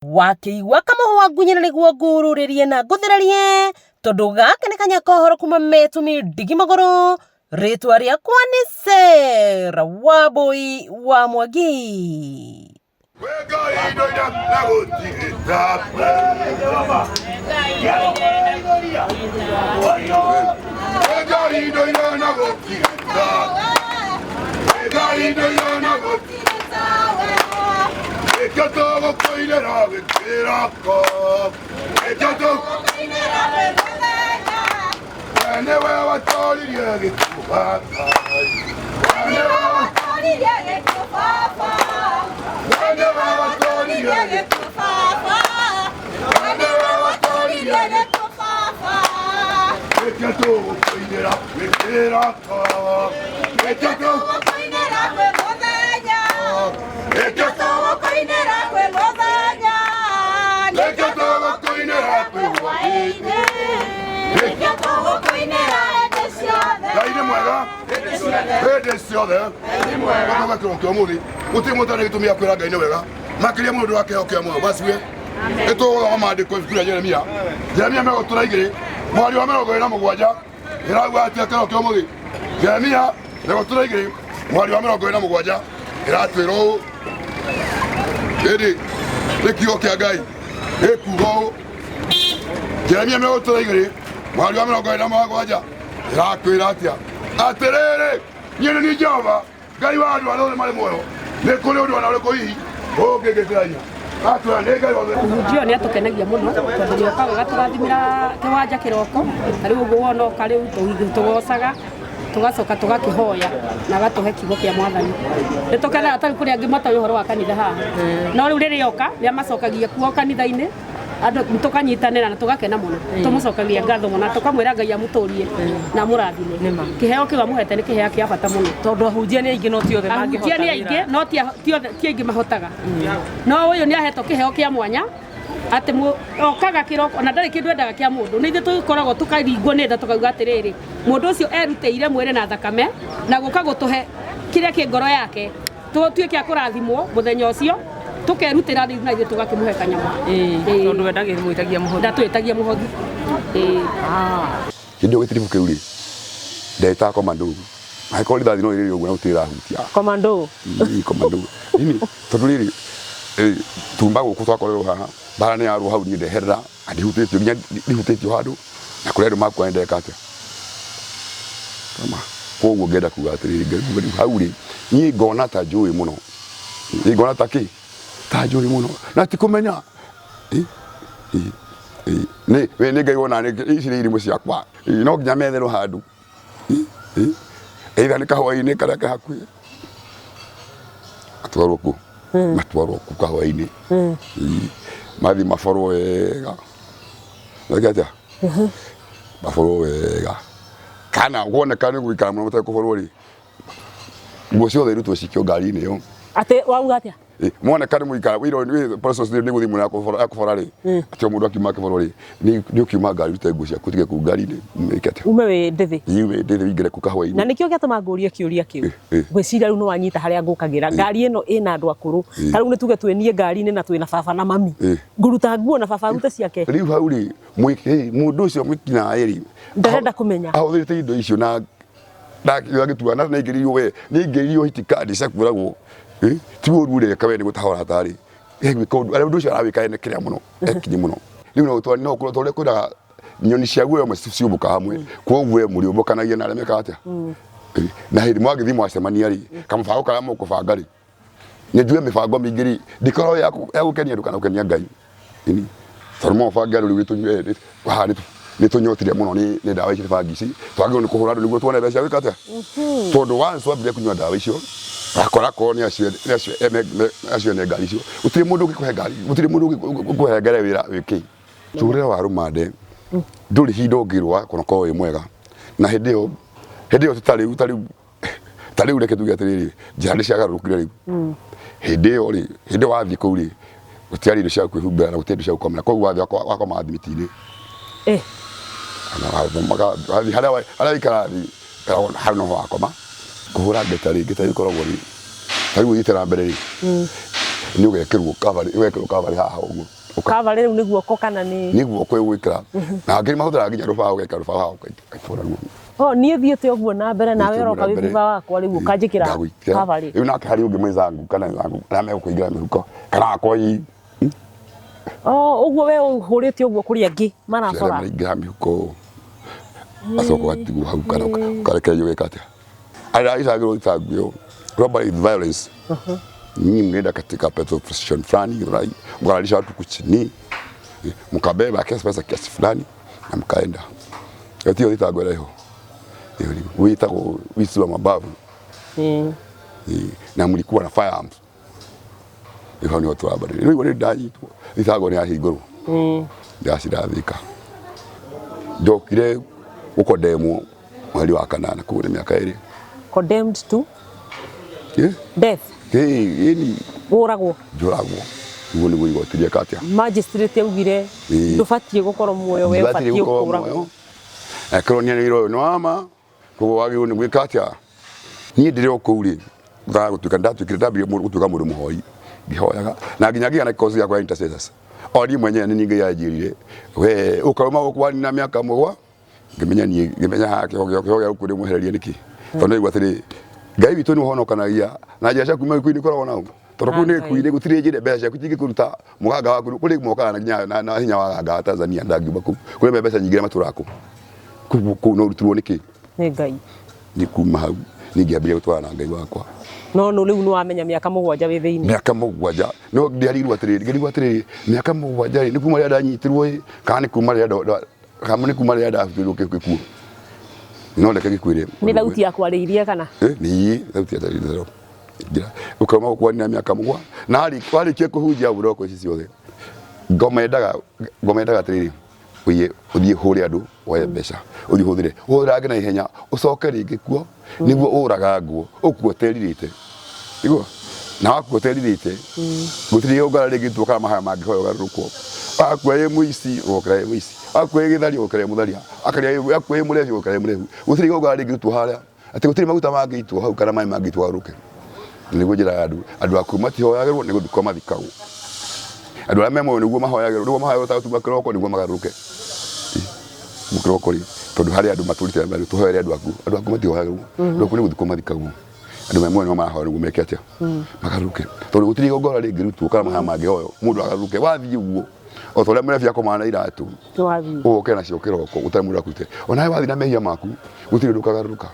Wakĩigua kamũhwa ngunyĩra nĩguo ngururĩrie na ngũthererie tondũ gaka nĩ kanya ka ũhoro kuma Metumi Ndigi Magũrũ. Rĩtwa rĩakwa nĩ Sarah Wambui wa Mwangi. Ngai nĩ mwega hĩndĩ ciothe gũtoka kĩro kĩa ũmũthĩ gũtirĩ mũndũ ũtarĩ gĩtũmi gĩa kwĩra Ngai nĩ wega makĩria mũndũ wa kĩheo kĩa muoyo basi we nĩtũgũthoma maandĩko ibuku rĩa Jeremia Jeremia 32 mweri wa 27 ĩrauga atĩa kĩro kĩa ũmũthĩ Jeremia 32 mweri wa 27 ĩratwĩra ũũ ĩndĩ nĩ kiugo kĩa Ngai gĩkuga ũũ Jeremia 32 mweri wa 27 ĩrakwĩra atĩa atĩrĩrĩ niĩ nĩ niĩ Jehova Ngai wa andũ arĩa othe marĩ muoyo nĩ kũrĩ ũndũ ona ũrĩkũ hihi ũngĩngĩtĩrania atwĩra nĩ Ngai wothe Mũhunjia ũyũ nĩ atũkenagia mũno tondũ nĩ okaga agatũrathimĩra kĩwanja kĩroko ta rĩu ũguo wona oka rĩu tũgocaga tũgacoka tũgakĩhoya na agatũhe kiugo kĩa mwathani nĩ tũkenaga tarĩu kũrĩ angĩ matoĩ ũhoro wa kanitha haha no rĩu rĩrĩa oka nĩ amacokagia kuo kanitha-inĩ andũ tũkanyitanĩra na tũgakena mũno tũmũcokagia ngatho mũno na tũkamwĩra Ngai amũtũrie na amũrathime kĩheo kĩu amũhete nĩ kĩheo kĩa bata mũno tondũ ahunjia nĩ aingĩ no ti othe ahunjia nĩ aingĩ no ti aingĩ mahotaga no ũyũ nĩ ahetwo kĩheo kĩa mwanya atĩ okaga kĩroko ona ndarĩ kĩndũ endaga kĩa mũndũ nĩ ithuĩ tũkoragwo tũkaringwo nĩ tha tũkauga atĩrĩrĩ mũndũ ũcio erutĩire mwĩrĩ na thakame na gũka gũtũhe kĩrĩa kĩ ngoro yake tutuĩke a kũrathimwo mũthenya ũcio tũkerutĩra rĩu na ithuĩ tũgakĩmũhe kanyama tondũ we ndagĩmwĩtagia mũhothi ndatwĩtagia mũhothi hĩndĩ ĩyo gĩtiribũ kĩu rĩ ndetaga komando angĩkorwo rithathi no rĩrĩ ũguo na gũtirĩ ĩrahutia komando komando ini tondũ rĩrĩ tumba gũkũ twakorerwo haha mbara nĩ yarwo hau niĩ ndeherera na ndihutĩtio nginya ndihutĩtio handũ na kũrĩ andũ makua nĩ ndeka atĩa kama koguo ngenda kuga atĩrĩrĩ hau rĩ niĩ ngona ta njũĩ mũno niĩ ngona ta kĩ ta njũĩ mũno na ti kũmenya nĩ we nĩ Ngai wona ici nĩ irimũ ciakwa no nginya metherwo handũ either nĩ kahũa-inĩ karĩa ke hakuhĩ matwarwo kũ matwarwo kũ kahũa-inĩ mathiĩ maborwo wega meke atĩa maborwo wega kana woneka nĩ gũikara mũno matarĩ kũborwo rĩ nguo ciothe irutwo cikio ngari-inĩ ĩyo atĩ wauga atĩa Mwoneka nĩ mũikara wĩra nĩ process nĩ gũthiĩ mũno ya kũbora rĩ atĩ o mũndũ akiuma akĩborwo rĩ nĩ ũkiuma ngari ũrute nguo ciaku ũtige kũu ngari-inĩ wĩke atĩa ume wĩ ndĩthĩ ume ndĩthĩ ũingĩre kũu kahũa-inĩ na nĩkĩo gĩatũma ngũrie kĩũria kĩu ngwĩciria rĩu nĩ wanyita harĩa ngũkagĩra ngari ĩno ĩna andũ akũrũ ta rĩu nĩ tuge twĩ niĩ ngari-inĩ na twĩna baba na mami ngũruta nguo na baba arute ciake rĩu hau rĩ mũndũ ũcio mwĩkinaĩ rĩ ndarenda kũmenya ahũthĩrĩte indo icio na ndagĩtua na nĩaingĩrĩirio we nĩaingĩrĩirio itikadi cia kwĩragwo ti ũru ũreka we nĩ gũtaha ũrataha-rĩ egwĩka ũndũ ũndũ ũcio arawĩka ene kĩrĩa mũno ekinyi mũno rĩu no twa no tondũ kwĩraga nyoni cia guoya ũmwe ciũmbũkaga hamwe kwoguo we mũrĩũmbũkanagia na arĩa mekaga atĩa na hĩndĩ mwagĩthiĩ mwacemania rĩ kamũbango karĩa mũkũbanga rĩ nĩ njuge mĩbango mĩingĩ rĩ ndĩkoragwo ya gũkenia andũ kana gũkenia Ngai Ĩni tondũ no ũbange andũ rĩu nĩtũnyue haha nĩtũnyotire mũno nĩ ndawa ici bangi ici twagĩrĩirwo nĩ kũhũra andũ nĩguo tuone mbeca cia gwĩka atĩa tondũ once wambĩrĩria kũnyua ndawa icio akora korwo nĩ acio nĩ acio acio ene ngari icio gũtirĩ mũndũ ũngĩkũhe ngari gũtirĩ mũndũ ũngĩkũhengere wĩra wĩke tũrĩre wa rũmande ndũrĩ hinda ũngĩrũa konokorwo wĩ mwega na hĩndĩ ĩyo hĩndĩ ĩyo tarĩu tarĩu ta rĩu reke tuge atĩrĩrĩ njĩra nĩ ciagarũrũkire rĩu hĩndĩ ĩyo rĩ hĩndĩ ĩyo wathiĩ kũu rĩ gũtiarĩ indo cia kwĩhumbĩra na gũtiarĩ indo cia gũkomera koguo wathiĩ wakoma thimiti-inĩ wathiĩ harĩa harĩa waikara thĩ hau noho wakoma kũhũra ngeta rĩ ngeta ĩkoragwo rĩ ta rĩu ũthiĩte na mbere rĩ. Nĩ ũgekĩrwo kabarĩ, ũgekĩrwo kabarĩ haha ũguo. Kabarĩ rĩu nĩ guoko kana nĩ? Nĩ guoko ĩgwĩkĩra. Na angĩ mahũthĩraga nginya rũbaũ, ũgekĩra rũbaũ haha ũkaitũra ruo. Oh, niĩ thiĩte ũguo na mbere nawe ũroka wĩ thutha wakwa rĩu ũkanjĩkĩra kabarĩ. Rĩu nake harĩ ũngĩ mwenzangu kana wenzangu arĩa megũkũingĩra mĩhuko kana akwa ii. Oh, ũguo we ũhũrĩte ũguo kũrĩ angĩ marabora. Maraingĩra mĩhuko acoka ũgatigwo hau kana ũkarekererio weka atĩa. Arĩa icagĩrwo thitango ĩyo robbery with violence. Nyinyi mnaenda katika petrol station fulani, right? Mkalalisha watu kuchini, mkabeba kiasi pesa kiasi fulani na mkaenda. Ĩyo tiyo thitango ĩrĩa ĩho. Ĩyo wĩtagwo wizi wa mabavu. Na mlikuwa na firearms. Rĩu hau nĩho tũrambarĩria. Rĩu nĩ ndanyitwo thitango nĩ yahingũrwo. Ndacirathika. Ndokire gũkondemwo mweri wa kanana, koguo nĩ mĩaka 2. Condemned to death. Ĩni. Ũragwo. Njũragwo. Ũguo nĩguo igoti rĩeka atĩa? Magistrate augire ndũbatiĩ gũkorwo muoyo, we ũbatiĩ kũragwo. Angĩkorwo nĩ anĩrĩirwo ũyũ nĩ wa ma, koguo wagĩrĩirwo nĩ gwĩka atĩa? Niĩ ndĩrĩ o kũu rĩ, gũtuĩka ndatuĩkire ndambirie gũtuĩka mũndũ mũhoi, ngĩhoyaga na nginya ngĩgĩa na course yakwa ya intercessors. O niĩ mwenyewe nĩ niĩ Ngai anjĩrire, we ũkauma gũkũ wanina mĩaka mũgwa, ngĩmenya niĩ ngĩmenya haha kĩho gĩa gũkũ ndĩmwehererie nĩkĩ? Tondũ ndaigua atĩrĩ, Ngai witũ nĩ ũhonokanagia na njĩra cia kuma gĩkuũ-inĩ ikoragwo nao. Tondũ kũu nĩ gĩkuũ-inĩ gũtirĩ njĩra, mbeca ciaku itingĩkũruta mũganga waku, kũrĩ mokaga nginya na hinya wa ganga wa Tanzania ndangiuma kũu. Kũrĩ mbeca nyingĩ arĩa matũraga kũu. Koguo kũu no ũrutirwo nĩkĩ? Nĩ Ngai. Nĩ kuma hau niĩ ngĩambĩrĩria gũtwarana na Ngai wakwa. No no rĩu nĩ wamenya mĩaka 7 wĩ thĩinĩ. Mĩaka 7 no ndiarigirwo atĩrĩrĩ, ngĩrigwo atĩrĩrĩ, mĩaka 7 rĩ, nĩ kuma rĩrĩa ndanyitirwo ĩ, kana nĩ kuma rĩrĩa kana nĩ kuma rĩrĩa ndabutirwo gĩkuũ. No reke gĩkuĩre. Nĩ thauti ya kwarĩirie kana? Nĩ thauti ya kwarĩirie. Ũkauma gũkũ wanina mĩaka 7 na warĩkia kũhunjia buroko ici ciothe. Ngoma endaga atĩrĩrĩ, ũthiĩ ũhũre andũ woe mbeca, ũthiĩ ũhũthĩre, ũhũthĩrange na ihenya, ũcoke rĩngĩ kuo nĩguo ũragangwo, ũkue ũterirĩte. Nĩguo? Na wakua ũterirĩte, gũtirĩ igongona rĩngĩ kana mahoya mangĩhoywo ũgarũrũkwo. Wakua wĩ mũici, ũgokĩra wĩ mũici. Wakua wĩ gĩtharia, ũgokĩra wĩ mũtharia. Wakua wĩ mũrebi, ũgokĩra wĩ mũrebi. Gũtirĩ igongona rĩngĩrutwo harĩa, atĩ gũtirĩ maguta mangĩitwo hau kana maĩ mangĩitwo ũgarũrũke. Nĩguo njĩra ya andũ, andũ akuũ matihoyagĩrwo nĩ gũthikwo mathikagwo. Andũ arĩa me muoyo nĩguo mahoyagĩrwo, nĩguo mahoyagĩrwo ta gũtuma kĩroko nĩguo magarũrũke. Kĩroko rĩ, tondũ harĩ andũ matũrĩte tũhoere andũ akuũ, andũ akuũ matihoyagĩrwo, andũ akuũ nĩ gũthikwo mathikagwo. Andũ me muoyo nĩo marahoya nĩguo meke atĩa? Magarũrũke. Tondũ gũtirĩ igongona rĩngĩrutwo kana mahoya mangĩhoywo mũndũ agarũrũke, wathiĩ ũguo o ta ũrĩa mũrebi akomaga na iratũ, ũgoke nacio kĩroko gũtarĩ mũndũ akuĩte. Onawe wathiĩ na mehia maku gũtirĩ ũndũ ũkagarũrũka.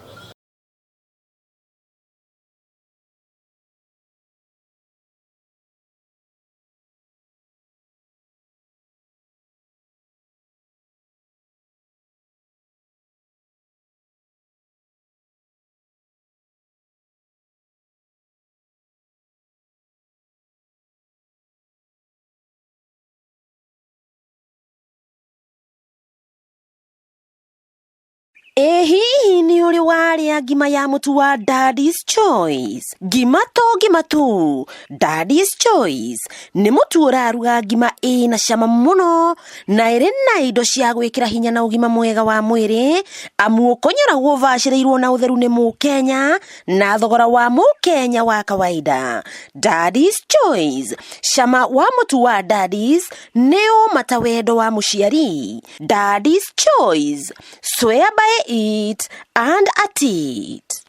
Ĩ hihi nĩ ũrĩ warĩa ngima ya mũtu wa Daddy's Choice? Ngima to ngima tu, Daddy's Choice nĩ mũtu ũraruga ngima ĩna cama mũno na ĩrĩ na indo cia gwĩkĩra hinya na ũgima mwega wa mwĩrĩ, amu ũkonyoragwo ũbacĩrĩirwo na ũtheru nĩ mũkenya na thogora wa mũkenya wa kawaida. Daddy's Choice, cama wa mũtu wa Daddy's nĩ ũma ta wendo wa mũciari. Daddy's Choice, swear by it and at it.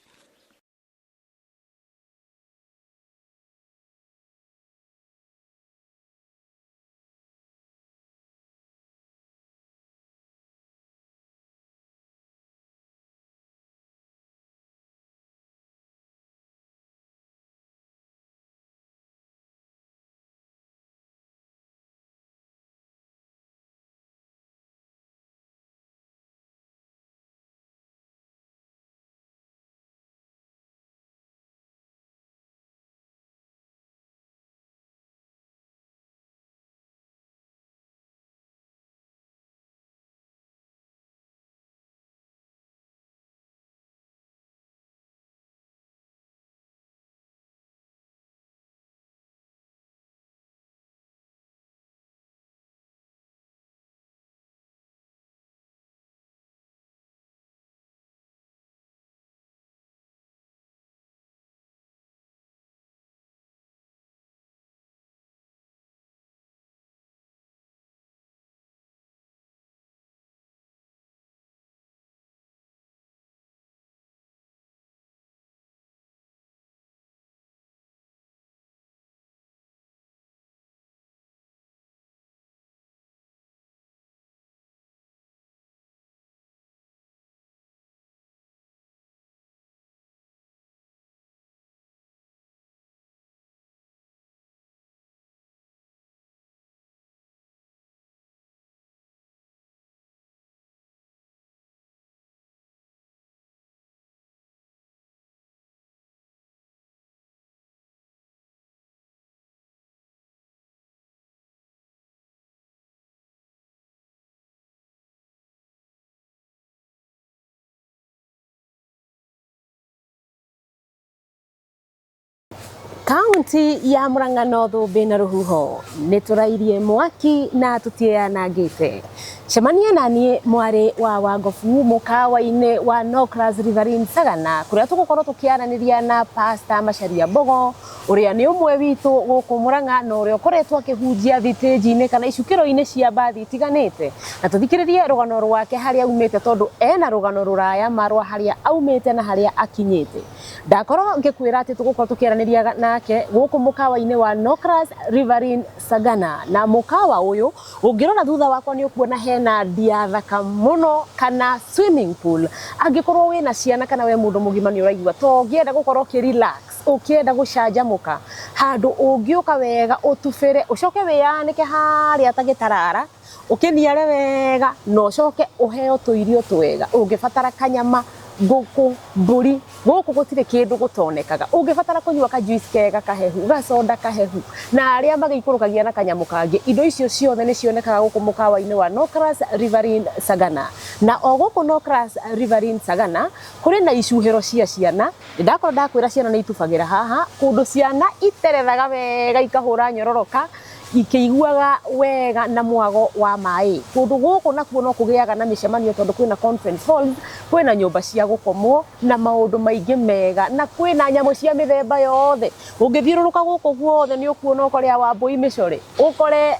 Kaunti ya Murang'a no thũmbĩ na rũhuho nĩ tũrairie mwaki na tũtiĩyanangĩte. Cemania na niĩ mwarĩ wa Wangobu mũkawa-inĩ wa Nocras Riverine Sagana kũrĩa tũgũkorwo tũkĩaranĩria na Pastor Macharia Mbogo ũrĩa nĩ ũmwe witũ gũkũ Murang'a na ũrĩa ũkoretwo akĩhunjia thitĩnji-inĩ kana icukĩro-inĩ cia mbathi itiganĩte, na tũthikĩrĩrie rũgano rwake harĩa aumĩte tondũ ena rũgano rũraya ma rwa harĩa aumĩte na harĩa akinyĩte. Ndakorwo ngĩkwĩra atĩ tũgũkorwo tũkĩaranĩria nake gũkũ mũkawa-inĩ wa Nocras Riverine Sagana, na mũkawa ũyũ ũngĩrora thutha wakwa nĩ ũkuona hena ndia thaka mũno kana swimming pool. Angĩkorwo wĩna ciana kana we mũndũ mũgima nĩ ũraigua to ũngĩenda gũkorwo ũkĩ relax, ũkĩenda gũcanjamũka, handũ ũngĩũka wega ũtubĩre ũcoke wĩyanĩke harĩa ta gĩtarara, ũkĩniare wega na ũcoke ũheo tũirio twega. Ũngĩbatara kanyama, ngũkũ, mbũri, gũkũ gũtirĩ kĩndũ gũtonekaga. Ũngĩbatara kũnyua ka juice kega kahehu, gacoda kahehu, na arĩa magĩikũrũkagia na kanyamũ kangĩ, indo icio ciothe nĩ cionekaga gũkũ mũkawa-inĩ wa Nocras Riverine Sagana. Na o gũkũ Nocras Riverine Sagana kũrĩ na icuhĩro cia ciana. Ndakorwo ndakwĩra ciana nĩ itubagĩra haha, kũndũ ciana iterethaga wega ikahũra nyororoka ikĩiguaga wega na mwago wa maĩ. Kũndũ gũkũ nakuo no kũgĩaga na mĩcemanio tondũ kwĩna conference halls, kwĩna nyũmba cia gũkomwo na maũndũ maingĩ mega, na kwĩna nyamũ cia mĩthemba yothe. Ũngĩthiũrũrũka gũkũ guothe nĩ ũkuona ũkore wambũi mĩcore, ũkore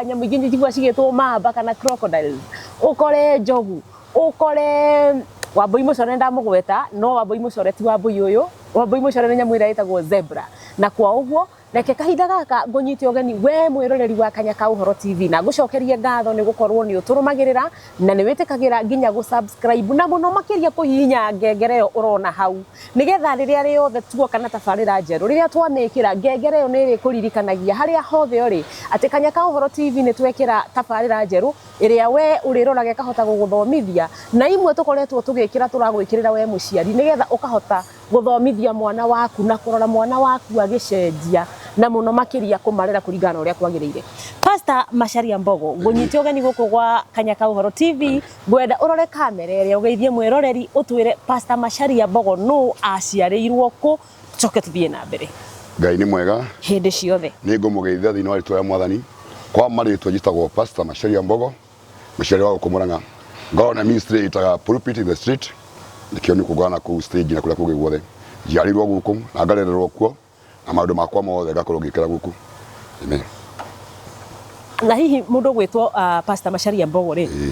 nyamũ ingĩ njiguaga cigĩtwo mamba kana crocodiles, ũkore njogu, ũkore wambũi mũcore nĩ ndamũgweta, no wambũi mũcore ti wambũi ũyũ. Wambũi mũcore nĩ nyamũ ĩrĩa ĩtagwo zebra. Na kwa ũguo reke kahinda gaka ngũnyite ũgeni we mwĩroreri wa Kanya ka Ũhoro TV na ngũcokerie ngatho nĩ gũkorwo nĩ ũtũrũmagĩrĩra na nĩ wĩtĩkagĩra nginya gũ subscribe na mũno makĩria kũhihinya ngengere ĩyo ũrona hau, nĩgetha rĩrĩa rĩothe tuoka na tabarĩra njerũ, rĩrĩa twamĩkĩra ngengere ĩyo nĩ ĩrĩkũririkanagia harĩa hothe ũrĩ atĩ Kanya ka Ũhoro TV nĩ twekĩra tabarĩra njerũ ĩrĩa we ũrĩroraga ĩkahota gũgũthomithia, na imwe tũkoretwo tũgĩkĩra tũragwĩkĩrĩra we mũciari nĩgetha ũkahota gũthomithia mwana waku na kũrora mwana waku agĩcenjia na mũno makĩria kũmarera kũringana na ũrĩa kwagĩrĩire. Pastor Macharia Mbogo, ngũnyite ũgeni gũkũ gwa Kanya ka Ũhoro TV, ngwenda ũrore kamera ĩrĩa ũgeithie mwĩroreri ũtwĩre Pastor Macharia Mbogo nũ, aciarĩirwo kũ, tũcoke tũthiĩ na mbere. Ngai nĩ mwega hĩndĩ ciothe. Nĩ ngũmũgeithia thĩinĩ wa rĩtwa rĩa Mwathani. Kwa marĩtwa njĩtagwo Pastor Macharia Mbogo, mũciari wa gũkũ Murang'a. Ngoragwo na ministry ĩtaga Pulpit in the Street, nĩkĩo nĩ kũngana kũu stage na kũrĩa kũngĩ guothe. Njiarĩirwo gũkũ na ngarererwo kuo na maũndũ makwa mothe ngakorwo ngĩkĩra gũkũ. Amen. Na hihi mũndũ ũgwĩtwo Pastor Macharia Mbogo rĩ,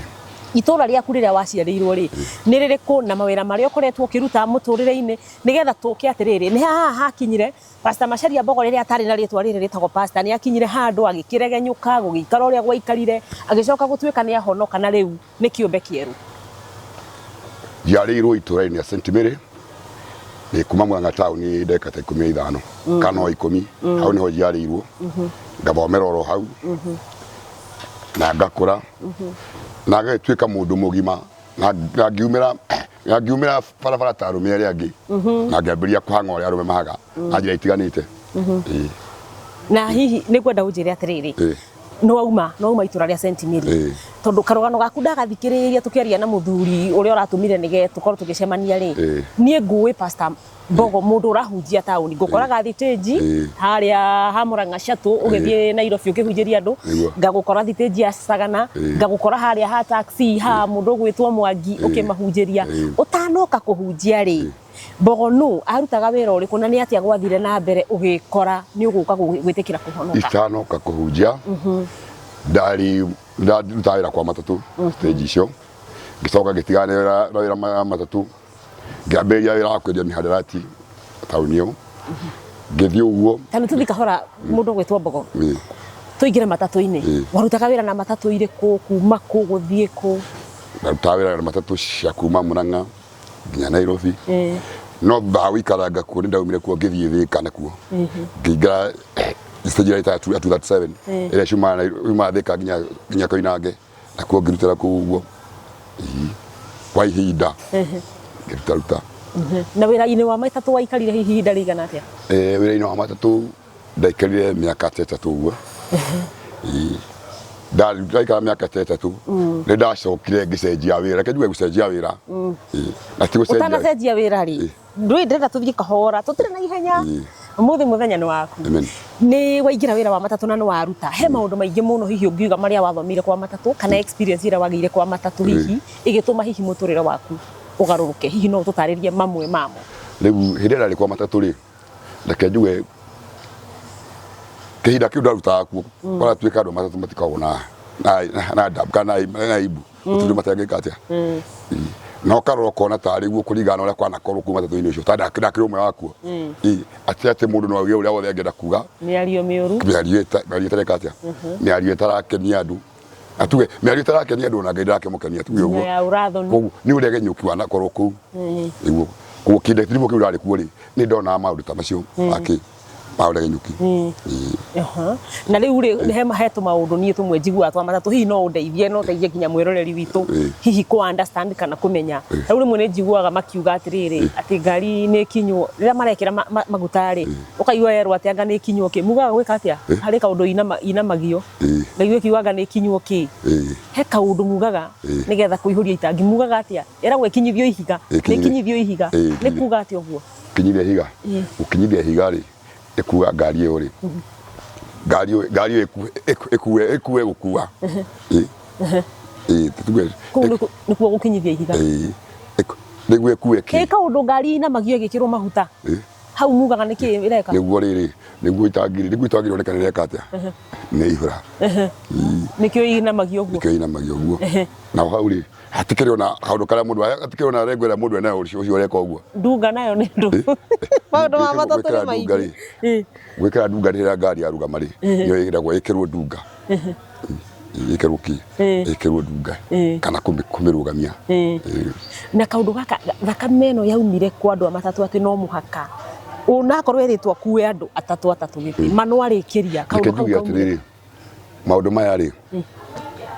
itũra rĩaku rĩrĩa waciarĩirwo rĩ nĩ rĩrĩkũ, na mawĩra marĩa ũkoretwo ũkĩruta mũtũrĩre-inĩ, nĩgetha tũke atĩrĩrĩ, nĩ haha hakinyire Pastor Macharia Mbogo rĩrĩa atarĩ na rĩtwa rĩrĩ rĩtagwo Pastor, nĩ akinyire handũ agĩkĩregenyũka, gũgĩikara ũrĩa gwaikarire, agĩcoka gũtuĩka nĩ ahonoka na rĩu nĩ kĩũmbe kĩerũ. Njiarĩirwo itũra-inĩ rĩa St Mary, nĩ kuma Murang'a taũni ndagĩka ta 15 kana o 10, hau nĩho njiarĩirwo, ngathomera oro hau na ngakũra na ngagĩtuĩka mũndũ mũgima na ngiumĩra barabara ta arũme arĩa angĩ na ngĩambĩrĩria kũhang'a ũrĩa arũme mahaga na njĩra itiganĩte. Ĩĩ. Na hihi nĩ ngwenda ũnjĩre atĩrĩrĩ, nĩ wauma itũra rĩa St Mary, tondũ karũgano gaku ndagathikĩrĩria tũkĩaria na mũthuri ũrĩa ũratũmire nĩge tũkorwo tũgĩcemania rĩ, niĩ ngũĩ Pastor Mbogo mũndũ ũrahunjia taũni, ngũkoraga thitĩnji harĩa ha Murang'a Shuttle ũgĩthiĩ Nairobi ũkĩhunjĩria andũ, ngagũkora thitĩnji ya Sagana, ngagũkora harĩa ha taxi ha mũndũ ũgwĩtwo Mwangi ũkĩmahunjĩria. Ũtanoka kũhunjia rĩ, Mbogo nũ, arutaga wĩra ũrĩkũ, na nĩ atĩa gwathire na mbere ũgĩkora nĩ ũgũka gwĩtĩkĩra kũhonoka? Itanoka kũhunjia ndarĩ ndarutaga wĩra kwa matatũ stage icio, ngĩcoka ngĩtigana na wĩra wa matatũ, ngĩambĩrĩria wĩra wa kwendia mĩhadarati taũni ĩyo, ngĩthiĩ ũguo. Ta nĩ tũthiĩ kahora, mũndũ ũgwĩtwo Mbogo, tũingĩre matatũ-inĩ. Warutaga wĩra na matatũ irĩkũ, kuma kũ gũthiĩ kũ? Ndarutaga wĩra na matatũ cia kuma Murang'a nginya Nairobi, no thutha wa gũikaranga kuo nĩ ndaumire kuo ngĩthiĩ Thika, nakuo ngĩingĩra stage ĩrĩa ĩtagwo ya 237 ĩrĩa ciumaga Thika nginya Koinange, nakuo ngĩrutĩra kũu ũguo. Ĩĩ, kwa ihinda ngĩrutaruta. Na wĩra-inĩ wa matatũ waikarire hihi ihinda rĩigana atĩa? Wĩra-inĩ wa matatũ ndaikarire mĩaka ta 3 ũguo. Ĩĩ. Ndaikara mĩaka ta 3 nĩ ndacokire ngĩcenjia wĩra, reke njuge gũcenjia wĩra. Ĩĩ, na ti gũcenjia. Ũtanacenjia wĩra rĩ, ndũĩ ndĩrenda tũthiĩ kahora, tũtirĩ na ihenya. Umuthi muthenya ni waku. Amen. Ni waingira wira wa matatu na ni waruta he maundu maingi muno hihi ungiuga maria wathomire kwa matatu kana experience ira wagiire kwa matatu hihi igituma hihi muturire waku ugaruruke, hihi no ututaririe mamwe mamo? Rĩu hĩndĩ ĩrĩa ndarĩ kwa matatũ rĩ, reke njuge kĩhinda kĩu ndarutaga kuo, kwaratuĩka andũ a matatũ matikoragwo na adabu kana na aibu, gũtirĩ matangĩka atĩa. Ĩĩ. Na ũkarora ũkona tarĩ guo kũringana na ũrĩa kwanakorwo kũu matatũ-inĩ ũcio, ta ndakĩrĩ ũmwe wakuo. Ĩĩ, atĩ mũndũ no auge ũrĩa wothe angĩenda kuga. Mĩario mĩũru. Mĩario ĩtareka atĩa, mĩario ĩtarakenia andũ, atuge mĩario ĩtarakenia andũ, ona Ngai ndarakĩmũkenia, tuge ũguo. Ya urathoni. Koguo nĩ ũregenyũki wanakorwo kũu nĩguo. Koguo kĩndũ kĩrimo kĩu ndarĩ kuo rĩ, nĩ ndonaga maũndũ ta macio makĩ ma ũregenyũki. Ĩĩ. Aha. Na rĩu rĩ, he tũmaũndũ niĩ tũmwe njiguaga twa matatũ, hihi no ũndeithie, no ũteithie nginya mwĩroreri witũ hihi kũ understand kana kũmenya. Rĩu rĩmwe nĩ njiguaga makiuga atĩrĩrĩ, atĩ ngari nĩ ĩkinywo rĩrĩa marekĩra maguta rĩ, ũkaigua yerwo atĩ anga nĩ ĩkinywo kĩ, mugaga gwĩka atĩa? Harĩ kaũndũ inamagio, ngaigua ĩkiuga anga nĩ ĩkinywo kĩ. He kaũndũ mugaga nĩgetha kũihũria itangi, mugaga atĩa? Ĩragwo ĩkinyithio ihiga, nĩ ĩkinyithio ihiga, nĩ kuga atĩa ũguo? Kinyithia ihiga, gũkinyithia ihiga rĩ, ĩkuaga ngari ĩyo rĩ, ngari ĩyo ĩkue gũkua. Ĩĩ. Ĩĩ, tuge. Kũu nĩkuo gũkinyithia ihiga. Ĩĩ. Nĩguo ĩkue kĩ? Ĩ kaũndũ ngari inamagio ĩgĩkĩrwo maguta. Hau mugaga nĩ kĩ ĩreka? Nĩguo rĩrĩ, nĩguo itangi, nĩguo itangi rĩoneka nĩ rĩreka atĩa? Nĩ ihũra. Nĩkĩo inamagio ũguo. Nĩkĩo inamagio ũguo. Na hau rĩ, hatikĩrĩ ona kaũndũ karĩa mũndũ, hatikĩrĩ ona rengo ĩrĩa mũndũ enayo ũcio ũreka ũguo. Ndunga nayo nĩ ndũ. Maũndũ ma matatũ nĩ maingĩ. Gwĩkĩra ndunga rĩrĩa ngari yarũgama rĩ, nĩyo ĩragwo ĩkĩrwo ndunga. Ĩkĩrwo kĩ? Ĩkĩrwo ndunga kana kũmĩrũgamia. Na kaũndũ gaka, thakame ĩno yaumire kwa andũ a matatũ atĩ no mũhaka onakorwo erĩtwo akue andũ atatũ atatũ gĩtĩ, ma no arĩkĩria kaũndũ kau kaumire. Maũndũ maya rĩ,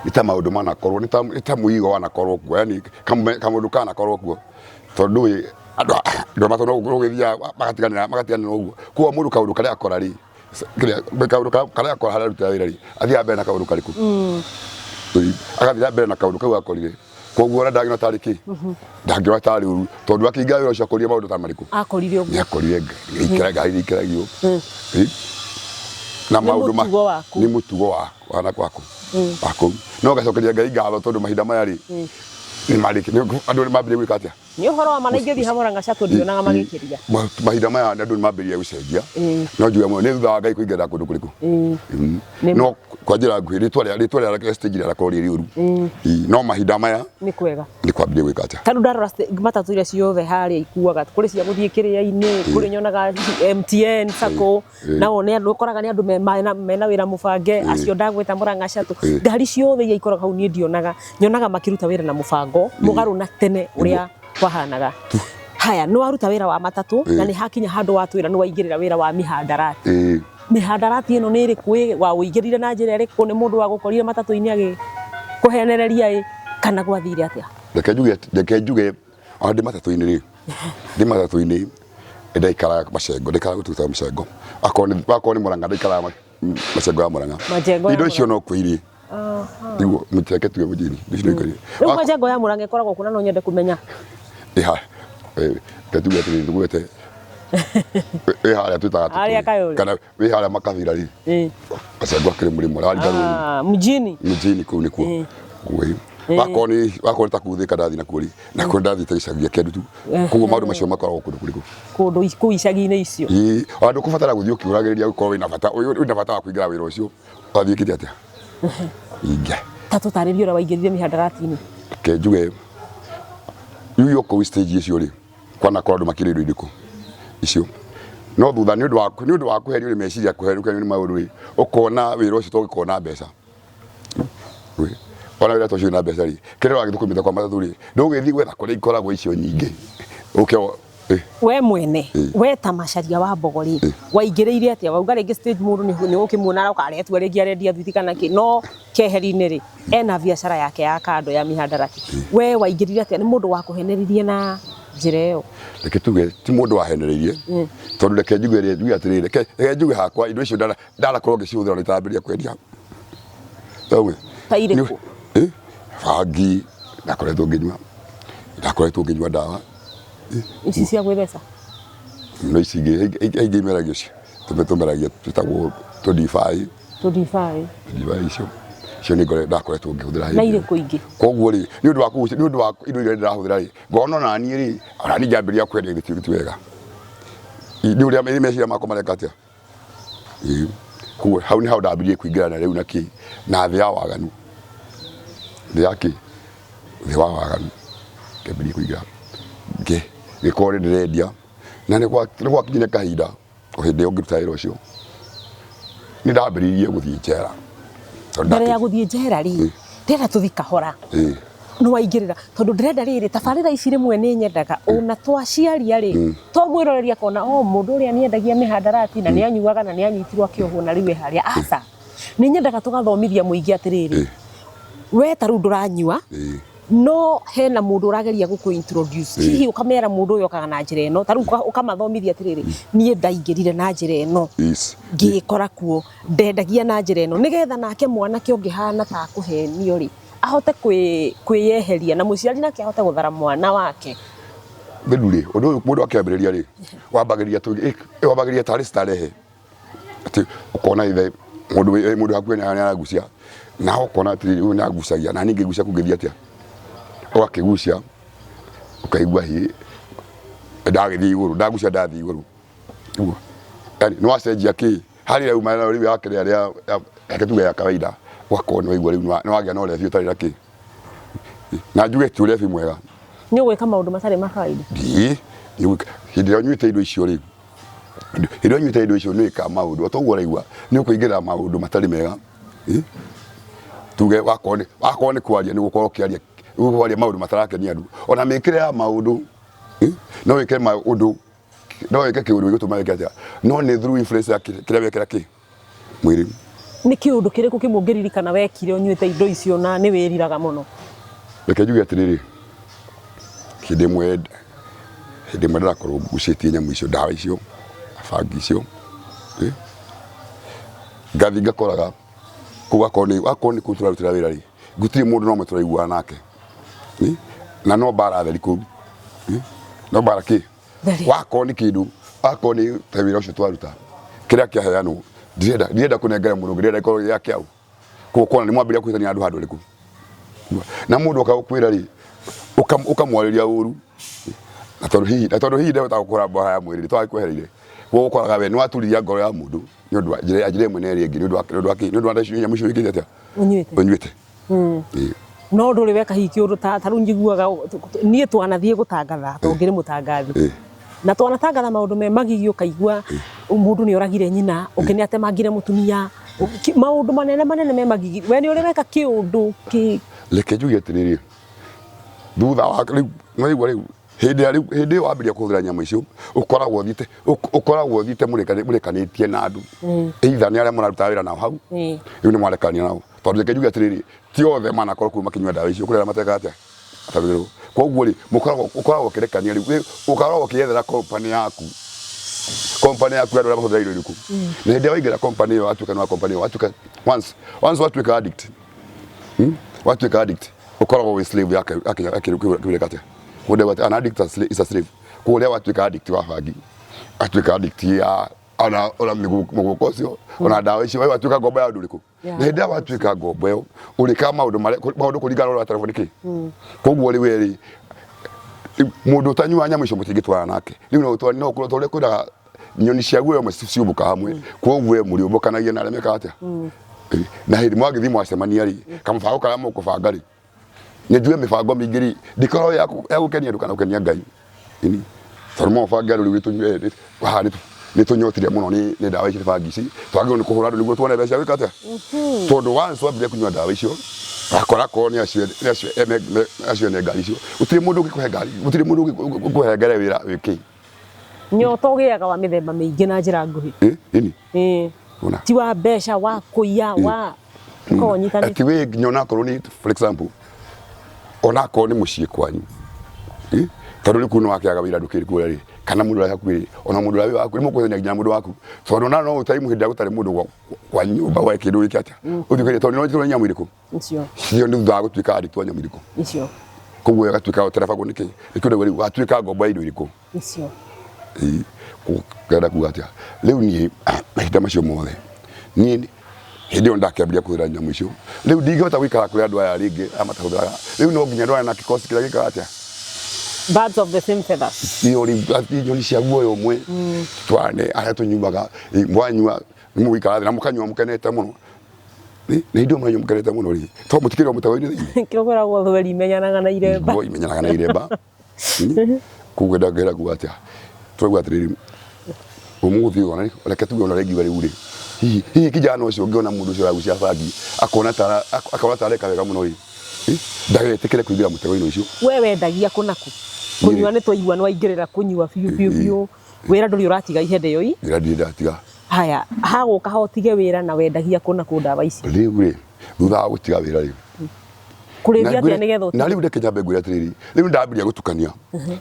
nĩ ta maũndũ manakorwo, nĩ ta mũigo wanakorwo kuo, yani kamũndũ kanakorwo kuo, tondũ ndũĩ andũ a matatũ no gũgĩthiaga magatiganĩra ũguo. Koguo mũndũ kaũndũ karĩa akora rĩ, kaũndũ karĩa akora harĩa arutĩra wĩra rĩ, athiaga mbere na kaũndũ karĩkũ? Agathiĩ na mbere na kaũndũ kau akorire. Koguo ona ndangĩona tarĩ kĩ? Ndangĩona tarĩ ũru, tondũ akĩingĩra wĩra ũcio akorire maũndũ ta marĩkũ? Akorire ũguo. Nĩ akorire ngari nĩ ikeragio. Na maũndũ ma nĩ mũtugo wa na kwaku. Wa kũu. No ngacokeria Ngai ngatho tondũ mahinda maya rĩ, nĩ marĩ andũ nĩ mambĩrĩria gwĩka atĩa? Nĩ ũhoro wa ma, na ingĩthiĩ hamwe na Ngacatũ ndionaga magĩkĩria. Mahinda maya andũ nĩ mambĩrĩria gũcenjia. No njuge mũno nĩ thutha wa Ngai kũingĩra kũndũ kũrĩkũ. No kwa njĩra nguhĩ rĩtwa rĩa stage rĩarakorwo rĩ rĩũru. No mahinda maya nĩ kwega. Nĩ kwambĩrĩria gwĩka atĩa? Ta rĩu ndarora matatũ iria ciothe harĩa ikuaga, kũrĩ cia gũthiĩ kĩrĩa-inĩ, kũrĩ nyonaga MTN Sacco, na wone andũ, ũkoraga nĩ andũ mena wĩra mũbange, acio ndagwĩta Mũrang'a Shuttle. Ngari ciothe iria ikoragwo hau niĩ ndionaga, nyonaga makĩruta wĩra na mũbango mũgarũ na tene ũrĩa kwahanaga. Haya, nĩ waruta wĩra wa matatũ na nĩ hakinya handũ watwĩra nĩ waingĩrĩra wĩra wa mihandarati. Mihandarati ĩno nĩ ĩrĩkũ ĩ, waũingĩrire na njĩra ĩrĩkũ, nĩ mũndũ wagũkorire matatũ-inĩ agĩkũhenereria ĩ, kana gwathire atĩa? Reke njuge ona ndĩ matatũ-inĩ rĩ, ndĩ matatũ-inĩ ndaikaraga macengo, ndaikaraga gũtuĩka macengo, akorwo nĩ Mũrang'a ndaikaraga macengo ya Mũrang'a. Indo icio no kuo irĩ. Nĩguo mũtireke tuge mũjini, indo icio no kuo irĩ. Rĩu majengo ya Mũrang'a ĩkoragwo kũ na no nyende kũmenya? Reke tuge atĩrĩrĩ, tũgwete wĩ harĩa twĩtaga Harĩa Kayole. Kana wĩ harĩa makabira rĩ, macengo akĩrĩ mũrĩmo ũrarika rũĩ. Mjini. Mjini kũu nĩkuo. Wakorwo nĩ ta kũu Thika ndathiĩ nakuo rĩ, nakuo ndathiĩte gĩcagi gĩa Kĩandutu. Koguo maũndũ macio makoragwo kũndũ kũrĩkũ? Kũndũ kũu icagi-inĩ icio. Ĩĩ, ona ndũkũbatara gũthiĩ ũkĩũragĩrĩria gũkorwo wĩna bata wa kũingĩra wĩra ũcio. Wathiĩ wĩkĩte atĩa? Ingia. Ta tũtarĩrie ũrĩa waingĩrire mĩhandarati-inĩ. Reke njuge, rĩu kũu stage icio rĩ, kwanakorwo andũ makĩrĩa indo irĩkũ icio. No thutha nĩ ũndũ wa kũherio nĩ meciria, kũherio nĩ maũndũ rĩ, ũkona wĩra ũcio to ũgĩkorwo na mbeca. Ona wĩra ta ũcio wĩna mbeca rĩ, kĩrĩa ũragĩthũkũmĩte kwa matatũ rĩ, ndũgĩthiĩ gwetha kũrĩa ikoragwo icio nyingĩ. Ũke We mwene, we ta Macharia wa Mbogo rĩ, waingĩrĩire atĩa? Wauga rĩngĩ stage mũndũ nĩ ũkĩmuona aroka aretua rĩngĩ arendia thwiti kana kĩ, no keheri-inĩ rĩ, ena biacara yake ya kando ya mihandarati. We waingĩrire atĩa? Nĩ mũndũ wakũhenereirie na njĩra ĩyo? Reke tuge ti mũndũ wahenereirie, tondũ reke njuge atĩrĩrĩ, reke njuge hakwa indo icio ndanakorwo ngĩcihũthĩra na itambĩrĩria kwendia. Ta irĩkũ? Bangi ndakoretwo ngĩnyua, ndakoretwo ngĩnyua ndawa. Ici cia gwĩtheca? No ici ingĩ ingĩ imeragio tũmeragia twĩtagwo tũndibai. Tũndibai. Tũndibai icio icio nĩ ngore ndakoretwo ngĩhũthĩra Na irĩkũ ingĩ? Koguo rĩ, nĩ ũndũ wa kũgucia, nĩ ũndũ wa indo iria ndĩrahũthĩra rĩ, ngona ona niĩ rĩ, ona niĩ ngĩambĩrĩria kwendia githĩ ti wega. Nĩ ũrĩa meciria makwa mareka atĩa? Ĩĩ. Koguo hau nĩ hau ndambĩrĩirie kũingĩrana rĩu na kĩ, na thĩ ya waganu. Thĩ ya kĩ? Thĩ wa waganu. Ngĩambĩrĩria kũingĩra, ngĩkorwo nĩ ndĩrendia. Na nĩ gwakinyire kahinda, o hĩndĩ ĩyo ngĩruta wĩra ũcio, nĩ ndambĩrĩirie gũthiĩ njera. Mbere ya gũthiĩ njera rĩ, ndĩrenda tũthiĩ kahora. Nĩ waingĩrĩra tondũ ndĩrenda rĩrĩ tabarĩra ici rĩmwe nĩ nyendaga ona twaciaria rĩ to mwĩroreri akona o mũndũ ũrĩa nĩendagia mĩhandarati na nĩanyuaga na nĩanyitirwo akĩohwo na rĩu e harĩa aca. Nĩ nyendaga tũgathomithia mũingĩ atĩrĩrĩ, we ta rĩu ndũranyua no hena mũndũ ũrageria gũkũ introduce hihi ũkamera mũndũ ũyũ okaga na njĩra ĩno ta rĩu ũkamathomithia atĩrĩrĩ niĩ ndaingĩrire na njĩra ĩno ngĩkora kuo ndendagia na njĩra ĩno nĩgetha nake mwanake ũngĩhana ta akũhenio rĩ ahote kwĩyeheria na mũciari nake ahote gũthara mwana wake. Rĩu rĩ, ũndũ ũyũ mũndũ akĩambĩrĩria rĩ, wambagĩrĩria wambagĩrĩria tarĩ starehe. Atĩ ũkona ithe mũndũ mũndũ hakuhĩ nawe nĩaragucia, nawe ũkona atĩrĩrĩ ũyũ nĩagucagia na niĩ ngĩgucia kũngĩthiĩ atĩa? Ũgakĩgucia ũkaigua hĩ ndagĩthiĩ igũrũ, ndagucia ndathiĩ igũrũ. Ũguo yaani nĩwacenjia kĩ harĩa uma nayo rĩu ya kĩrĩa rĩa reke tuge ya kawaida ũgakorwo nĩwaigua rĩu nĩwagĩa na ũrebi ũtarĩ na kĩ. Na njuge ti ũrebi mwega. Nĩ ũgwĩka maũndũ matarĩ ma kawaida? Ĩĩ, hĩndĩ ĩrĩa ũnyuĩte indo icio rĩ, hĩndĩ ĩrĩa ũnyuĩte indo icio nĩ wĩkaga maũndũ o ta ũguo ũraigua nĩ ũkũingĩrĩra maũndũ matarĩ mega. Tuge wakorwo nĩ kwaria nĩ ũgũkorwo ũkĩaria ũkwaria maũndũ matarakenia andũ. Ona mĩkĩre ya maũndũ no wĩke maũndũ no wĩke kĩũndũ gĩgũtũma wĩke atĩa, no nĩ through influence ya kĩrĩa wekĩra kĩ mwĩrĩ. Nĩ kĩũndũ kĩrĩkũ kĩmwe ũngĩririkana wekire ũnyuĩte indo icio na nĩ wĩriraga mũno? Reke njuge atĩrĩrĩ, hĩndĩ ĩmwe hĩndĩ ĩmwe ndĩrakorwo ngucĩtie nyamũ icio ndawa icio bangi icio ngathiĩ ngakoraga kũu akorwo nĩ akorwo nĩ kũu tũrarutĩra wĩra rĩ, gũtirĩ mũndũ na ũmwe tũraiguana nake na no mbara theri kũu, no mbara kĩ wakorwo nĩ kĩndũ wakorwo nĩ ta wĩra ũcio twaruta kĩrĩa kĩaheanwo ndirenda ndirenda kũnengera mũndũ ũngĩ ndĩrenda gĩkorwo gĩa kĩaũ koguo kona nĩ mwambĩrĩria kũhĩtania andũ handũ harĩkũ na mũndũ oka gũkwĩra rĩ ũkamwarĩria ũru na tondũ hihi na tondũ hihi ndehota gũkũra mbara ya mwĩrĩ twagĩkwehereire koguo ũkoraga we nĩ waturithia ngoro ya mũndũ nĩ ũndũ wa njĩra njĩra ĩmwe na ĩrĩa ĩngĩ nĩ ũndũ wa nĩ ũndũ wa kĩ nĩ ũndũ wa nyamũ icio wĩkĩte atĩa Ũnyuĩte. Ũnyuĩte. Ĩĩ. No ndũrĩ weka hihi kĩũndũ ta rĩu njiguaga niĩ twanathiĩ gũtangatha tondũ ngĩrĩ mũtangathi. Na twanatangatha maũndũ me magigi ũkaigua mũndũ nĩ oragire nyina, ũngĩ nĩ atemangire mũtumia, maũndũ manene manene me magigi. We nĩ ũrĩ weka kĩũndũ kĩ Reke njuge atĩrĩrĩ, thutha wa rĩu nĩwaigua rĩu hĩndĩ ya rĩu hĩndĩ ĩyo wambĩrĩria kũhũthĩra nyamũ icio ũkoragwo ũthiĩte ũkoragwo ũthiĩte mũrĩkanĩtie na andũ either nĩ arĩa mũrarutaga wĩra nao hau rĩu nĩ mwarekania nao tondũ reke njuge atĩrĩrĩ ti othe manakorwo kũu makĩnyua ndawa icio kũrĩ arĩa matekaga atĩa matarũrĩrwo koguo rĩ mũkoragwo ũkoragwo ũkĩrekania rĩu ũkoragwo ũkĩyethera company yaku company yaku ya andũ arĩa mahũthĩra indo irĩkũ na hĩndĩ ĩrĩa waingĩra company ĩyo watuĩka nĩ wa company ĩyo watuĩka once once watuĩka addict Watuĩka addict ũkoragwo wĩ slave yake yake yake kĩu atĩa kũndĩ gwate an addict is a slave kũrĩa watuĩka addict wa bangi atuĩka addict ya ona ona mũgũko ũcio ona ndawa icio we watuĩka ngombo ya ũndũ ũrĩkũ na hĩndĩ ĩrĩa watuĩka ngombo ĩyo ũrĩkaga maũndũ marĩa maũndũ kũringana na ũrĩa watarwo nĩ kĩ koguo rĩu we rĩ mũndũ ũtanyuaga nyamũ icio mũtingĩtwarana nake rĩu no ũtwarane no ũkorwo ta ũrĩa kwĩraga nyoni cia guoya ũmwe ciũmbũka hamwe koguo we mũrĩũmbũkanagia na arĩa mekaga atĩa na hĩndĩ mwagĩthiĩ mwacemania rĩ kamũbango karĩa mũkũbanga rĩ nĩ njuge mĩbango mĩingĩ rĩ ndĩkoragwo ya ya gũkenia andũ kana gũkenia Ngai Ĩni. Tondũ no ũbange andũ rĩu nĩtũnyue haha nĩtũnyotire mũno nĩ nĩ ndawa ici nĩ bangi ici twagĩrĩirwo nĩ kũhũra andũ nĩguo tuone mbeca cia gwĩka atĩa tondũ once wambĩrĩria kũnyua ndawa icio wakora korwo nĩ acio nĩ acio acio ene ngari icio gũtirĩ mũndũ ũngĩkũhe ngari gũtirĩ mũndũ ũngĩkũhengere wĩra wĩke Nyota ũgĩaga wa mĩthemba mĩingĩ na njĩra nguhĩ. Ĩ, ĩni. Ĩĩ. Ona. Ti wa mbeca, wa kũiya, wa ũkoragwo ũnyitanĩte. Ati we nginya onakorwo nĩ for example onakorwo nĩ mũciĩ kwanyu ĩ, tondũ rĩu kũu nĩ wakĩaga wĩra ndũkĩrĩ kũrĩa rĩ kana mũndũ ũrĩa hakuhĩ rĩ ona mũndũ ũrĩa wĩ waku nĩ mũkũhenia nginya mũndũ waku tondũ ona no ũtaimu hĩndĩ ĩrĩa gũtarĩ mũndũ kwa nyũmba gwa kĩndũ gĩkĩ atĩa ũthiĩ ũkaria tondũ nĩ wona nyamũ irĩkũ Icio. Cio nĩ thutha wa gũtuĩka addict wa nyamũ irĩkũ Icio. Koguo agatuĩka ũterebagwo nĩkĩ nĩkĩo rĩu watuĩka ngombo ya indo irĩkũ Icio. Ĩĩ, ngenda kuga atĩa rĩu niĩ mahinda macio mothe niĩ hĩndĩ ĩyo ndakĩambĩrĩria kũhũthĩra nyamũ icio rĩu ndingĩhota gũikara kũrĩ andũ aya rĩngĩ aya matahũthĩraga rĩu no nginya ndwane na kĩkosi kĩrĩa gĩkaga atĩa. Birds of the same feathers. Iyo rĩu nyoni cia guoya ũmwe twane arĩa tũnyuaga mwanyua mũgũikara thĩ na mũkanyua mũkenete mũno. Nĩ indo mũranyua mũkenete mũno rĩ to mũtikĩrĩ o mũtego-inĩ thĩinĩ. Kĩo kwĩragwo thweri imenyanaga na iremba. Nguo imenyanaga na iremba. Koguo ndangĩra kuga atĩa tũraigua atĩrĩrĩ ũmũthĩ ũyũ ona reke tuge ona rĩngiuga rĩu rĩ hihi hihi kijana ũcio ũngĩona mũndũ ũcio ũragucia bangi akona ta akona ta areka wega mũno rĩ ndagetĩkĩre kũingĩra mũtego-inĩ ũcio. We wendagia kũ na kũ? Kũnyua nĩ twaigua nĩ waingĩrĩra kũnyua biũ biũ biũ. Wĩra ndũrĩ ũratiga ihende ĩyo i? Wĩra ndirĩ ndatiga. Haya, hagũka ha ũtige wĩra na wendagia kũ na kũ ndawa ici? Rĩu rĩ thutha wa gũtiga wĩra rĩ Kũrĩithia atĩa nĩgetha na rĩu reke nyambe ngwĩre atĩrĩrĩ rĩu ndambiria gũtukania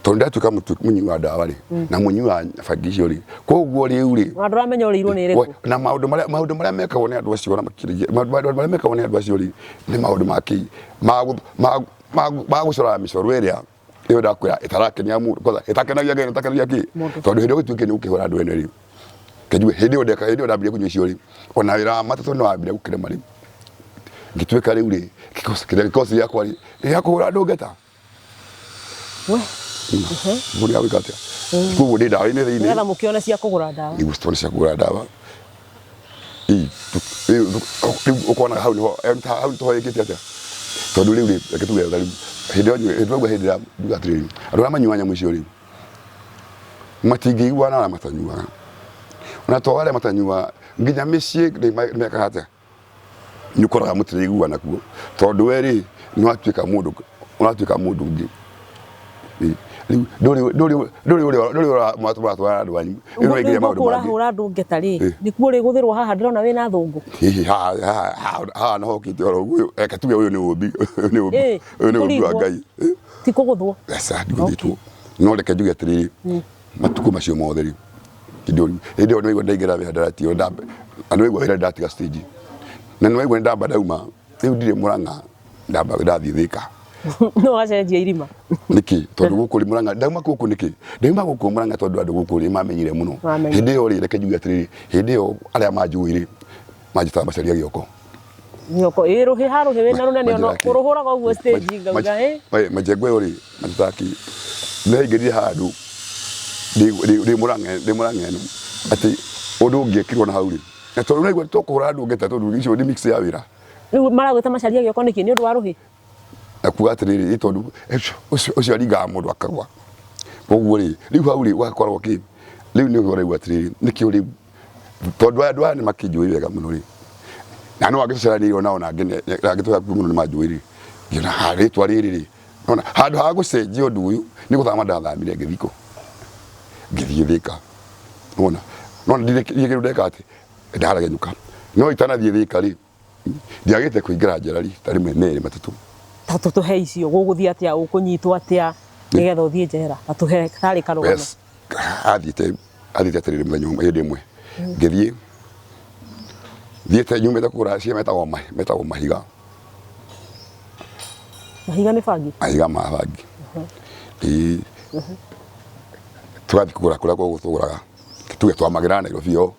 tondũ ndatuĩka mũnyui wa ndawa rĩ na mũnyui wa bangi icio rĩ koguo rĩu rĩ Na ndũramenya ũrĩirwo nĩ ĩrĩkũ. Na maũndũ marĩa maũndũ marĩa mekagwo nĩ andũ acio na makĩria maũndũ marĩa mekagwo nĩ andũ acio rĩ nĩ maũndũ ma kĩ ma gũcora mĩcoro ĩrĩa ĩyo ndakwĩra ĩtarakenia mũndũ kwanza ĩtakenagia Ngai na ĩtakenagia kĩ tondũ hĩndĩ ĩyo gĩtuĩke nĩ ũkĩhũra andũ ene rĩ kĩnjue hĩndĩ ĩyo ndeka hĩndĩ ĩyo ndambirie kũnyua icio rĩ ona wĩra wa matatũ nĩ wambire gũkĩrema rĩ ngĩtuĩka rĩu rĩ gĩkosi kĩrĩa gĩkosi gĩakwa rĩ nĩ gĩa kũhũra andũ ngeta. We. Mũndũ ya gwĩka atĩa koguo ndĩ ndawa-inĩ thĩinĩ nĩgetha mũkĩone cia kũgũra ndawa. Nĩguo tuone cia kũgũra ndawa. Ĩ, rĩu rĩu ũkona hau nĩho hau nĩtũhoyekete atĩa tondũ rĩu rĩ reke tuge rĩu hĩndĩ ĩyo hĩndĩ ĩyo hĩndĩ ya nduga atĩrĩrĩ andũ arĩa manyuaga nyamũ icio rĩ matingĩiguana na arĩa matanyuaga ona to arĩa matanyuaga nginya mĩciĩ nĩ mekaga atĩa nĩ ũkoraga mũtiraiguana kuo tondũ we rĩ nĩ watuĩka mũndũ ũratuĩka mũndũ ũngĩ. Rĩu ndũrĩ ndũrĩ ndũrĩ ũrĩa ndũrĩ ũratwara andũ anyu rĩu ũraingĩria maũndũ mangĩ. Ũrahũra andũ ngeta rĩ nĩkuo ũrĩgũthĩrwo haha ndĩrona wĩna thũngũ. Hihi haha haha haha no hokĩte oro ũguo reke tuge ũyũ nĩ ũmbi ũyũ nĩ ũmbi ũyũ nĩ ũmbi wa Ngai. Ti kũgũthwo. Aca ndigũthĩtwo no reke njuge atĩrĩrĩ matukũ macio mothe rĩ hĩndĩ ĩyo nĩwaigua ndaingĩra mĩhadarati ĩyo na nĩwaigua wĩra ndatiga stage na nĩwaigua nĩndamba ndauma rĩu ndirĩ Mũrang'a ndamba ndathiĩ Thĩka. No wacenjia irima. Nĩkĩ? Tondũ gũkũ rĩ Mũrang'a ndauma gũkũ nĩkĩ? Ndauma gũkũ Mũrang'a tondũ andũ gũkũ rĩ mamenyire mũno. Hĩndĩ ĩyo rĩ reke njuge atĩrĩrĩ hĩndĩ ĩyo arĩa manjũĩ rĩ manjĩtaga Macharia Gĩoko. Gĩoko ĩ rũhĩ ha rũhĩ wĩna rũnene ona ũrũhũraga ũguo stage ngauga ĩ. Majengo ĩyo rĩ manjĩtaga kĩ nĩyaingĩrire handũ ndĩ Mũrang'a ndĩ Mũrang'a ĩno atĩ ũndũ ũngĩekirwo na hau rĩ na tondũ ũraigua to kũhũra andũ ngeta tondũ icio nĩ mix ya wĩra. Rĩu maragwĩta Macharia Gĩoko nĩkĩ? Nĩ ũndũ wa rũhĩ? Na kuga atĩrĩrĩ ĩ tondũ ũcio aringaga mũndũ akagwa. Koguo rĩ rĩu hau rĩ ũgakorwo kĩ rĩu nĩguo ũraigua atĩrĩrĩ nĩkĩo rĩu tondũ andũ aya nĩ makĩnjũĩ wega mũno rĩ na no angĩ tũceranĩirio nao na angĩ angĩ twĩ hakuhĩ mũno nĩ manjũĩ rĩ ngĩona ha rĩtwa rĩrĩ rĩ nona handũ ha gũcenjia ũndũ ũyũ nĩ gũthama ndathamire ngĩthiĩ kũ ngĩthiĩ Thĩka nona nona ndirĩ kĩndũ ndeka atĩ ndaregenyũka no itanathiĩ Thĩka rĩ ndiagĩte kũingĩra njera rita rĩmwe merĩ matatũ. Ta tũtũhe icio gũgũthiĩ atĩa ũkũnyitwo atĩa nĩgetha ũthiĩ njera ta tũhe tarĩ karũgano. Yes. Athiĩte athiĩte atĩrĩrĩ mũthenya ũmwe hĩndĩ ĩmwe ngĩthiĩ thiĩte nyumĩte kũgũra cia metagwo metagwo mahiga. Mahiga nĩ bangi? Mahiga ma bangi. Ĩĩ. Tũgathiĩ kũgũra kũrĩa tũgũraga tuge twamagĩraga Nairobi ĩyo.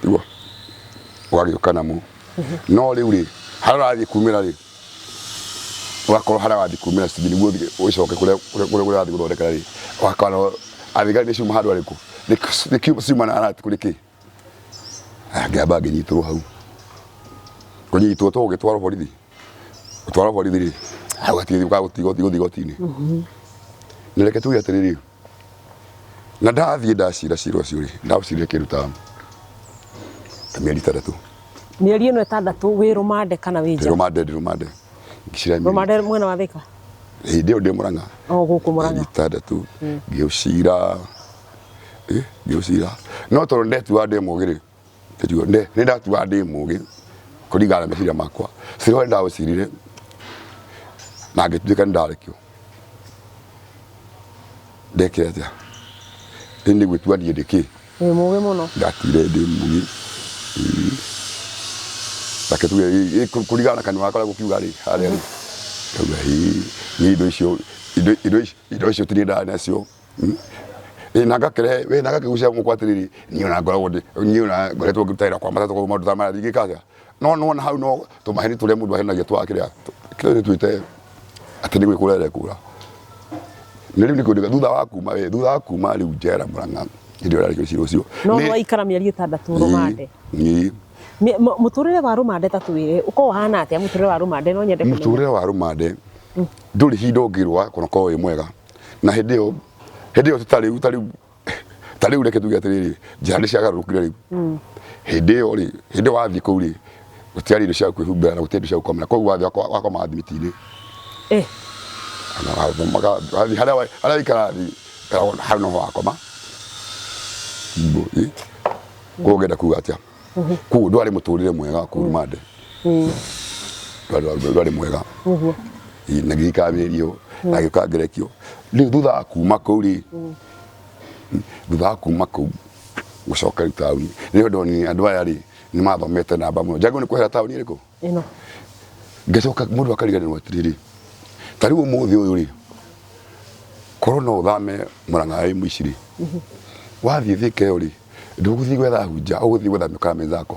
Nĩguo ũgagĩũka namo no rĩu rĩ harĩa ũrathiĩ kumĩra rĩ ũgakorwo harĩa wathiĩ kumĩra sijui nĩguo ũthiĩ ũcoke kũrĩa kũrĩa kũrĩa ũrathiĩ gũthondekera rĩ ũgakora athigari nĩ ciuma handũ harĩkũ nĩ ciuma na arati kũrĩ kĩ. Aya ngĩamba ngĩnyitĩrwo hau kũnyitwo to gũgĩtwarwo borithi gũtwarwo borithi rĩ hau hatirĩ gũthiĩ igoti-inĩ na reke tuge atĩrĩrĩ Na ndathiĩ ndacira cira ũcio rĩ, ndaũcirire kĩndũ ta ta mĩeri ĩtandatũ. Mĩeri ĩno ĩtandatũ wĩ rũmande kana wĩ nja? Rũmande, ndĩ rũmande. Ngĩcira mĩeri. Rũmande mwena wa Thĩka? Hĩndĩ ĩyo ndĩ Mũrang'a. O gũkũ Mũrang'a. Mĩeri ĩtandatũ ngĩũcira, ngĩũcira. No tondũ ndetuaga ndĩ mũgĩ rĩ, nĩ ndatuaga ndĩ mũgĩ kũringana na meciria makwa. Cira ũrĩa ndaũcirire na ngĩtuĩka nĩ ndarekio. Ndekire atĩa? Rĩu nĩ gwĩtua niĩ ndĩ kĩ? Wĩ mũgĩ mũno. Ndatuire ndĩ mũgĩ. Reke tuge kũringana na kanua gakwa ũrĩa gũkiuga rĩ, harĩa rĩ, ngauga ĩĩ niĩ indo icio indo icio indo icio ti niĩ ndarĩ nacio. Ĩ, na ngakĩrehe we na ngakĩgucia mũkwa atĩrĩrĩ, niĩ ona ngoragwo ndĩ niĩ ona ngoretwo ngĩruta wĩra kwa matatũ koguo maũndũ ta maya ndingĩka atĩa. No nĩwona hau no tũmaheni tũrĩa mũndũ ahenagia twa kĩrĩa kĩrĩa twĩte atĩ nĩ gwĩkũra arekũra. Na rĩu nĩkĩo ndĩga thutha wa kuma we thutha wa kuma rĩu njera Murang'a hĩndĩ ĩyo yarĩkio cira ũcio. No nĩ waikara mĩeri 6 rũmande. Ĩĩ. Mũtũrĩre wa rũmande ta twĩre ũkoragwo ũhana atĩa mũtũrĩre wa rũmande no nyende kũmenya. Mũtũrĩre wa rũmande ndũrĩ hinda ũngĩrwo kana ũkorwo wĩ mwega. Na hĩndĩ ĩyo hĩndĩ ĩyo ta rĩu ta rĩu ta rĩu reke tuge atĩrĩrĩ njĩra nĩ ciagarũrũkire rĩu. Hĩndĩ ĩyo rĩ hĩndĩ ĩyo wathiĩ kũu rĩ gũtiarĩ indo cia kwĩhumbĩra na gũtiarĩ indo cia gũkomera koguo wathiĩ wakomaga thimiti-inĩ. Wathiĩ harĩa harĩa waikara thĩ hau noho wakoma. Koguo ngenda kuga atĩa? Koguo ndwarĩ mũtũrĩre mwega kũu rũmande. Ndwarĩ mwega. Ĩĩ, na ngĩikara mĩeri ĩyo na ngĩũka ngĩrekio. Rĩu thutha wa kuma kũu rĩ, thutha wa kuma kũu gũcoka rĩu taũni, nĩho ndonire andũ aya rĩ, nĩ mathomete namba mũno. Njagĩrĩirwo nĩ kwehera taũni ĩrĩkũ? Ĩno. Ngĩcoka mũndũ akariganĩrwo atĩrĩrĩ, ta rĩu ũmũthĩ ũyũ rĩ, korwo no ũthame Mũrang'a wĩ mũici rĩ, wathiĩ Thĩka ĩyo rĩ, ndũgũthiĩ gwetha hunja, ũgũthiĩ gwetha mĩkora mĩthako.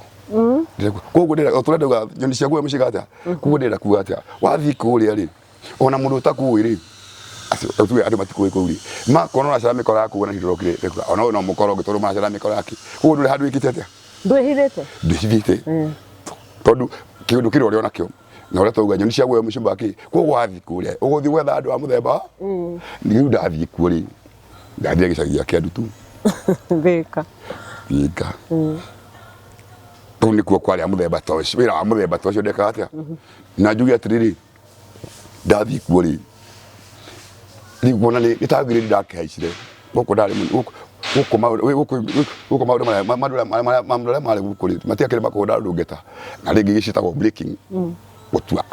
Koguo ndĩrenda, o ta ũrĩa ndauga nyoni cia guoya mũciĩ atĩa, koguo ndĩrenda kuga atĩa, wathiĩ kũrĩa rĩ, ona mũndũ ũtakũĩ rĩ, acio tuge andũ matikũĩ kũu rĩ, makona ũracera mĩkora yaku na ndũrokire, ona ũyũ no mũkora ũngĩ tondũ maracera mĩkora yake. Koguo ndũrĩ handũ wĩkĩte atĩa? Ndwĩhithĩte? Ndwĩhithĩte. Tondũ kĩũndũ kĩrĩa ũrĩ onakĩo na ũrĩa twauga nyoni cia guoya mũcimba kĩ, koguo wathiĩ kũrĩa ũgũthiĩ gwetha andũ a mũthemba rĩu ndathiĩ kuo rĩ, ndathiĩ gĩcagi gĩa Kĩandutu. Thĩka. Thĩka. Kũu nĩkuo kwarĩ a mũthemba ta ũcio, wĩra wa mũthemba ta ũcio ndekaga atĩa? Na njuge atĩrĩrĩ, ndathiĩ kuo rĩ, rĩu kuona nĩ ta grade ndakĩhaicire gũkũ ndarĩ gũkũ gũkũ maũndũ gũkũ gũkũ maũndũ marĩa maũndũ marĩa marĩ gũkũ rĩ matiakĩrĩ makũhũra andũ ngeta na rĩngĩ gĩciĩtagwo breaking gũtua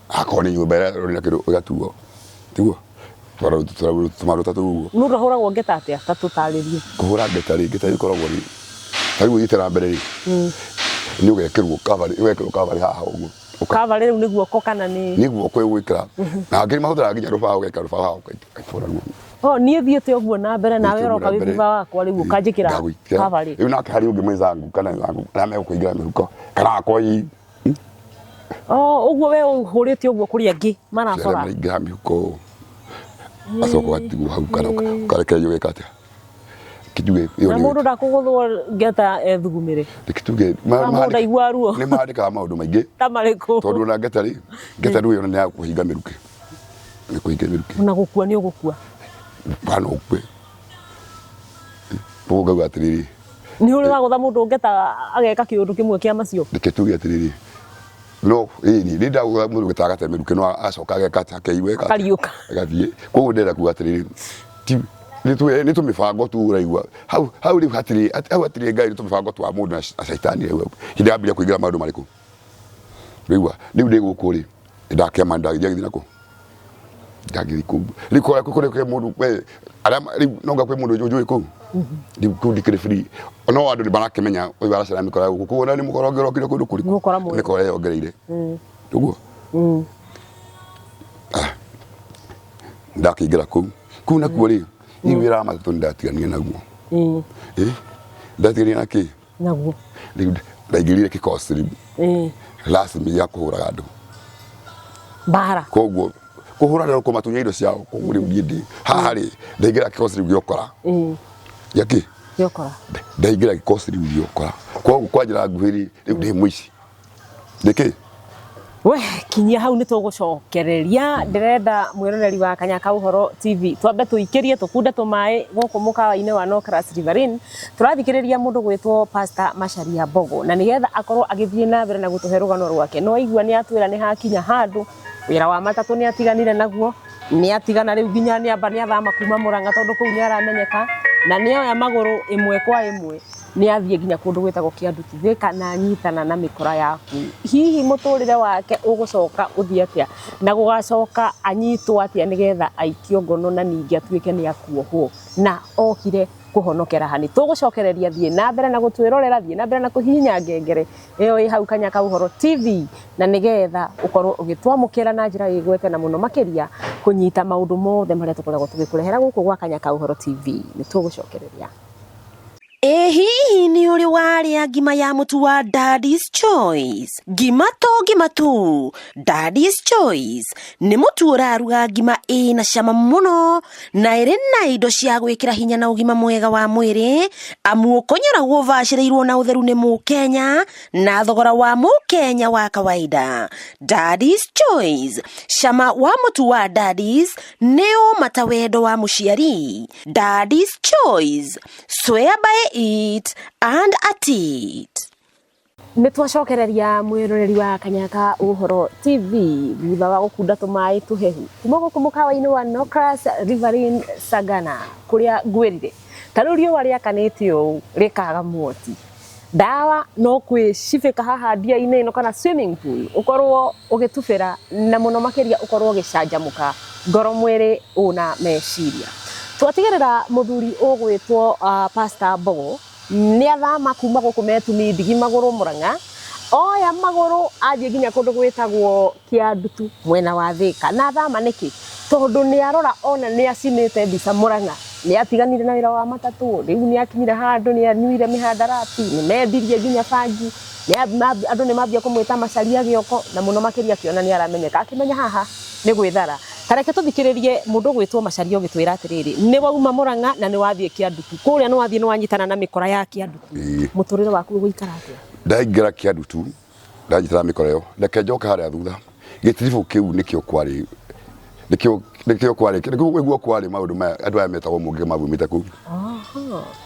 akorwo nĩ nyũmba ĩrĩa ĩrĩ na kĩndũ ĩgatuo tiguo tũmaũndũ ta tũu ũguo. Mũndũ ahũragwo ngeta atĩa ta tũtarĩrie? Kũhũra ngeta rĩ, ngeta ĩkoragwo rĩ, ta rĩu ũthiĩte na mbere rĩ, nĩ ũgekĩrwo kabarĩ ũgekĩrwo kabarĩ haha ũguo. Cover rĩu nĩ guoko kana nĩ nĩ guoko ĩgwĩkĩra na angĩ mahũthĩraga nginya rũbaũ ũgekĩra rũbaũ haha ũkaihũra ruo. Oh, niĩ thiĩte ũguo na mbere nawe ũroka wĩ thutha wakwa rĩu ũkanjĩkĩra cover rĩ. Rĩu nake harĩ ũngĩ mwenzangu kana wenzangu arĩa megũkũingĩra mĩhuko kana akorwo i Oh, ũguo we ũhũrĩte ũguo kũrĩ angĩ marabora. Maraingĩra mĩhuko acoka ũgatigwo hau kana ũkarekererio ũgeka atĩa. Kĩnjuge ĩyo Na mũndũ ndakũgũthwo ngeta ethugumĩre. Reke tuge Mũndũ ndaigua ruo. Nĩ mandĩkaga maũndũ maingĩ. Ta marĩkũ? Tondũ ona ngeta rĩ, ngeta rĩu ĩyo nĩ ya kũhinga mĩrukĩ. Nĩ kũhinga mĩrukĩ. Ona gũkua nĩ ũgũkua. Kana no ũkue. Koguo ngauga atĩrĩrĩ. Nĩ ũrĩ wagũtha mũndũ ngeta ageka kĩũndũ kĩmwe kĩa macio? Reke tuge atĩrĩrĩ, no ĩni nĩ ndagũtha mũndũ ngeta agate mĩrukĩ no acoka ageka atĩa akeigua eka atĩa? Akariũka. Agathiĩ. Koguo ndĩrenda kuga atĩrĩrĩ, ti nĩ tũmĩbango tu ũraigua hau hau rĩu hatirĩ hau hatirĩ Ngai nĩ tũmĩbango twa mũndũ na caitani rĩu hĩndĩ yambĩrĩria kũingĩra maũndũ marĩkũ rĩu rĩu ndĩ gũkũ rĩ ndakĩama ndagĩthiĩ nakũ ndagĩthiĩ kũu rĩu kũrĩa kũrĩa kwĩ mũndũ we arĩa rĩu no nga kwĩ mũndũ njũĩ kũu rĩu kũu ndikĩrĩ free no andũ nĩ marakĩmenya ũyũ aracera mĩkora gũkũ koguo na nĩ mũkora ũngĩ ũrokire kũndũ kũrĩkũ mĩkora yongereire ũguo ndakĩingĩra kũu kũu nakuo rĩ niĩ wĩra wa matatũ nĩndatiganire naguo Ĩ, ndatiganire na kĩ Naguo. Rĩu ndaingĩrire kĩkosi rĩu rasmi gĩa kũhũraga andũ Mbara. Koguo kũhũra na kũmatunya indo ciao koguo rĩu niĩ ndĩ haha rĩ ndaingĩra kĩkosi rĩu gĩa ũkora gĩa kĩ Gĩa ũkora. Ndaingĩra gĩkosi rĩu gĩa ũkora koguo kwa njĩra nguhĩ rĩ rĩu ndĩ mũici. Nĩkĩ? We kinyia hau nĩ tũgũcokereria ndĩrenda mwĩroreri wa Kanya ka Ũhoro TV twambe tũikĩrie tũkunde tũmaĩ gũkũ mũkawa-inĩ wa Nocras Riverine tũrathikĩrĩria mũndũ gwĩtwo Pastor Macharia Mbogo na nĩgetha akorwo agĩthiĩ na mbere na gũtũhe rũgano rwake no aigua nĩ atwĩra nĩ hakinya handũ wĩra wa matatũ nĩ atiganire naguo nĩ atigana rĩu nginya nĩ amba nĩ athama kuma Mũrang'a tondũ kũu nĩ aramenyeka na nĩ oya magũrũ ĩmwe kwa ĩmwe nĩ athiĩ nginya kũndũ gwĩtagwo Kĩandutu Thika na anyitana na mĩkora yaku. Hihi mũtũrĩre wake ũgũcoka ũthiĩ atĩa na gũgacoka anyitwo atĩa nĩgetha aikio ngono na ningĩ atuĩke nĩ akuohwo na okire Ũkũhonokera ha? Nĩ tũgũcokereria, thiĩ na mbere na gũtwĩrorera, thiĩ na mbere na kũhihinya ngengere ĩyo ĩ hau Kanya ka Ũhoro TV, na nĩgetha ũkorwo ũgĩtwamũkĩra na njĩra ĩgwete na mũno makĩria kũnyita maũndũ mothe marĩa tũkoragwo tũgĩkũrehera gũkũ gwa Kanya ka Ũhoro TV. Nĩ tũgũcokereria. Ĩ hihi nĩ ũrĩ warĩa ngima ya mũtu wa Daddy's Choice? Ngima to ngima tu, Daddy's Choice nĩ mũtu ũraruga ngima ĩna cama mũno na ĩrĩ na indo cia gwĩkĩra hinya na ũgima mwega wa mwĩrĩ, amu ũkonyoragwo ũbacĩrĩirwo na ũtheru nĩ mũkenya na thogora wa mũkenya wa kawaida. Daddy's Choice, cama wa mũtu wa Daddy's nĩ ũma ta wendo wa mũciari. Daddy's Choice, swear by it and at it. Nĩ twacokereria mwĩroreri wa Kanyaka Ũhoro TV thutha wa gũkunda tũmaĩ tũhehu kuma gũkũ mũkawa-inĩ wa Nocras Riverine Sagana, kũrĩa ngwĩrire ta rĩu riũa rĩakanĩte ũũ rĩkaga mwoti ndawa no kwĩcibĩka haha ndia-inĩ ĩno kana swimming pool, ũkorwo ũgĩtubĩra na mũno makĩria ũkorwo ũgĩcanjamũka ngoro, mwĩrĩ ũna meciria. Twatigĩrĩra mũthuri ũgwĩtwo Pastor Mbogo nĩ athama kuma gũkũ Metumi Ndigi Magũrũ Mũrang'a, oya magũrũ athiĩ nginya kũndũ gwĩtagwo Kĩandutu mwena wa Thĩka. Na athama nĩkĩ? Tondũ nĩ arora ona nĩ acinĩte mbica Mũrang'a, nĩ atiganire na wĩra wa matatũ, rĩu nĩ akinyire handũ nĩ anyuire mĩhandarati, nĩ mendirie nginya bangi, andũ nĩ mambia kũmwĩta Macharia Gĩoko, na mũno makĩria akĩona nĩ aramenyeka, akĩmenya haha nĩ gwĩthara. Ta reke tũthikĩrĩrie mũndũ ũgwĩtwo Macharia ũgĩtwĩra atĩrĩrĩ, nĩ wauma Mũrang'a na nĩ wathiĩ Kĩandutu, kũrĩa nĩ wathiĩ nĩ wanyitana na mĩkora ya Kĩandutu. Mũtũrĩre waku ũgũikara atĩa? Ndaingĩra Kĩandutu, ndanyitana mĩkora ĩyo, reke njoke harĩa thutha. Gĩtiribũ kĩu nĩkĩo kwarĩ, nĩkĩo kwarĩ, nĩguo kwarĩ maũndũ maya andũ aya metagwo mũngĩ maumĩte kũu.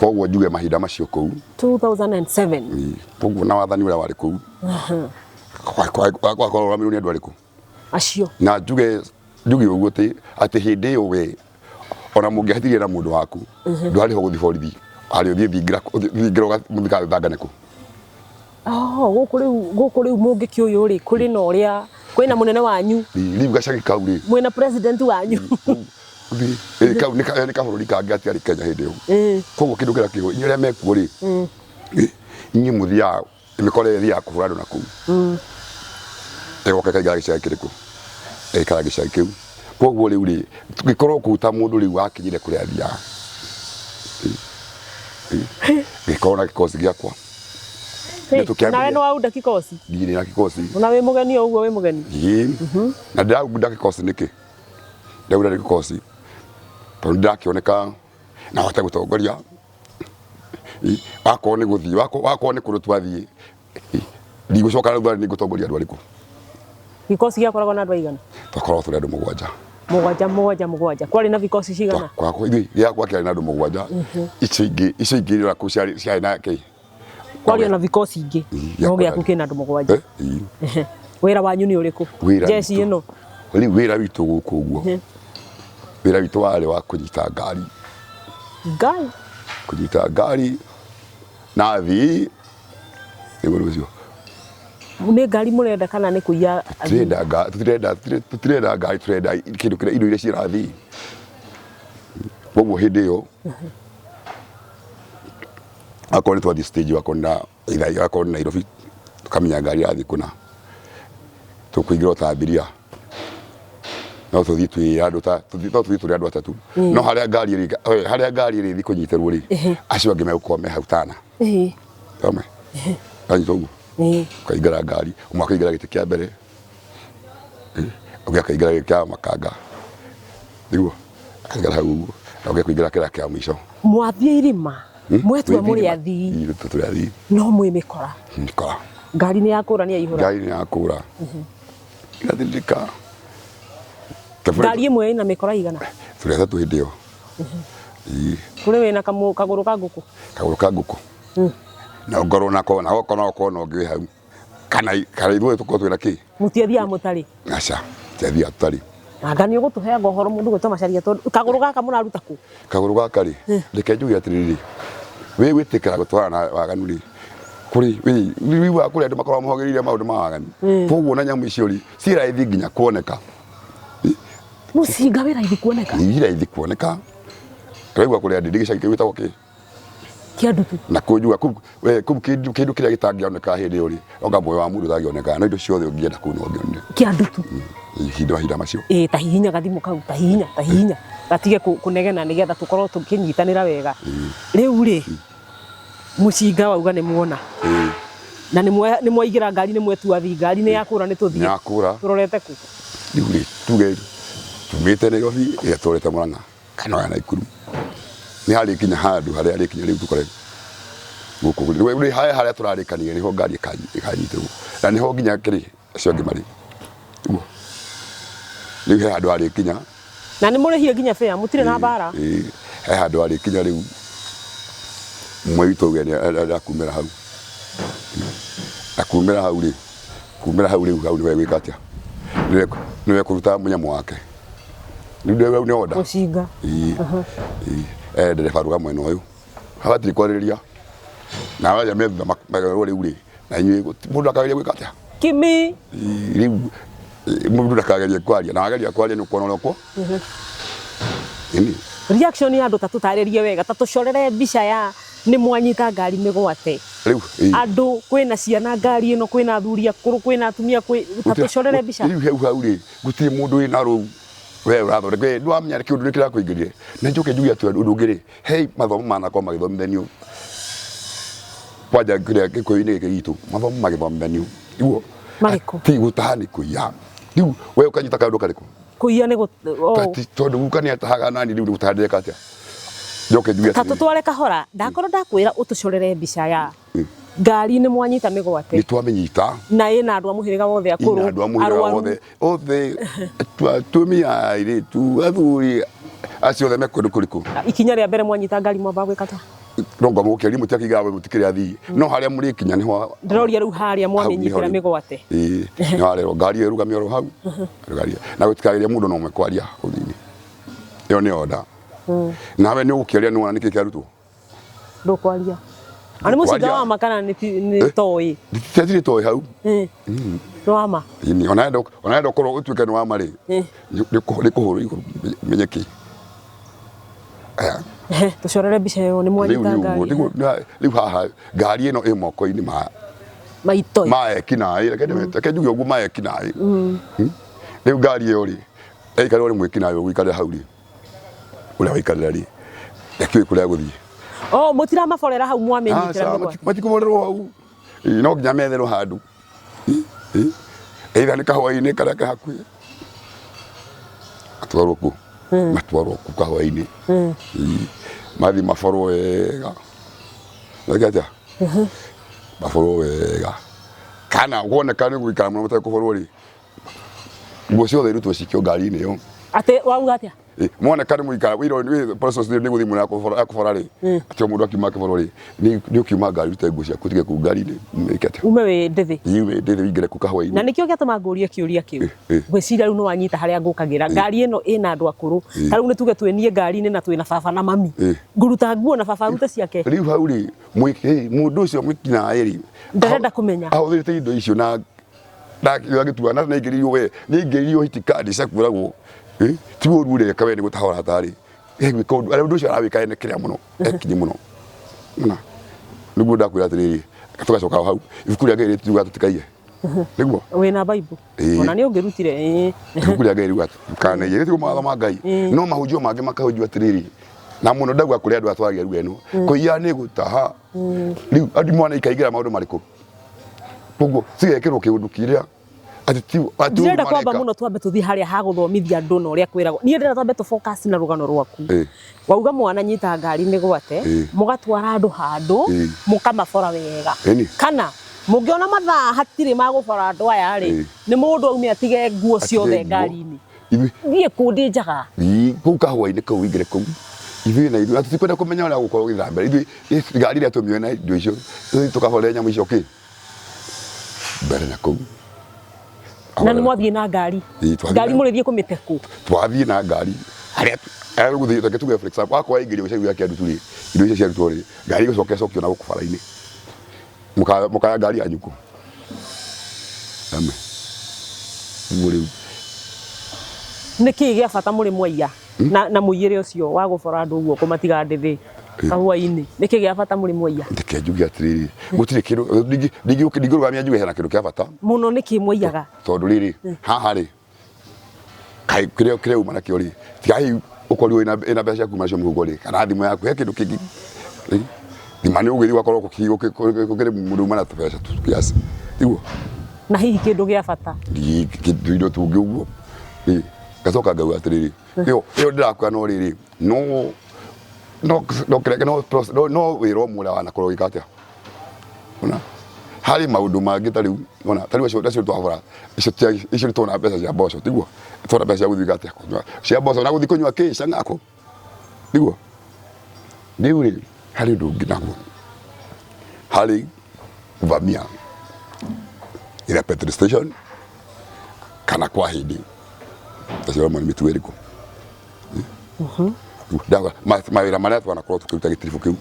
Koguo njuge mahinda macio kũu 2007. Koguo na wathani ũrĩa warĩ kũu wakorwo ũramirwo nĩ andũ arĩkũ acio. Na njuge ũguo atĩ hĩndĩ ĩyo we ona mũngĩahĩtirie na mũndũ waku, ndwarĩ ho gũthiĩ borithi, harĩ ũthiĩ thingira thingira mũthikathangane kũ. Oh, gũkũ rĩu mũngĩki ũyũ rĩ, kũrĩ na ũrĩa kwĩna mũnene wanyu. Rĩu gacagi kau rĩ, mwĩna president wanyu. Ĩ, kau nĩ kabũrũri kangĩ gatiarĩ Kenya hĩndĩ ĩyo. Koguo kĩndũ kĩrĩa kĩho, inyuĩ arĩa mekuo rĩ, inyuĩ mũthiaga mĩkora ĩyo ĩthiaga kũhũra andũ na kũu, ĩgoka ĩkaingĩra gĩcagi kĩrĩkũ, ĩgaikara gĩcagi kĩu. Koguo rĩu rĩ, gĩkorwo kũu ta mũndũ rĩu wakinyire kũrĩa athiaga, gĩkorwo na gĩkosi gĩakwa. Hey, nawe nĩ waunda kikosi? Ndirĩ na kikosi. Ona wĩ mũgeni o ũguo wĩ mũgeni? Ĩĩ, na ndĩraunda gĩkosi nĩkĩ? Ndĩraunda gĩkosi tondũ ndĩrakĩoneka na hote gũtongoria. Ĩ, wakorwo nĩ gũthiĩ, wakorwo nĩ kũndũ twathiĩ, ĩ, ndigũcoka na thutha, nĩ ngũtongoria andũ arĩkũ? Gĩkosi gĩakoragwo na andũ aigana? Twakoragwo tũrĩ andũ mũgwanja. Mũgwanja, mũgwanja, mũgwanja. Kwarĩ na vikosi cigana? Kwakwa ithuĩ gĩakwa kĩarĩ na andũ mũgwanja. Icio ingĩ ona kũu ciarĩ na kĩ. Kwarĩ ona vikosi ingĩ? No gĩaku kĩna andũ mũgwanja? Eh, ĩ. Wĩra wanyu nĩ ũrĩkũ? Wĩra Jeshi ĩno. Rĩu wĩra witũ gũkũ ũguo, wĩra witũ warĩ wa kũnyita ngari. Ngai. Kũnyita ngari na athii nĩguo ũndũ ũcio. Nĩ ngari mũrenda kana nĩ kũiya? Tũtirenda ngari, tũtirenda ngari, tũrenda kĩndũ kĩrĩa, indo iria cirathiĩ. Koguo hĩndĩ ĩyo akorwo nĩ twathiĩ stage, akorwo na either akorwo nĩ Nairobi, tũkamenya ngari irathiĩ kũna, tũkũingĩra o ta abiria, no tũthiĩ twĩ andũ ta no tũthiĩ tũrĩ andũ atatũ, no harĩa ngari ĩrĩ, harĩa ngari ĩrĩthiĩ kũnyitĩrwo rĩ, acio angĩ megũkorwo me hau tana. Tome kanyita ũguo, ũkaingĩra ngari, ũmwe akaingĩra gĩtĩ kĩa mbere, ũngĩ akaingĩra gĩtĩ kĩa makanga, nĩguo akaingĩra hau ũguo, na ũngĩ akaingĩra kĩrĩa kĩa mũico. Mwathiĩ irima mwetua mũrĩ athii? Ii, tũrĩ athii. No mwĩ mĩkora? Mĩkora. Ngari nĩ yakũra, nĩ yaihũra? Ngari nĩ yakũra, irathirĩrĩka. Ngari ĩmwe ĩna mĩkora igana? Tũrĩ atatũ hĩndĩ ĩyo. Ii. Kũrĩ wĩna kagũrũ ka ngũkũ? Kagũrũ ka ngũkũ, na ngorwo nako na okorwo no ũkorwo na ũngĩ wĩ hau, kana ithuothe tũkorwo twĩna kĩ. Mũtiathiaga mũtarĩ? Aca, tiathiaga tũtarĩ. Anga nĩ ũgũtũheaga ũhoro mũndũ gwĩtwo Macharia, tondũ kagũrũ gaka mũraruta kũ? Kagũrũ gaka rĩ, reke njuge atĩrĩrĩ, wĩ gwĩtĩkĩra gũtwarana na waganu rĩ, kũrĩ wĩiguaga kũrĩ andũ makoragwo mohagĩrĩire maũndũ ma waganu. Koguo na nyamũ icio rĩ, ciĩ raithi nginya kuoneka. Mũcinga wĩ raithi kuoneka? Ĩ raithi kuoneka. Ũraigua kũrĩ andũ gĩcagi kĩu gĩtagwo kĩ? Kĩandutu. Na kũu njuga kũu we kũu kĩndũ kĩndũ kĩrĩa gĩtangĩoneka hĩndĩ ĩyo rĩ, onga muoyo wa mũndũ ũtangĩoneka, no indo ciothe ũngĩenda kũu no ũngĩonire. Kĩandutu. Ihinda mahinda macio. Ĩĩ ta hihinya gathimũ kau, ta hihinya, ta hihinya. Gatige kũnegena nĩgetha tũkorwo tũkĩnyitanĩra wega. Rĩu rĩ, mũcinga wauga nĩ muona. Na nĩ mwaingĩra ngari nĩ mwetua thi, ngari nĩ yakũra nĩ tũthiĩ. Nĩ yakũra. Tũrorete kũ? Rĩu rĩ, tuge tumĩte Nairobi ĩrĩa tũrorete Murang'a kana oya Naikuru. Nĩ harĩkinya handũ harĩa harĩkinya rĩu tũkore gũkũ rĩu rĩ harĩa harĩa tũrarĩkanire nĩho ngari ĩkanyitĩrwo na nĩho nginya kĩrĩ acio angĩ marĩ. Ũguo rĩu he handũ harĩkinya. Na nĩ mũrĩhie nginya fare, mũtirĩ na mbara. Ĩĩ, he handũ harĩkinya rĩu ũmwe witũ auge nĩ akumĩra hau. Na kumĩra hau rĩ, kumĩra hau rĩu hau nĩwe gwĩka atĩa? Nĩwe kũruta mũnyamũ wake. Rĩu nĩwe nĩ order. Mũcinga. Ĩĩ. Ĩĩ. Eh, ndereba ruga mwena ũyũ. Hatirĩ kwarĩrĩria. Na arĩa me thutha makerwo rĩu rĩ, na inyuĩ mũndũ ndakagerie gwĩka atĩa? Kimi. Ĩĩ, rĩu mũndũ ndakagerie kwaria. Na wageria kwaria nĩ ũkuona ũrĩa ũkũ. Ĩni. Reaction ya andũ ta tũtarĩrie wega, ta tũcorere mbica ya nĩ mwanyita ngari mĩgwate. Rĩu, ĩĩ. Andũ kwĩna ciana ngari ĩno, kwĩna athuri akũrũ, kwĩna atumia, kwĩ ta tũcorere mbica. Rĩu hau hau rĩ, gũtirĩ mũndũ wĩna rũu we ũrathondeka we ndwamenya kĩũndũ nĩ kĩrakũingĩrire. Na njoke njuge atĩ ũndũ ũngĩ rĩ, he mathomo manakorwo magĩthomithanio kwanja kĩrĩa gĩkũyũ-inĩ gĩkĩ gitũ, mathomo magĩthomithanio nĩguo Marĩkũ? Ti gũtaha nĩ kũiya. Rĩu we ũkanyita kaũndũ karĩkũ? Kũiya nĩ oh. Tondũ guka nĩ atahaga nani rĩu nĩ gũtaha ndĩreka atĩa? Njoke njuge Ta tũtware kahora, ndakorwo ndakwĩra ũtũcorere mbica ya ngari nĩ mwanyita mĩgwate. Nĩ twamĩnyita. Na ĩna andũ a mũhĩrĩga wothe akũrũ, Ĩna andũ a mũhĩrĩga wothe, othe, atumia, airĩtu, athuri, acio othe me kũndũ kũrĩkũ? Ikinya rĩa mbere mwanyita ngari mwambaga gwĩka atĩa? No ngomba gũkĩaria mũtiakiugaga we mũtikĩrĩ athii no harĩa mũrĩkinya nĩho. Ndĩroria rĩu harĩa mwamĩnyitĩra mĩgwate. Ĩĩ, nĩho harerwo ngari ĩyo ĩrũgame oro hau. Ngari na gũtikagĩria mũndũ na ũmwe kwaria hau thĩinĩ. Ĩyo nĩ order. Nawe nĩ ũgũkĩaria nĩ wona nĩkĩ kĩarutwo. Ndũkwaria. Na nĩ mũcinga wa ma kana nĩ toĩ? Tiatirĩ toĩ hau. Nĩ wa ma. Ĩni, ona enda ũkorwo ũtuĩke nĩ wa ma rĩ, nĩ kũhũrwo igũrũ menye kĩ. Tũcorere mbica ĩyo nĩ mwanyita ngari. Rĩu haha ngari ĩno ĩ moko-inĩ ma maitoi ma ekinaĩ, reke njuge ũguo ma ekinaĩ. Rĩu ngari ĩyo rĩ, ĩikarĩrwo nĩ mwĩkinaĩ ũgũikarĩra hau rĩ, ũrĩa waikarĩra rĩ, ndakĩũĩ kũrĩa agũthiĩ. Oh, mũtiramaborera hau mwamĩnyitĩra mĩgwate? Matikũborerwo hau, no nginya metherwo handũ. Either nĩ kahũa-inĩ karĩa ke hakuhĩ matwarwo kũ matwarwo kũ kahũa-inĩ, mathiĩ maborwo wega, meke atĩa, maborwo wega, kana woneka nĩ gũikara mũno matekũborwo rĩ, nguo ciothe irutwo cikio ngari-inĩ ĩyo. Atĩ wauga atĩa? Mwoneka nĩ mũikara wĩra nĩ process nĩ gũthiĩ mũno ya kũbora rĩ, atĩ o mũndũ akiuma akĩborwo rĩ, nĩ ũkiuma ngari ũrute nguo ciaku ũtige kũu ngari-inĩ wĩke atĩa? Ume wĩ ndĩthĩ. Ume ndĩthĩ ũingĩre kũu kahũa-inĩ. Na nĩkĩo gĩatũma ngũrie kĩũria kĩu. Ngwĩciria rĩu nĩ wanyita harĩa ngũkagĩra. Ngari ĩno ĩna andũ akũrũ. Ta rĩu nĩ tuge twĩ niĩ ngari-inĩ na twĩna baba na mami. Ngũruta nguo na baba arute ciake. Rĩu hau rĩ, mũndũ ũcio mwĩkinaĩ rĩ, Ndarenda kũmenya. Ahũthĩrĩte indo icio na ndagĩtua na nĩaingĩrĩirio we nĩaingĩrĩirio itikadi cia kũragwo ti ũru ũreka we nĩ gũtaha ũrataha rĩ, egwĩka ũndũ ũndũ ũcio arawĩka ene kĩrĩa mũno ekinyi mũno na nĩguo ndakwĩra atĩrĩrĩ, tũgacoka o hau ibuku rĩa Ngai rĩtiuga tũtikaiye nĩguo wĩna Bible ona nĩ ũngĩrutire. Ibuku rĩa Ngai riuga tũtikanaiye, gĩtirĩ mawatho ma Ngai, no mahunjio mangĩ makahunjio atĩrĩrĩ, na mũno ndauga kũrĩ andũ atwaragia ruga ĩno, kũiya nĩ gũtaha. Rĩu andũ mwana ikaingĩra maũndũ marĩkũ? Koguo cigekĩrwo kĩũndũ kĩrĩa atĩ ti atĩ Ndirenda ũru kwamba mareka. Mũno twambe tũthiĩ harĩa ha gũthomithia andũ na ũrĩa kwĩragwo. Niĩ ndĩrenda twambe tũ focus na rũgano rwaku. Wauga mwana nyita ngari mĩgwate, mũgatwara andũ handũ, mũkamabora wega. Kana mũngĩona mathaa hatirĩ ma gũbora andũ aya rĩ, nĩ mũndũ aume atige nguo ciothe Atige nguo. ngari-inĩ. Ithuĩ Thiĩ kũ ndĩ njaga. Ii, kũu kahũa-inĩ kau ũingĩre kũu ithuĩ na ithuĩ na tũtikwenda kũmenya ũrĩa gũkorwo gũgĩthambĩra ithuĩ ngari ĩrĩa tũmĩoe na indo icio tũthiĩ tũkahorere nyamũ icio kĩ mbere na kũu. Na nĩ mwathiĩ na ngari? Ii, twathiĩ. Ngari mũrĩthiĩ kũmĩte kũ? Twathiĩ na ngari harĩa harĩa tũgũthiĩ, reke tuge for example wakorwo waingĩrio gĩcagi gĩa Kĩandutu rĩ, indo icio ciarutwo rĩ, ngari ĩgũcoka ĩcokio na gũkũ bara-inĩ. Mũkaya ngari yanyu kũ? Ame. Ũguo rĩu. Nĩ kĩĩ gĩa bata mũrĩ mwaiya na mũiyĩre ũcio wa gũbora andũ ũguo kũmatiga ndĩthĩ? Kahũa-inĩ nĩkĩ gĩa bata mũrĩ mwaiya? Reke njuge atĩrĩrĩ, gũtirĩ kĩndũ ndingĩrũgamia njuge hena kĩndũ kĩa bata. Mũno nĩkĩ mwaiyaga? Tondũ rĩrĩ, haha rĩ, kaĩ kĩrĩa kĩrĩa uma nakĩo rĩ, tiga hihi ũkorirwo wĩna mbeca ciaku nacio mũhuko rĩ, kana thimũ yaku, he kĩndũ kĩngĩ. Thima nĩ ũgĩthiĩ ũgakorwo gũkĩrĩ mũndũ uma na tũbeca kiasi, tiguo? Na hihi kĩndũ gĩa bata? Tũindo tũngĩ ũguo. Ngacoka ngauga atĩrĩrĩ, ĩyo ĩyo ndĩrakwĩra no rĩrĩ, no no no kĩrĩa no no no wĩra ũmwe ũrĩa wanakorwo ũgĩka atĩa ona harĩ maũndũ mangĩ ta rĩu ona ta rĩu acio acio twahũra icio tia icio nĩ mbeca cia mboco tiguo twona mbeca cia gũthiĩ atĩa kũnyua cia mboco na gũthiĩ kũnyua kĩ cang'ako tiguo rĩu rĩ harĩ ũndũ ũngĩ naguo harĩ kuvamia ila petrol station kana kwa hĩndĩ acio amwe nĩ mĩtugo ĩrĩkũ Ndauga, mawĩra marĩa twanakorwo tũkĩruta gĩtiribũ kĩu.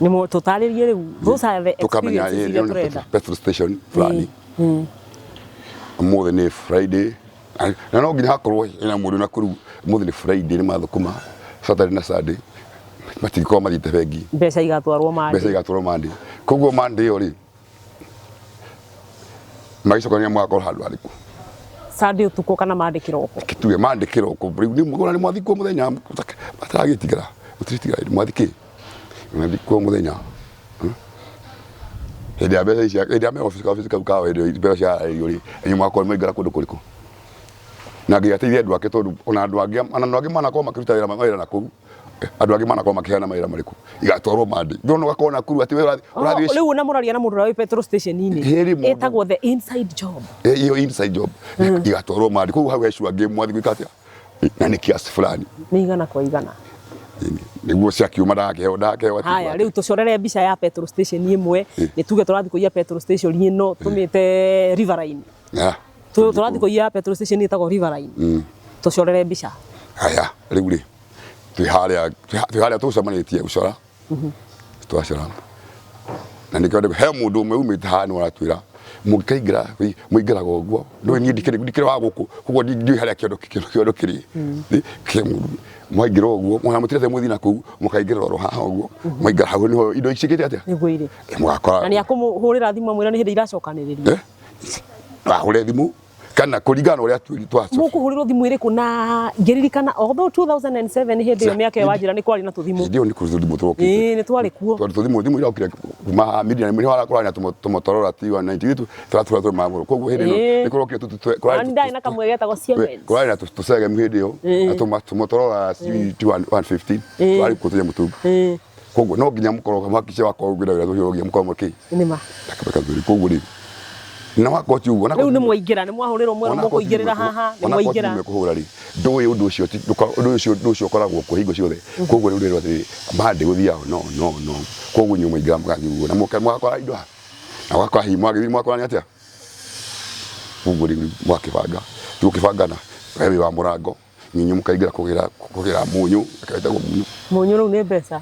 Nĩ tũtarĩrie rĩu, those are the tukamenya experiences iria tũrenda. Petrol station fulani ũmũthĩ nĩ Friday na no nginya hakorwo hena mũndũ na kũu ũmũthĩ nĩ Friday nĩ mathũkũma Saturday na Sunday matingĩkorwo mathiĩte bengi. Mbeca igatwarwo Monday. Mbeca igatwarwo Monday, koguo Monday ĩyo rĩ magĩcokania mũgakorwo handũ harĩkũ? Sunday ũtukũ kana Monday kĩroko? Kĩtuge Monday kĩroko rĩu nĩ mũgũra nĩ mwathi kuo mũthenya mataragĩtigĩra mũtirĩtigĩra mwathi kĩ mwathi kuo mũthenya. Hĩndĩ ya mbeca ici hĩndĩ ya me office office kau kao hĩndĩ ĩyo mbeca ciarĩrio rĩ inyuĩ mũgakorwo mwaingĩra kũndũ kũrĩkũ na nginya ateithie andũ ake tondũ ona andũ angĩ manakorwo makĩruta wĩra mawĩra na kũu andũ angĩ manakorwo makĩheana mawĩra marĩkũ igatwarwo Monday ndona ũgakorwo na kuru atĩ we ũrathiĩ. Rĩu ona mũraria na mũndũ ũrĩa wĩ petrol station-inĩ Hĩrĩ mũndũ. Ĩtagwo the inside job. Iyo inside job igatwarwo Monday, koguo hau he cua mwathi gwĩka atĩa na nĩ kiasi fulani. Nĩ igana kwa igana. Nĩguo ciakiuma ndakĩheo ndakĩheo. Haya, rĩu tũcorere mbica ya petrol station ĩmwe. Nĩ tuge tũrathiĩ kũiya petrol station ĩno tũmĩte Riverine. Tũrathiĩ kũiya petrol station ĩtagwo Riverine. Tũcorere mbica. Haya, rĩu rĩ twĩ harĩa tũcemanĩtie gũcora twacora na nĩkĩo he mũndũ ũmwe umĩte haha nĩ aratwĩra mũngĩkaingĩra mũingĩraga ũguo ndũĩ niĩ ndikĩrĩ wa gũkũ koguo ndiũĩ harĩa kĩondo kĩrĩ. Kĩ mũndũ mwaingĩra ũguo mwana mũtirete mũthiĩ na kũu mũkaingĩra oro haha ũguo mwaingĩra hau nĩho indo icikĩte atĩa. Nĩguo irĩ. Mũgakora. Na nĩ akũmũhũrĩra thimũ amwĩra nĩ hĩndĩ iracokanĩrĩrio. Ahũre thimũ kana kũringana na ũrĩa twa Mũkũhũrĩrwo thimũ ĩrĩkũ? Na ngĩririkana although 2007 hĩndĩ ĩyo mĩaka ĩyo wanjĩra nĩ kwarĩ na tũthimũ. Hĩndĩ ĩyo nĩ kũrĩ tũthimũ tũrokĩte. Ĩĩ nĩ twarĩ kuo. Tondũ tũthimũ thimũ irokire kuma haha media nĩ hara kũrarĩ na tũmotorola T190 tũratũra tũrĩ magũrũ koguo hĩndĩ ĩno nĩ kũrokire kũrarĩ. Nĩ ndarĩ na kamwe getagwo Siemens. Kũrarĩ na tũcegemu hĩndĩ ĩyo na tũmotorola T150 twarĩ kuo tũnyamũ tũu, koguo no nginya mũkorwo mwakice wakorwo ngwĩra wĩra tũcio no nginya mũkorwo mũkĩ Nĩma. Koguo rĩ na wakorwo ti ũguo Rĩu nĩ mwaingĩra, nĩ mwahũrĩrwo mwerwo mũkũingĩrĩra haha, nĩ mwaingĩra. Kũhũra rĩ ndũĩ ũndũ ũcio ũndũ ũcio ũkoragwo kuo hingo ciothe, koguo rĩu rĩrwo atĩrĩrĩ Monday gũthiaga no no no koguo inyuĩ mwaingĩra mũgathiĩ ũguo na mũgakora indo haha na ũgakora hihi mwagĩthiĩ mwakora nĩ atĩa, koguo rĩu mwakĩbanga tũgũkĩbangana we wĩ wa mũrango inyuĩ mũkaingĩra kũgĩra mũnyũ wĩtagwo mũnyũ. Mũnyũ rĩu nĩ mbeca.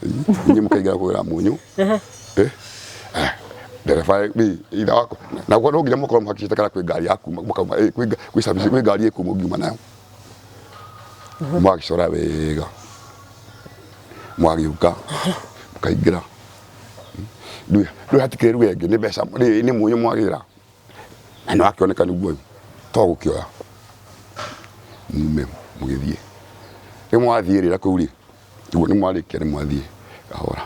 Inyuĩ mũkaingĩra kũgĩra mũnyũ. Ndereba rĩ ithe wako na no nginya mũkorwo mũhakikicĩte kana kwĩ ngari yaku mũkauma kwĩ service kwĩ ngari ĩkuuma ũngiuma nayo mwagĩcora wega mwagĩũka mũkaingĩra ndũĩ hatikĩrĩ ruga ĩngĩ nĩ mbeca nĩ mũnyũ mwagĩra na nĩ wakĩoneka nĩguo to gũkĩoya mume mũgĩthiĩ rĩu mwathiĩ rĩ na kũu rĩ nĩguo nĩ mwarĩkia nĩ mwathiĩ kahora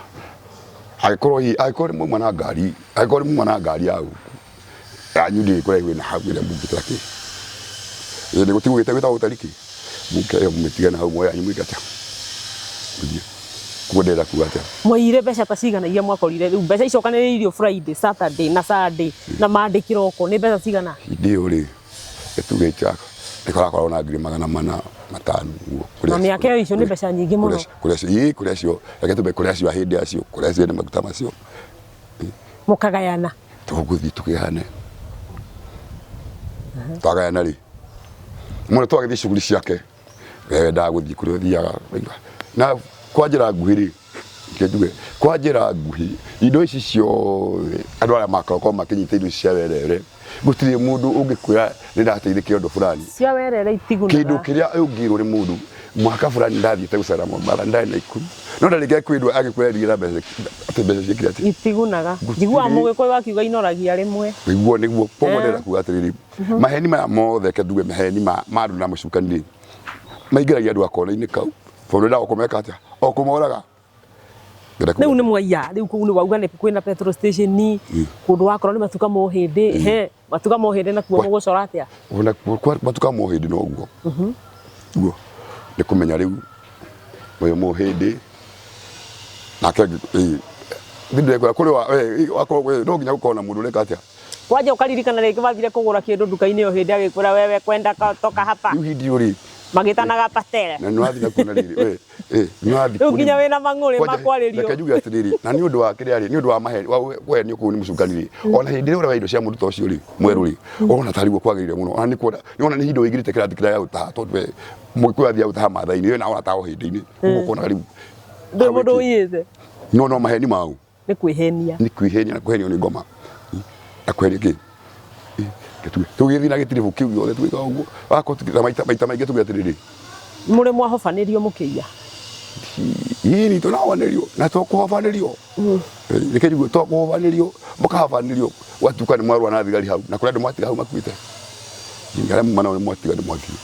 angĩkorwo hihi angĩkorwo nĩ mwauma na ngari angĩkorwo nĩ mwauma na ngari ya gũkũ yanyu ndĩrĩ kũraihu na hau ĩrĩa mũngĩtara kĩ ĩĩ nĩ gũtigwo gwĩtagwo gũtariki mũke ĩyo mũmĩtige na hau muoye yanyu mwĩke atĩa mũthiĩ koguo ndĩrenda kuga atĩa. Mwaiyire mbeca ta cigana iria mwakorire rĩu mbeca icokanĩrĩirio Friday, Saturday na Sunday na Monday kĩroko nĩ mbeca cigana? Hĩndĩ ĩyo rĩ gĩtugĩ kĩa nĩ kũrakoragwo na 450,000 ũguo. Na mĩaka ĩyo icio nĩ mbeca nyingĩ mũno. Kũrĩa acio ĩĩ kũrĩa acio reke tumbe kũrĩa acio a hĩndĩ acio kũrĩa acio nĩ maguta macio. Mũkagayana. Tũgũthiĩ tũgayane twagayana rĩ mũndũ twagĩthiĩ shughuli ciake we wendaga gũthiĩ kũrĩa ũthiaga na kwa njĩra nguhĩ rĩ reke njuge kwa njĩra nguhĩ indo ici ciothe andũ arĩa makoragwo makĩnyita indo ici cia werere. Gũtirĩ mũndũ ũngĩkwĩra nĩ ndateithĩkire ũndũ fulani. Cia werere itigunaga. Kĩndũ kĩrĩa ũngĩrwo nĩ mũndũ mwaka fulani ndathiĩte gũcera Mombatha ndarĩ na ikuru no ndarĩkia kwĩrwo agĩkwĩra ndigĩra mbeca atĩ mbeca ciĩkire atĩ Itigunaga. Njiguaga Mũgĩkũyũ akiuga inoragia rĩmwe. Nĩguo nĩguo koguo ndĩrenda kuga atĩrĩrĩ, maheni maya mothe reke nduge maheni ma andũ na mũcukani rĩ, maingĩragia andũ gakona-inĩ kau tondũ endaga o kũmeka atĩa, o kũmoraga. Rĩu nĩ mwaiya rĩu kũu nĩ wauga nĩ kwĩna petrol station kũndũ wakorwo nĩ matuka ma ũhĩndĩ he matuka ma ũhĩndĩ nakuo mũgũcora atĩa? Ona matuka ma ũhĩndĩ noguo guo nĩ kũmenya rĩu ũyũ mũhĩndĩ nake ndĩrekora kũrĩ wakorwo no nginya gũkorwo na mũndũ ũreka atĩa. Kwanja ũkaririkana rĩngĩ wathire kũgũra kĩndũ nduka-inĩ ĩyo hĩndĩ agĩkwĩra wewe kwenda toka hapa. Rĩu hĩndĩ ĩyo rĩ magĩtanaga pastel. Na nĩ wathiĩ nakuo na rĩrĩ we nĩ wathiĩ Rĩu nginya wĩna mang'ũrĩ ma kwarĩrio. Reke njuge atĩrĩrĩ, na nĩ ũndũ wa kĩrĩa rĩ, nĩ ũndũ wa mahe wa kũhenio kũu nĩ mũcukani rĩ, ona hĩndĩ ĩrĩa ũrĩa wa indo cia mũndũ ta ũcio rĩ, mwerũ rĩ, ũrona tarĩ guo kwagĩrĩire mũno, ona nĩ kuona, ona nĩ ihinda ũingĩrĩte kĩrathi kĩrĩa gĩa gũtaha tondũ we mũgĩkũyũ athiaga gũtaha Maathai-inĩ, we nawe ũrataha ũhĩndĩ-inĩ, ũguo ũkonaga rĩu. Ndũrĩ mũndũ ũiyĩte. No no maheni mau. Nĩ kwĩhenia. Nĩ kwĩhenia na kũhenio nĩ ngoma. Na kũhenio kĩ? Tũgĩthiĩ na gĩtiribũ kĩu gĩothe tũgĩka ũguo. Wakorwo maita maita maingĩ tuge atĩrĩrĩ. Mũrĩ mwahobanĩrio mũkĩiya? Ĩni tũrahobanĩrio na to kũhobanĩrio. Reke njigue to kũhobanĩrio mũkahobanĩrio gwatuĩka nĩ mwarũa na thigari hau na kũrĩ andũ mwatiga hau makuĩte. Arĩa muma nao nĩ mwatiga nĩ mwathiĩ.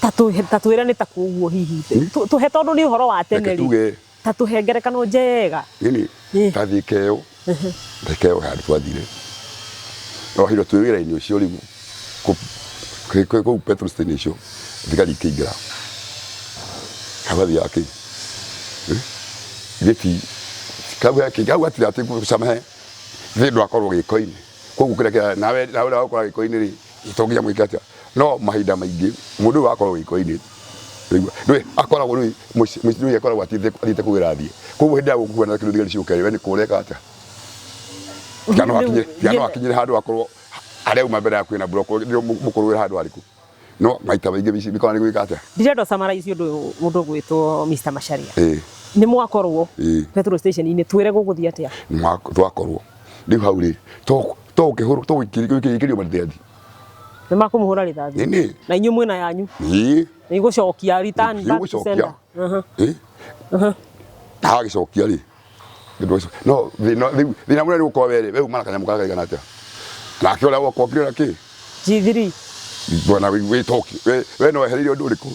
Ta twĩre nĩ ta kũ ũguo hihi? Tũhe tondũ nĩ ũhoro wa tene rĩ. Reke tuge Ta tũhe ngerekano njega. Nini ta Thika ĩyo, Thika ĩyo he handũ twathire. No hĩndĩ twĩ wĩra-inĩ ũcio rĩu kũu petrol station icio thigari ikĩingĩra. Hau hathiaga kĩ? Githĩ ti hau hatirĩ atĩ gũcama he githĩ ndwakorwo gĩko-inĩ. Koguo kĩrĩa kĩra nawe nawe ũrĩa wakora gĩko-inĩ rĩ, to nginya mwĩke atĩa. No mahinda maingĩ mũndũ ũyũ wakorwo gĩko-inĩ Ũraigua? Ndũĩ akoragwo rĩu mũciĩ mũciĩ akoragwo athiĩte athiĩte kũgĩra athiĩ. Koguo hĩndĩ ya gũkua na kĩndũ thigari ciũke we nĩ kũra eka atĩa? Tiga no akinye tiga no akinyire handũ akorwo harĩa auma mbere yaku ena block ndio mũkũrũĩra handũ harĩkũ. No maita maingĩ mĩkora nĩ gwĩka atĩa? Ndirenda summarize ũndũ ũyũ mũndũ ũgwĩtwo Mr. Macharia. Ĩĩ. Nĩ mwakorwo Ĩĩ. petrol station-inĩ twĩre gũgũthiĩ atĩa? Twakorwo rĩu hau rĩ to to ũkĩhũrwo to gũikĩrio marĩthethi. Nĩ makũmũhũra rithathi. Nĩ. Na inyuĩ mwĩna yanyu. Ĩĩ. Nĩ igũcokia return back to sender. Ĩĩ. Na agĩcokia rĩ no thĩna rĩu thĩna mũnene nĩ gũkorwo werĩ we uma na kanyamũ karĩa kaigana atĩa nake ũrĩa woka okire na kĩ G3 bwana wĩ toki we we no wehereire ũndũ ũrĩkũ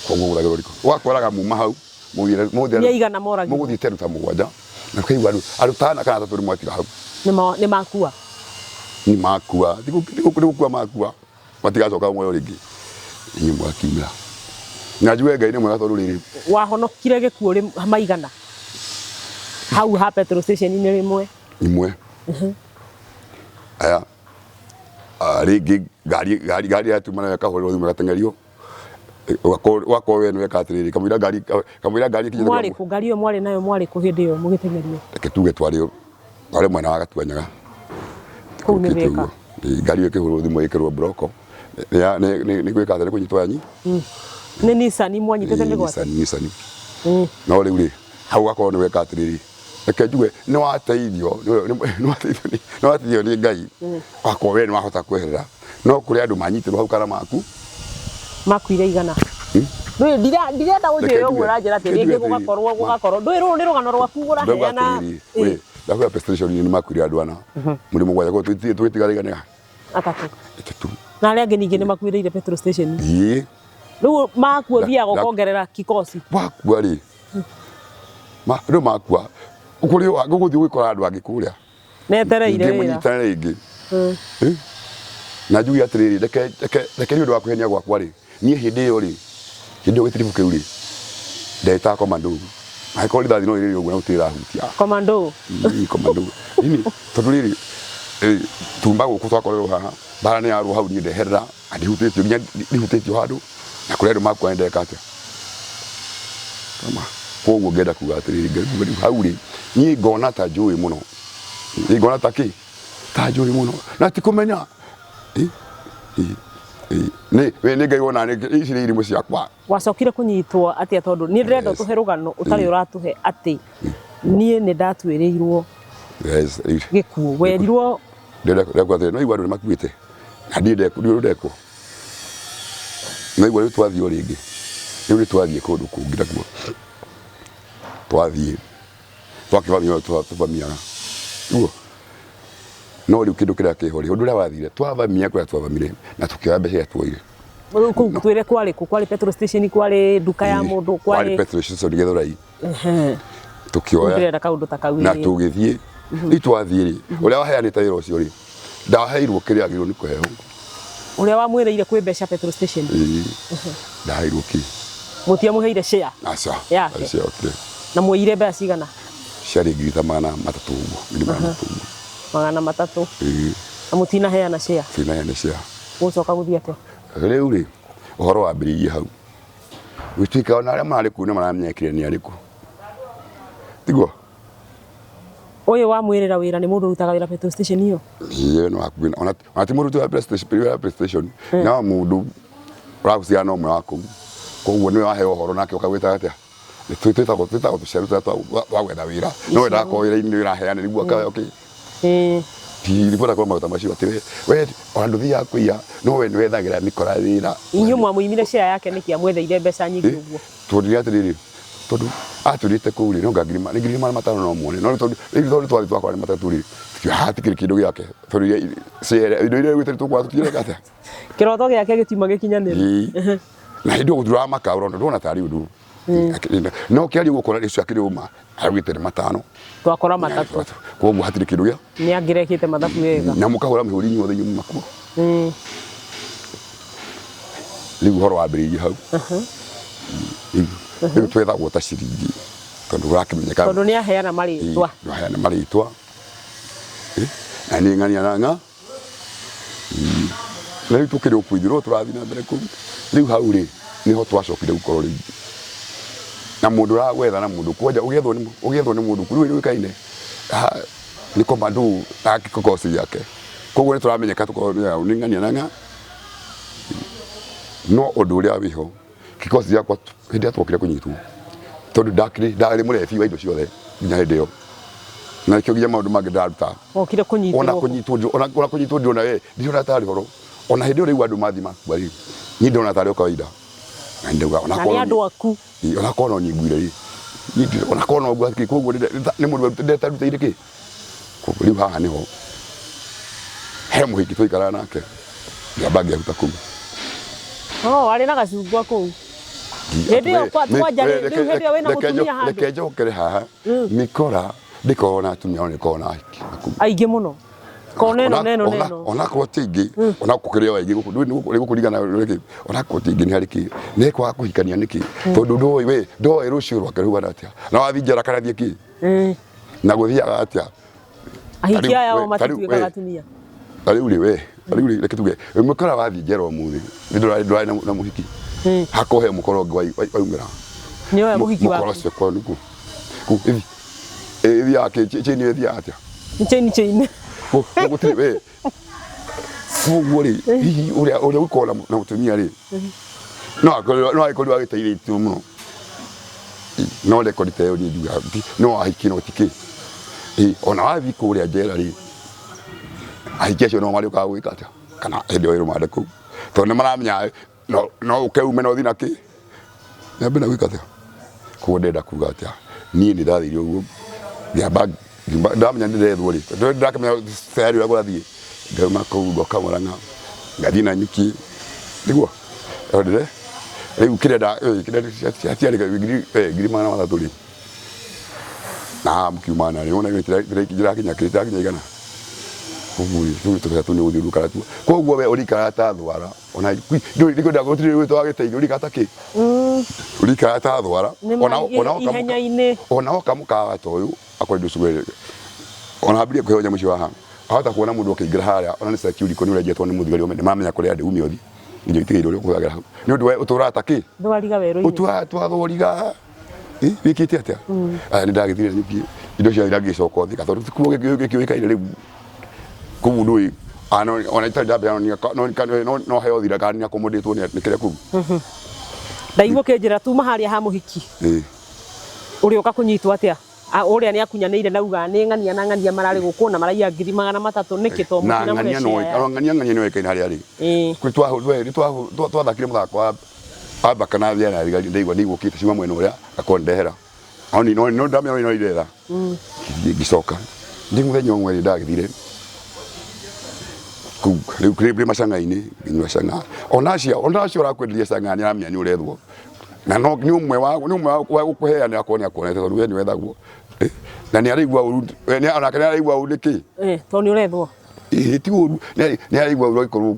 koguo ũgũragĩrwo ũrĩkũ ũgakoraga muma hau mũgũthiĩ mũgũthiĩ Nĩ aigana moragirwo? mũgũthiĩte andũ ta mũgwanja na ũkaigua andũ andũ ta ana kana atatũ nĩ mwatiga hau Nĩ makua. Nĩ makua ti gũkua makua matigacoka muoyo rĩngĩ inyuĩ mũgakiumĩra na njuge Ngai nĩ mwega tondũ rĩrĩ Wahonokire gĩkuũ rĩ maigana hau ha petrol station inĩ rĩmwe? Imwe aya rĩngĩ ngari ngari ngari yatuma nayo ĩkahũrĩrwo thimũ ĩgateng'erio ũgakorwo we nĩweka atĩrĩrĩ kamũira ngari kamũira ngari ĩkinyĩte Mwarĩ kũ ngari ĩyo mwarĩ nayo mwarĩ kũ hĩndĩ ĩyo mũgĩteng'erio? Reke tuge twarĩ twarĩ mwena wa Gatuanyaga. Kũu nĩ Thĩka. Ngari ĩyo ĩkĩhũrwo thimũ ĩkĩrwo mburoko nĩ gwĩka atĩa nĩ kũnyitwo yanyi. Nĩ Nissan mwanyitĩte mĩgwate? Nissan Nissan. No rĩu rĩ hau ũgakorwo nĩ weka atĩrĩrĩ reke njuge nĩ wateithio nĩ wateithio nĩ Ngai ũgakorwo we nĩ wahota kweherera no kũrĩ andũ manyitĩrwo hau kana maku Makuire aigana? Ndũĩ ndirenda ũnjĩre ũguo ũranjĩra atĩ rĩngĩ gũgakorwo gũgakorwo ndũĩ rũrũ nĩ rũgano rwaku ũraheana. Ndakwĩra petrol station nĩ makuire andũ ana mũrĩ mũgwanja koguo tũgĩtigara aigana? Atatũ. Atatũ. Na arĩa angĩ ningĩ nĩ makuĩrĩire petrol station. Ĩĩ. Rĩu makua ũthiaga ũkongerera kikosi. Wakua rĩ ma rĩu makua kũrĩ gũgũthiĩ gũgĩkora andũ angĩ kũrĩa metereire wĩra mũnyitane rĩngĩ. Na njuge atĩrĩrĩ reke reke reke nĩ ũndũ wa kwĩhenia gwakwa rĩ niĩ hĩndĩ ĩyo rĩ hĩndĩ ĩyo gĩtiribũ kĩu rĩ ndetaga komando angĩkorwo rithathi no rĩrĩ ũguo na gũtirĩ ĩrahutia komando komando nini tondũ rĩrĩ tuma gũkũ twakorerwo haha mbara nĩ yarwo hau niĩ ndeherera na ndihutĩtio nginya ndihutĩtio handũ na kũrĩ andũ makua ndeka atĩa kama koguo ngenda kuga atĩrĩrĩ rĩu hau rĩ niĩ ngona ta njũĩ mũno niĩ ngona ta kĩ ta njũĩ mũno na ti kũmenya nĩ we nĩ Ngai wona ici nĩ irimũ ciakwa. Wacokire kũnyitwo atĩa tondũ niĩ ndĩrenda ũtũhe rũgano ũtarĩ ũratũhe atĩ niĩ nĩ ndatuĩrĩirwo gĩkuũ werirwo Ndĩreka atĩrĩ, no igua andũ nĩ makuĩte na ndiĩ ndekwo, no igua rĩu twathiĩ o rĩngĩ, rĩu nĩ twathiĩ kũndũ kũngĩ nakuo, twathiĩ twakĩvamia tũvamiaga guo. No rĩu kĩndũ kĩrĩa kĩho rĩ, ũndũ ũrĩa wathire, twavamia kũrĩa twavamire na tũkĩoya mbeca iria tuoire. Rĩu kũu twĩre kwarĩ kũ? Kwarĩ petrol station, kwarĩ nduka ya mũndũ, kwarĩ kwarĩ petrol station Gĩthũrai. Tũkĩoya ndĩrenda kaũndũ ta kau. Na tũgĩthiĩ. Rĩu twathiĩ rĩ, ũrĩa waheanĩte wĩra ũcio rĩ, ndaheirwo kĩrĩa agĩrĩirwo nĩ kũheo. Ũrĩa wamwĩrĩire kwĩ mbeca petrol station? Ĩĩ, ndaheirwo kĩ. Mũtiamũheire share aca yake? Aca, okay. Na mwoire mbeca cigana? Ciarĩ ngiri ta 300 ũguo, 300,000 ũguo. 300? Ĩĩ. Na mũtinaheana share? Tinaheana share. Gũcoka gũthiĩ atĩa? Rĩu rĩ, ũhoro wambĩrĩirie hau gũtuĩka ona arĩa mararĩ kũu nĩ maramenyekire nĩ arĩkũ, tiguo? Ũyũ wamwĩrĩra wĩra nĩ mũndũ ũrutaga wĩra petrol station ĩyo? Ĩĩ, no hakuhĩ ona ti mũruti wa PlayStation, wĩra wa PlayStation, no mũndũ ũrahusiana na ũmwe wa kũu, koguo nĩwe waheo ũhoro nake ũkagwĩta atĩa. Twĩtagwo tũcaru tũrĩa twa gwetha wĩra, no wendaga korwo wĩra-inĩ nĩ ũraheana nĩguo akaheo kĩ. Ndirenda kwa maũndũ ta macio atĩ we ona ndũthiaga kũiya, no we nĩwethagĩra mĩkora wĩra. Inyuĩ mwamũimire share yake nĩkĩ amwetheire mbeca nyingĩ ũguo? Tondũ nĩ atĩrĩrĩ, tondũ atwĩrĩte kũu rĩ, no anga nĩ 500,000 no muone, no tondũ rĩu tondũ twathiĩ twakora nĩ matatũ rĩ, tũkiuga hatikĩrĩ kĩndũ gĩake, tondũ share indo iria augĩte nĩtũkwara tũtireka atĩa. Kĩroto gĩake gĩtiuma gĩkinyanĩru. Ĩĩ. Na hĩndĩ ĩyo ndũramaka ũrona ndũrona tarĩ ũndũ. No kĩaria ũguo ũkona ũcio akĩrĩ ũma, araugĩte nĩ matano. Twakora matatũ. Koguo hatirĩ kĩndũ gĩa. Nĩ angĩrekĩte mathabu wega. Na mũkahũra mĩhũri inyuothe inyuĩ muma kuo. Rĩu ũhoro wambĩrĩirie hau. Rĩu twethagwo ta ciringi tondũ ũrakĩmenyeka. Tondũ nĩ aheana marĩtwa. Nĩ aheana marĩtwa. Na nĩ ng'ania na ng'a. Na rĩu tũkĩrĩ o kũu ithuĩ no tũrathiĩ na mbere kũu. Rĩu hau rĩ, nĩho twacokire gũkorwo rĩu na mũndũ ũragwetha na mũndũ kwanja ũgĩethwo nĩ ũgĩethwo nĩ mũndũ rĩu nĩũĩkaine nĩ commando na kĩkosi gĩake. Koguo nĩ tũramenyeka tũkorwo nĩ ng'ania na ng'a. No ũndũ ũrĩa wĩho, kĩkosi gĩakwa hĩndĩ ĩrĩa twokire kũnyitwo, tondũ ndakĩrĩ ndarĩ mũrebi wa indo ciothe nginya hĩndĩ ĩyo. Na nĩkĩo nginya maũndũ mangĩ ndĩraruta. Wokire kũnyitĩrwo Ona kũnyitwo ona kũnyitwo ndĩrona we ndĩrona tarĩ horo. Ona hĩndĩ ĩyo rĩu andũ mathiĩ makua rĩ, niĩ ndĩrona tarĩ o kawaida. Na ndauga ona Na nĩ andũ aku. Ona korwo no nyiguire rĩ, niĩ ona korwo no ngua koguo nĩ mũndũ ndetarutĩire kĩ. Koguo rĩu haha nĩho he mũhiki twaikaraga nake, ngĩamba ngĩaruta kũu. Oh, arĩ na gacungwa kũu. Hĩndĩ ĩyo kwanja rĩ, rĩu hĩndĩ ĩyo wĩna mũtumia handũ. Reke njokere haha, mĩkora ndĩkoragwo na atumia no nĩkoragwo na ahiki. Aingĩ mũno. Kona ĩno na ĩno na ĩno. Ona akorwo ti aingĩ, ona gũkĩrĩ o aingĩ gũkũ, ndũĩ nĩ gũkũringana na kĩ, ona akorwo ti aingĩ nĩ harĩ kĩ, nĩ kwaga kũhikania nĩkĩ, tondũ ndũĩ we, ndũĩ rũciũ rwake rũhana atĩa, na wathiĩ njera kana thiĩ kĩ, na gũthiaga atĩa. Ahiki aya o matituĩkaga atumia. Ta rĩu rĩ we, ta rĩu rĩ reke tuge, mũkora wathiĩ njera ũmũthĩ, nĩ ndũrarĩ na mũhiki, hakorwo he mũkora ũngĩ waumĩra. Nĩ oya mũhiki waku. Mũkora ũcio korwo nĩkuo. Ĩthi ĩthiaga kĩ, chain ĩthiaga atĩa? Nĩ chain chain. Gũtirĩ we. Koguo rĩ, hihi ũrĩa ũrĩa ũkorwo na mũtumia rĩ, no akorwo no agĩkorirwo agĩteithĩtio mũno. No rekondi ta ĩyo niĩ njugaga no ahiki no ti kĩ. Ona wathiĩ kũrĩa njera rĩ, ahiki acio no marĩũkaga gwĩka atĩa? Kana hĩndĩ ĩyo wĩ rũmande kũu. Tondũ nĩ maramenya no ũke ume na ũthiĩ na kĩ? Na mbere gwĩka atĩa? Koguo ndĩrenda kuga atĩa? Niĩ nĩ ndathire ũguo ngĩamba ngiuma ndamenya nĩ ndĩrethwo rĩ, tondũ ndĩrakĩmenya tayari ũrĩa kũrathiĩ, ngauma kũu ngoka Murang'a, ngathiĩ Nanyuki, nĩguo ndĩre rĩu kĩrĩa hatiarĩ 300,000 rĩ, na haha mũkiuma narĩ wona ndĩrakinya kĩ ndĩrakinya igana, koguo rĩ tũu nĩ tũbeca tũu nĩ ũgũthiũrũrũka natuo, koguo we ũrĩikaraga ta thwara. Ona ndikwenda gũtirĩ gwĩtwo agĩteithio ũrikara ta kĩ ũrikara ta thwara. Ona ona ihenya-inĩ. Ona oka mũkawa ta ũyũ akorwo ndũcugere ona ambirie kũheo nyamũ icio haha ahota kuona mũndũ akĩingĩra harĩa ona nĩ security nĩ ũrenjetwo nĩ mũthigari nĩ mamenya kũrĩa andũ ume ũthi nginya itigĩirwo ũrĩa ũkũhũthagĩra hau nĩ ũndũ we ũtũraga ta kĩ thwariga werũ-inĩ ũtũraga twa thwariga wĩkĩte atĩa? Aya nĩ ndagĩthire nyuki indo ciothe iragĩcoka thĩ tondũ tikuo gĩkĩũĩkaine rĩu kũu ndũĩ ona itarĩ ndambia no no heo thira kana nĩ akomodĩtwo nĩ kĩrĩa kũu. Ndaigua ũkĩnjĩra tuma harĩa ha mũhiki ũrĩũka kũnyitwo atĩa? Ũrĩa nĩ akunyanĩire na uga nĩ ng'ania na ng'ania mararĩ gũkũ na maraiya 300,000 nĩkĩ to Na mũtinamũhe ng'ania no share ya- ng'ania ng'ania nĩ oĩkaine harĩa arĩ. Ĩĩ. Kwĩ twathakire mũthako wa baka na thia na thigari ndaigua nĩ igũkĩte ciuma mwena ũrĩa akorwo ndehera. No no no ndamenya no iretha. Ngĩthiĩ ngĩcoka. Ndĩ mũthenya ũmwe rĩ ndagĩthire kũu rĩu kũrĩ macang'a-inĩ ngĩnyua cang'a. Ona acio ũrakwenderia cang'a nĩ aramenya nĩ ũrethwo. Na no nĩ ũmwe wa nĩ ũmwe wa gũkũheana akorwo nĩ akuonete tondũ we nĩ wethagwo. Na nĩ araigua ũru onake nĩ araigua ũru nĩkĩ? Tondũ nĩ ũrethwo. Ĩĩ ti ũru nĩ araigua ũru angĩkorwo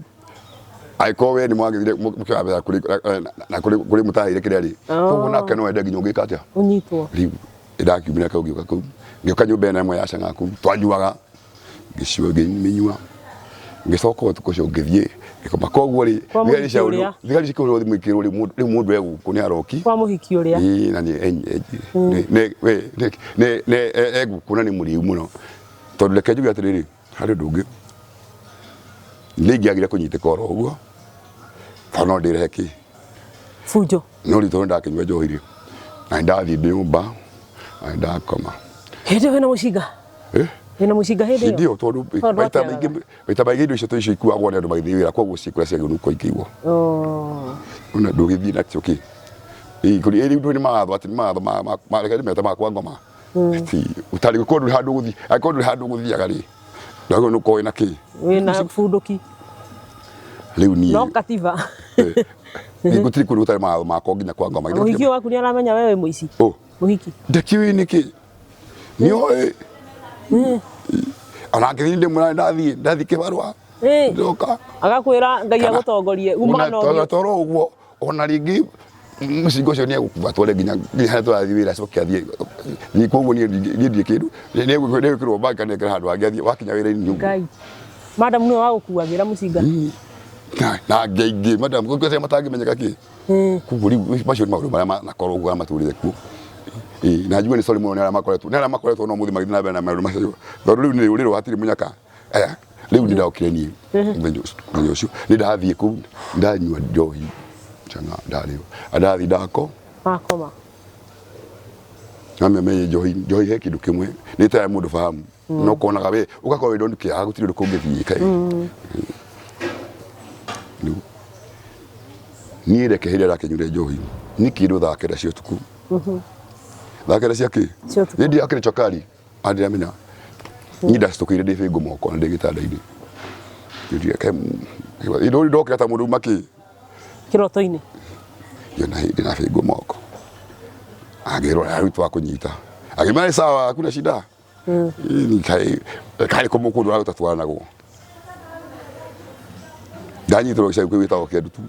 angĩkorwo we nĩ mwagĩthire mũkĩoya mbeca kũrĩ na kũrĩ kũrĩ mũtaheire kĩrĩa rĩ. Koguo nake no ende nginya ũngĩka atĩa? Ũnyitwo. Rĩu ndakiumire kau ngĩũka kũu ngĩũka nyũmba ĩno ĩmwe ya cang'a kũu twanyuaga ngĩciua ngĩmĩnyua ngĩcoka ũtukũ ũcio ngĩthiĩ ngĩkoma. Koguo rĩ Kwa thigari mũhiki cia ũrĩa? thigari cikĩhũrwo thimũ ikĩrwo rĩu mũndũ rĩu mũndũ egũkũ nĩ aroki. Kwa mũhiki ũrĩa? Ĩĩ na nĩ nĩ egũkũ na nĩ mũrĩu mũno tondũ reke njuge atĩrĩrĩ harĩ ũndũ ũngĩ nĩ ingĩagire kũnyitĩka oro ũguo tondũ no ndĩrehe kĩ Bunjo. No rĩu tondũ ndakĩnyua njohi rĩ na nĩ ndathiĩ nyũmba na nĩ ndakoma. Hĩndĩ ĩyo wĩna mũcinga? Eh? Wĩna mũcinga hĩndĩ ĩyo? Hĩndĩ ĩyo tondũ Tondũ maita watĩaraga. maingĩ maita maingĩ indo icio icio ikuagwo nĩ andũ magĩthiĩ wĩra koguo ciĩ kũrĩa ciagĩrĩirwo nĩ gũkorwo ikĩigwo. Oh. Ona ndũgĩthiĩ nakĩo kĩ. Ĩĩ kũrĩ rĩu nĩ mawatho atĩ nĩ mawatho ma reke ndĩmete ma kwa ngoma. Ti ũtarĩ gũkorwo ndũrĩ handũ ũgũthiĩ angĩkorwo ndũrĩ handũ ũgũthiaga rĩ ndwagĩrĩirwo nĩ gũkorwo wĩna kĩ. Wĩna bunduki. Rĩu niĩ No katiba. Gũtirĩ kũndũ gũtarĩ mawatho makwa nginya kwa ngoma. Mũhiki waku nĩ aramenya we wĩ mũici? Ũ. Mũhiki. Ndakĩũĩ nĩkĩ? Nĩoĩ. Ona ngĩthiĩ ndĩmwĩra ndathiĩ ndathiĩ kĩbarũa. Ndoka. Agakwĩra Ngai agũtongorie uma na ũthiĩ. Toro ũguo ona rĩngĩ mũcinga ũcio nĩ egũkua atware nginya nginya harĩa tũrathiĩ wĩra acoke athiĩ thiĩ koguo niĩ ndirĩ kĩndũ nĩ egwĩkĩrwo bag kana ekĩre handũ hangĩ athiĩ wakinya wĩra-inĩ nĩ ũguo. Ngai. Madam nĩwe wagũkuagĩra mũcinga? Na angĩ aingĩ madam kwĩ arĩa matangĩmenyeka kĩ. Koguo rĩu macio nĩ maũndũ marĩa manakorwo ũguo arĩa matũrĩte kuo. Ĩĩ na njigue nĩ sorry mũno nĩ arĩa makoretwo nĩ arĩa makoretwo no mũthĩ magĩthiĩ na mbere na maũndũ macio tondũ rĩu nĩ rũrĩrĩ hatirĩ mũnyaka. Aya rĩu nĩ ndokire niĩ mũthenya ũcio nĩ ndathiĩ kũu ndanyua njohi chang'a ndarĩo ndathiĩ ndako Wakoma. Namenya njohi njohi he kĩndũ kĩmwe nĩ ĩteaga mũndũ fahamu no konaga we ũgakorwo wĩ don't care gũtirĩ ũndũ kũngĩthiĩ kaĩ. Rĩu niĩ reke hĩndĩ ĩrĩa ndakĩnyuire njohi nĩ kĩndũ thaa kenda cia ũtukũ thaa kenda cia kĩ Cia ũtukũ. nĩ ndirakĩrĩ cokari andiramenya niĩ ndacitũkĩire ndĩ bĩngũ moko na ndĩ gĩtanda-inĩ ndokĩra ta mũndũ uma kĩ Kĩroto-inĩ. Yona hĩndĩ na bĩngũ moko angĩrwo rĩu twakũnyita akĩmera sawa hakuna shida. Kaĩ kũ kũndũ ũragũtatwaranagwo ndanyitĩrwo gĩcagi kĩu gĩtagwo Kĩandutu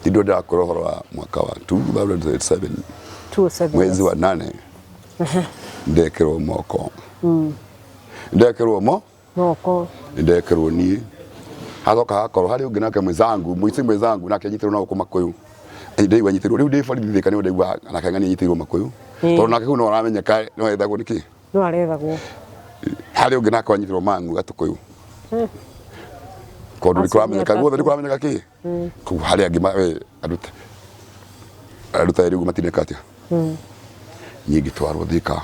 ndĩ ndĩrakora ũhoro wa mwaka wa 2007 207. Mwezi wa 8 ndekĩrwo moko ndekĩrwo mo Moko. Ndekĩrwo niĩ hacoka hakorwo harĩ ũngĩ nake mwenzangu mũici mwenzangu nake anyitĩrwo na gũkũ Makũyũ. Ndaigua anyitĩrwo rĩu ndĩ borithi Thĩka nĩho ndaigua nake ng'ania anyitĩirwo Makũyũ tondũ nake kũu no aramenyeka no ethagwo nĩkĩ. No arethagwo. Harĩ ũngĩ nake wanyitĩrwo Mang'u Gatũkũyũ kũndũ nĩ Acio nĩ kũramenyeka guothe nĩ atatũ. kũramenyeka kĩ kũu harĩ angĩ andũ ta erĩ ũguo matineka atĩa. Niĩ ngĩtwarwo Thĩka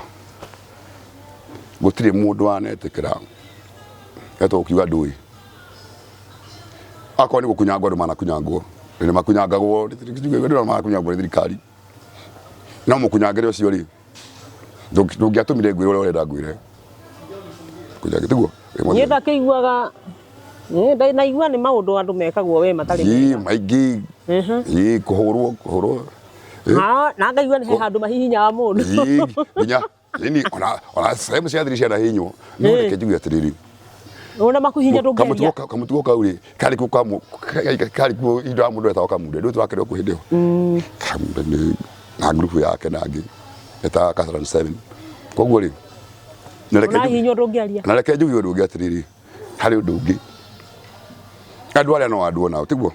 gũtirĩ mũndũ wanetĩkĩra etwo gũkiuga ndũĩ akorwo nĩ gũkunyangwo andũ manakunyangwo nĩ makunyangagwo andũ manakunyangwo nĩ thirikari no mũkunyangĩre ũcio rĩ ndũngĩatũmire ngwĩre ũrĩa ũrenda ngwĩre kunyange tiguo. Niĩ ndakĩiguaga naigua nĩ maũndũ andũ mekagwo we matarĩ mega. Maingĩ ĩĩ kũhũrwo kũhũrwo. Na ngaigua nĩ he handũ mahihinyaga mũndũ. Nginya nini ona sehemu cia thiri cianahihinywo no reke njuge atĩrĩrĩ Ona makuhinya ndũngĩaria. Kamũtugo kau rĩ karĩ kuo karĩ kuo indo ya mũndũ etagwo Kamunde ndũĩ tũrakĩrĩ o kuo hĩndĩ ĩyo Kamunde nĩ na ngurubu yake na angĩ etaga Catalan 7 koguo rĩ na reke njuge- Ũrahihinywo ndũngĩaria. Na reke njuge ũndũ ũngĩ atĩrĩrĩ harĩ ũndũ ũngĩ andũ arĩa no andũ onao tiguo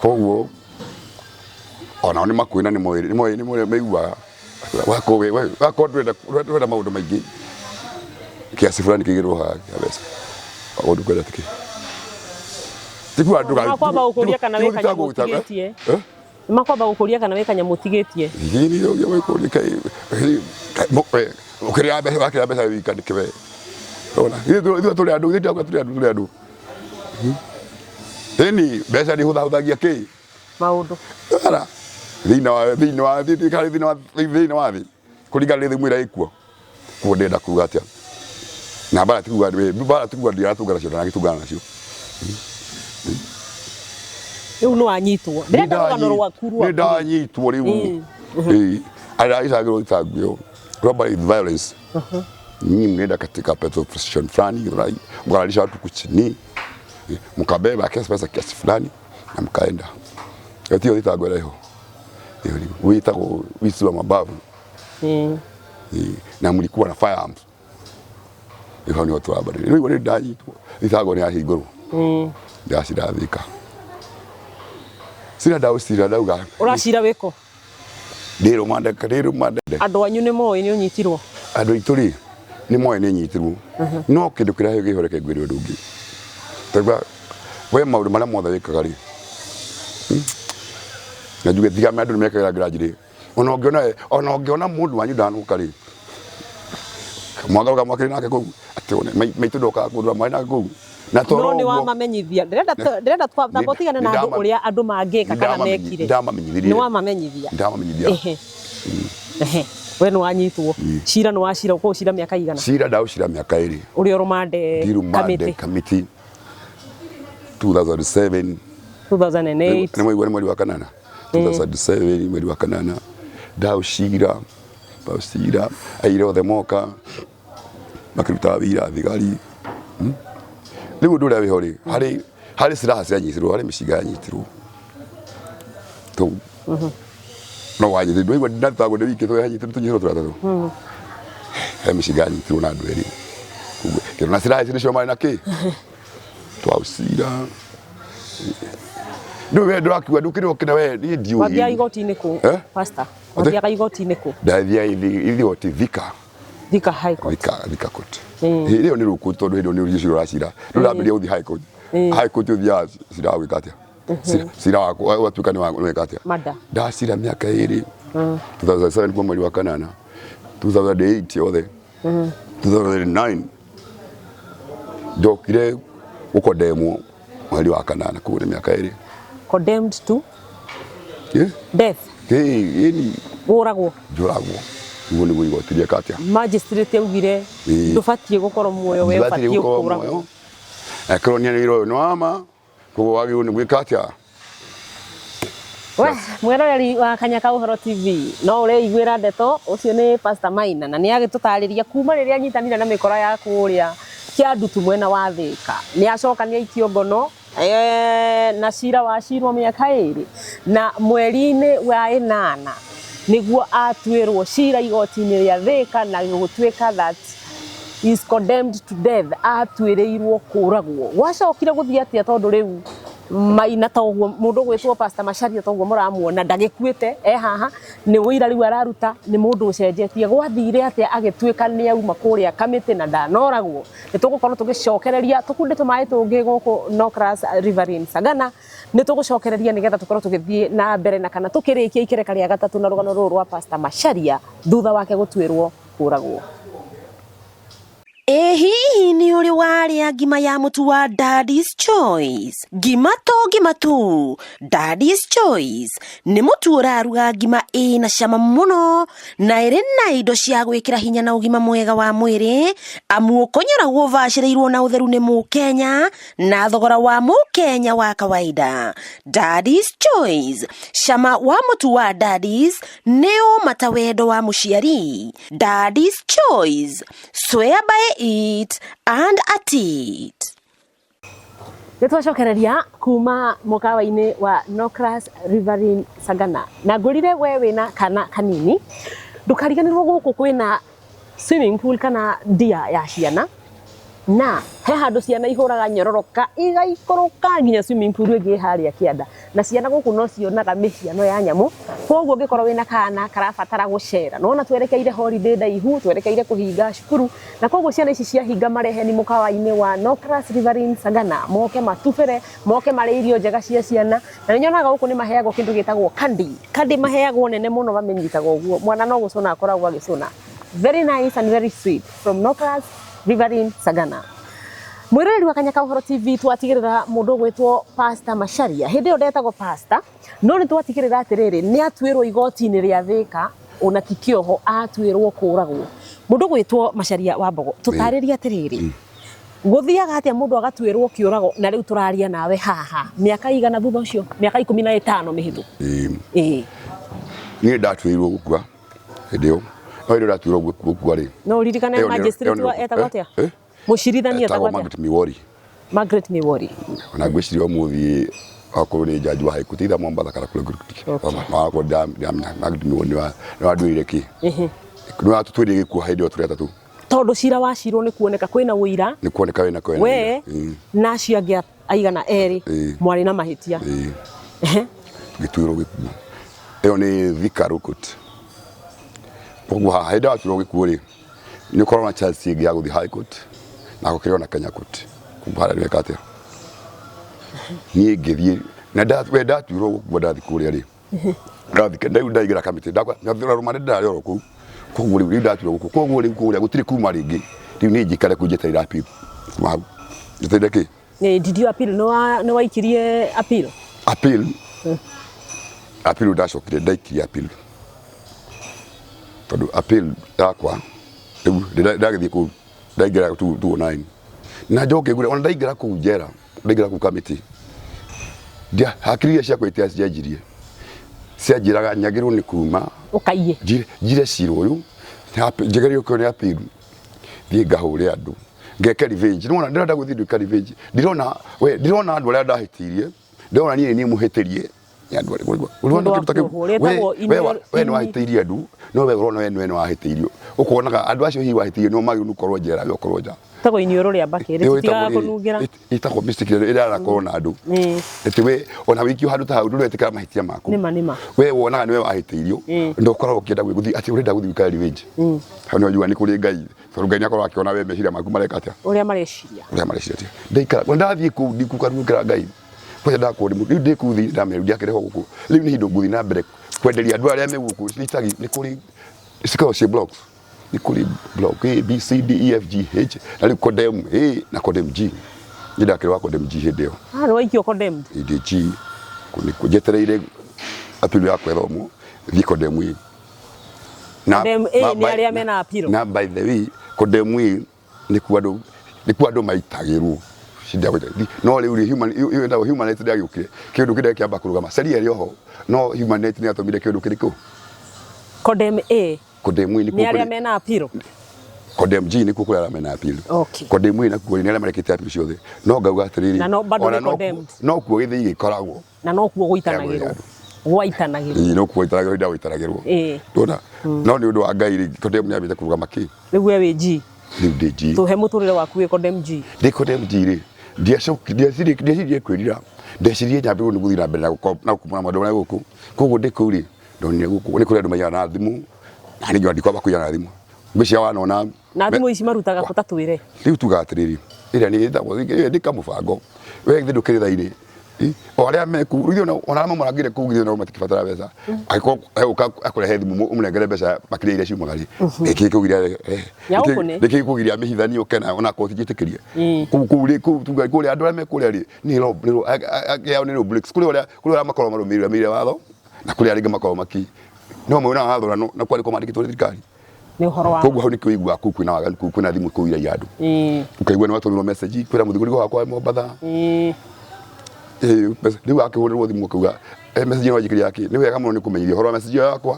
koguo onao nĩ makuĩ na nĩ moĩ nĩ moĩ nĩ moĩ maiguaga wako we wako ndwenda ndwenda maũndũ maingĩ kiasi fulani kĩigĩrwo haha kĩa mbeca ũndũ kwenda tikĩ tiguo andũ Ona kwamba gũkũria kana wĩ kanyamũ ũtigĩtie. Eh? Makwamba gũkũria kana wĩ kanyamũ ũtigĩtie. Gini yo yo ko ni kai ukiri mbeca wakira mbeca wika ndikiwe. Ona ithuĩ tũrĩ andũ, ithuĩ tũrĩ andũ, tũrĩ andũ. Ĩni mbeca nĩ hũthahũthagia kĩ Maũndũ. Ara thĩinĩ wa thĩinĩ wa thĩ thĩinĩ wa thĩinĩ wa thĩ kũringana na thimũ ĩrĩa ĩkuo. Koguo ndĩrenda kuga atĩa? Na mbara ti kuga mbara ti kuga ndiratũngana nacio ndanagĩtũngana nacio. Rĩu nĩ wanyitwo. Ndĩrenda rũgano rwaku rwaku. Nĩ ndanyitwo rĩu. Ĩĩ. Aragĩcagĩrwo thitango ĩyo. Robbery with violence. Nyinyi mnaenda katika petrol station fulani, mkalalisha watu kuchini, mkabeba kiasi pesa kiasi fulani na mkaenda. Ĩyo thitango ĩrĩa ĩho. Ĩyo wĩtagwo wizi wa mabavu. Na mlikuwa na firearms. Rĩu hau nĩho tũrambarĩria. Rĩu nĩ ndanyitwo thitango nĩ yahingũrwo. Ndacira Thika. Cira ndaũcira ndauga. Ũracira wĩkũ? Ndĩrũma ndeka ndĩrũma ndeka. Andũ anyu nĩ moĩ nĩ ũnyitirwo? Andũ aitũ rĩ nĩ moĩ nĩ nyitirwo. No kĩndũ kĩrĩa kĩho reke ngwĩre ũndũ ũngĩ. Tauga we maũndũ marĩa mothe wĩkaga rĩ, na njuge tiga andũ nĩ mekagĩra grudge rĩ, ona ũngĩona ona ũngĩona mũndũ wanyu ndanoka rĩ, mwagaruka mwakĩrĩ nake kũu atĩ one maitũ ndokaga kũndũra mwarĩ nake kũu na toro No nĩ wamamenyithia. Ndĩrenda ndĩrenda twamba ũtigane na andũ ũrĩa andũ mangĩka kana mekire. Nĩndamamenyithirie. Nĩ wamamenyithia. Ndamamenyithia. Ehe. Ehe. We nĩ wanyitwo. Cira nĩ wacira ũkũũcira mĩaka igana? Cira ndaũcira mĩaka ĩrĩ. Ũrĩ o rũmande kamĩtĩ. Kamĩtĩ. 2007 2008 nĩ mwaigua nĩ mweri wa kanana 2007 mweri wa kanana ndaũcira ndaũcira aira othe moka makĩruta wĩira thigari. Rĩu ũndũ ũrĩa wĩho rĩ, harĩ harĩ silaha cianyitirwo, harĩ mĩcinga yanyitirwo tũu no wanyitirwo ndwaigua ndatagwo nĩ wiki tũnyitirwo tũnyitirwo tũrĩa tũtũ he mĩcinga yanyitirwo na andũ erĩ. Koguo kĩro na silaha ici nĩcio marĩ na kĩ twaũcira rĩu we ndũrakiuga ndũkĩrĩ ũkĩna we niĩ ndiũĩ. Wathiaga igoti-inĩ kũ? Eh? Pastor, wathiaga igoti-inĩ kũ? Ndathiaga igoti Thika. Thika High Court. Thika, Thika Court. Hĩndĩ ĩyo nĩ rũkũ tondũ hĩndĩ ĩyo nĩ ũrĩa ũracira. Rĩu ũrambĩrĩria gũthiĩ High Court. High Court ũthiaga cira wa gwĩka atĩa? Cira cira wa ũgatuĩka nĩ wa gwĩka atĩa? Murder. Ndacira mĩaka ĩrĩ. 2007 kuma mweri wa kanana. 2008 yothe. 2009 ndokire gũkondemwo mweri wa kanana koguo nĩ mĩaka ĩrĩ. Condemned to Eh? death. Ĩĩ, ĩni Wũragwo. Njũragwo. Ũguo nĩguo igoti rĩeka atĩa? Magistrate augire ndũbatiĩ gũkorwo muoyo we Ndibatiĩ ũbatiĩ gũkorwo kũragwo. muoyo. Angĩkorwo nĩ wĩra ũyũ nĩ wa ma, koguo wagĩrĩirwo nĩ gwĩka atĩa? We, mwĩroreri wa Kanyaka Ũhoro TV, no ũreiguĩra ndeto, ũcio nĩ Pastor Maina, na nĩ agĩtũtarĩria kuma rĩrĩa anyitanire na mĩkora ya kũrĩa Kĩandutu mwena wa Thĩka, nĩ acoka nĩ aikio ngono na cira wacirwo mĩaka ĩrĩ, na mweri-inĩ wa ĩnana nĩguo atuĩrwo cira igoti-inĩ rĩa Thĩka na gũtuĩka that is condemned to death, atuĩrĩirwo kũragwo. Gwacokire gũthiĩ atĩa tondũ rĩu Maina ta ũguo mũndũ ũgwĩtwo Pastor Macharia ta ũguo mũramuona ndagĩkuĩte e haha nĩ ũira rĩu araruta nĩ mũndũ ũcenjetie. Gwathire atĩa agĩtuĩka nĩ auma kũrĩa kamĩtĩ na ndanoragwo? Nĩ tũgũkorwo tũgĩcokereria tũkunde tũmaĩ tũngĩ gũkũ Nocras Riverine Sagana nĩ tũgũcokereria nĩgetha tũkorwo tũgĩthiĩ na mbere na kana tũkĩrĩkia ikereka rĩa gatatũ na rũgano rũrũ rwa Pastor Macharia thutha wake gũtuĩrwo kũragwo. Ĩ hihi nĩ ũrĩ warĩa ngima ya mũtu wa Daddy's Choice? Ngima to ngima tu, Daddy's Choice nĩ mũtu ũraruga ngima ĩna cama mũno na ĩrĩ na indo cia gwĩkĩra hinya na ũgima mwega wa mwĩrĩ, amu ũkonyoragwo ũbacĩrĩirwo na ũtheru nĩ mũkenya na thogora wa mũkenya wa kawaida. Daddy's Choice, cama wa mũtu wa Daddy's nĩ ũma ta wendo wa mũciari. Daddy's Choice, swear by it and at it. Nĩ twacokereria kuma mũkawa-inĩ wa Nocras Riverine Sagana na ngwĩrire we wĩna kana kanini ndũkariganĩrwo gũkũ kwĩna swimming pool kana ndia ya ciana. Na he handũ ciana ihũraga nyororoka igaikũrũka nginya swimming pool ĩngĩ ĩ harĩa kĩanda. Na ciana gũkũ no cionaga mĩhiano ya nyamũ, koguo ũngĩkorwo wĩna kana karabatara gũcera, nĩwona twerekeire holiday ndaihu, twerekeire kũhinga cukuru, na koguo ciana ici ciahinga mareheni mũkawa-inĩ wa Nocras Riverine Sagana, moke matubĩre, moke marĩe irio njega cia ciana, na nĩnyonaga gũkũ nĩ maheagwo kĩndũ gĩtagwo candy, candy maheagwo nene mũno mamĩnyitaga ũguo, mwana no gũcũna akoragwo agĩcũna. Very nice and very sweet from Nocras Riverine Sagana. Mwiroreri wa Kanya ka Ũhoro TV twatigĩrĩra mũndũ ũgwĩtwo Pastor Macharia hĩndĩ ĩyo ndetagwo pastor no nĩ twatigĩrĩra atĩrĩrĩ nĩ atuĩrwo igoti-inĩ rĩa Thĩka ona ti kĩoho atuĩrwo kũragwo. Mũndũ ũgwĩtwo Macharia wa Mbogo tũtarĩrie atĩrĩrĩ gũthiaga atĩa mũndũ agatuĩrwo kĩũrago na rĩu tũraria nawe haha mĩaka igana thutha ũcio mĩaka 15 mĩhĩtũku. Ĩĩ. Niĩ ndatuĩirwo gũkua hĩndĩ ĩyo no hĩndĩ ĩyo ndatuĩirwo gũkua rĩ No ũririkane ĩyo nĩyo- magistrate ĩyo nĩyo- etagwo atĩa? Eh? Mũcirithania Etagwo etagwo atĩa? Margaret Miwori. Margaret Miwori. Ona ngwĩciria ũmũthĩ akorwo nĩ jaji wa High Court either Mombatha kana kũrĩa Okay. akorwo Margaret Miwori nĩ wanduĩrire kĩ nĩ watũtuĩrire gĩkuũ hĩndĩ ĩyo tũrĩ atatũ. Tondũ cira wacirwo nĩ kuoneka kwĩna ũira nĩ kuoneka wĩna kwĩna we na acio angĩ aigana erĩ mwarĩ na mahĩtia. Gĩtuĩrwo gĩkuũ ĩyo nĩ Thika Law Court. Koguo haha hĩndĩ watuĩrwo gĩkuũ rĩ nĩ ũkoragwo na chance ĩngĩ ya gũthiĩ High Court na gũkĩrĩ ona Kenya Court. Koguo harĩa nĩweka atĩa niĩ ngĩthiĩ na we ndatuĩrwo gũkua ndathiĩ kũrĩa rĩ ndathiĩ rĩu ndaingĩra kamĩtĩ ndakwa rũmande ndarĩ oro kũu koguo rĩu rĩu ndatuĩrwo gũkua koguo rĩu kũrĩa gũtirĩ kuma rĩngĩ rĩu niĩ njikare kũu njetereire appeal kuma hau njetereire kĩ. Did you appeal? Nĩ waikirie appeal? Appeal appeal ndacokire ndaikirie appeal tondũ appeal yakwa rĩu ndagĩthiĩ kũu ndaingĩra 209 na njoke ngure ona ndaingĩra kũu njera ndaingĩra kũu kamĩtĩ ndia hakiri iria ciakwa itiacenjirie cianjĩraga nyagĩrwo nĩ kuma Ũkaiye. Njire cira ũyũ njegerio kĩo nĩ appeal thiĩ ngahũre andũ ngeke revenge nĩwona ndĩrenda gũthiĩ nduĩka revenge ndirona we ndirona andũ arĩa ndahĩtĩirie ndĩrona niĩ nĩ mũhĩtĩrie nĩ andũ arĩa Mũndũ wa kuohwo, rĩtagwo we nĩ wahĩtĩirie andũ no we ũrona we nĩ wahĩtĩirio ũkonaga andũ acio hihi wahĩtĩirie nĩo magĩrĩirwo nĩ gũkorwo njera we ũkorwo nja. Ĩtagwo iniũrũ rĩa mbakĩ rĩtitigaga kũnungĩra. Ĩtagwo mistake ĩrĩa ĩrakorwo na andũ atĩ we ona wĩikio handũ ta hau ndũretĩkĩra mahĩtia maku. Nĩma nĩma. We wonaga nĩwe wahĩtĩirio ndũkoragwo ũkĩenda gũthiĩ atĩ ũrenda gũthiĩ gwĩka revenge. Hau nĩho njugaga nĩ kũrĩ Ngai tondũ Ngai nĩakoragwo akĩona we meciria maku mareka atĩa. Ũrĩa mareciria. Ũrĩa mareciria atĩa. Ndaikara ndathiĩ kũu ndikukarukĩra Ngai kwanja ndakorwo ndĩ rĩu ndĩ kũu thĩinĩ ndamenya rĩu ndiakĩrehwo gũkũ rĩu nĩ ihinda ngũthiĩ na mbere kwenderia andũ arĩa me gũkũ icagi nĩ kũrĩ cikoragwo ciĩ blocks nĩ kũrĩ block A B C D E F G H na rĩu condemn A na condemn G niĩ ndakĩrĩ wa condemn G hĩndĩ ĩyo. Ah, nĩ waikio condemned. Ndĩ G njetereire appeal yakwa ĩthomwo thiĩ condemn A. Na condemn A nĩ arĩa mena appeal. Na by the way condemn A nĩkuo andũ nĩkuo andũ maitagĩrwo no rĩu rĩ human ĩyo ĩtagwo human rights ndĩagĩũkire kĩũndũ kĩrĩa kĩamba kũrũgama sheria ĩrĩ oho no human rights nĩ yatũmire kĩũndũ kĩrĩkũ condemn A condemn A nĩkuo nĩ arĩa mena appeal condemn G nĩkuo kũrĩa arĩa mena appeal okay condemn A nakuo nĩ arĩa marekĩte appeal ciothe no ngauga atĩrĩrĩ na no bado nĩ condemned no kuo gĩthĩi gĩkoragwo na no kuo gũitanagĩrwo gwaitanagĩrwo Ĩĩ, no kuo gũitanagĩrwo hĩndĩ ĩrĩa gũitanagĩrwo Ĩĩ. ndona no nĩ ũndũ wa Ngai rĩ condemn nĩ yambĩte kũrũgama kĩ rĩu we wĩ G rĩu ndĩ G tũhe mũtũrĩre waku wĩ condemn G ndĩ condemn G rĩ ndiaciririe kwĩrira ndecirie nyambĩrwo nĩ gũthiĩ na mbere na gũkumũra maũndũ marĩa gũkũ koguo ndĩ kũu rĩ ndonire gũkũ nĩ kũrĩ andũ maiyaga na thimũ na niĩ ndikwamba kũiya na thimũ ngwĩciria wanona na thimũ ici marutaga kũ ta twĩre rĩu tugaga atĩrĩrĩ ĩrĩa nĩ ĩtagwo ĩrĩa nĩ kamũbango we githĩ ndũkĩrĩ thainĩ o arĩa me kũu rĩu ona arĩa mamũrangĩire kũu githĩ nao matikĩbatara mbeca angĩkorwo egũka akũrehe thimũ ũmũnengere mbeca makĩria iria ciumaga rĩ nĩkĩ gĩkũgiria Ya ũkũ nĩ? nĩkĩ gĩkũgiria amĩhithanie ũke nayo ona akorwo tinjĩtĩkĩrie kũu kũu rĩ kũu tuga kũrĩa andũ arĩa me kũrĩa rĩ nĩ law nĩ law yao nĩ law breaks kũrĩ arĩa kũrĩ arĩa makoragwo marũmĩrĩire watho na kũrĩ arĩa angĩ makoragwo maki no monaga watho na kwarĩ kwandĩkĩtwo nĩ thirikari Nĩ ũhoro wa koguo hau nĩkĩo ũiguaga kũu kwĩna waganu kũu kwĩna thimũ kũu iraiya andũ ũkaigua nĩ watũmĩrwo message kwĩra mũthigũrigo wakwa wĩ Mombatha rĩu akĩhũrĩrwo thimũ akauga message ĩno wanjĩkĩria yakĩ nĩ wega mũno nĩ kũmenyithia ũhoro wa message ĩyo yakwa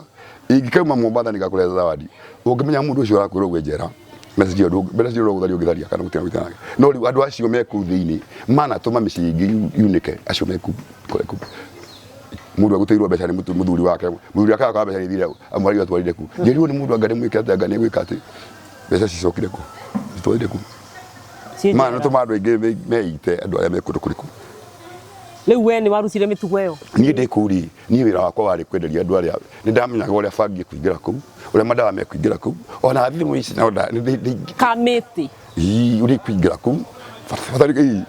ingĩkauma Mombatha nĩngakũrehe zawadi ũngĩmenya mũndũ ũcio ũrakwĩra ũguo njera message ĩyo message ĩyo ndũgũtharia ũngĩtharia kana gũtirĩ gũtirĩ nake no rĩu andũ acio me kũu thĩinĩ manatũma mĩciĩ ĩngĩ yunĩke acio me kũu kũu mundu aguteirwo mbeca ni muthuri wake muthuri wake akaga mbeca ithire amwari atwarire ku njerirwo ni mundu anga ni mwike atia anga ni gwika ati mbeca cicokire ku citwarire ku Ciĩ Ma njera. nĩ tũma andũ aingĩ meite andũ arĩa me kũndũ kũrĩkũ. Rĩu we nĩ warutire mĩtugo ĩyo? Niĩ ndĩ kũu rĩ, niĩ wĩra wakwa warĩ kwenderia andũ arĩa nĩ ndamenyaga ũrĩa bangi ĩkũingĩra kũu, ũrĩa madawa mekũingĩra kũu, ona thimũ ici no nda Kamĩtĩ. Ii, ũrĩa ĩkũingĩra kũu bata ii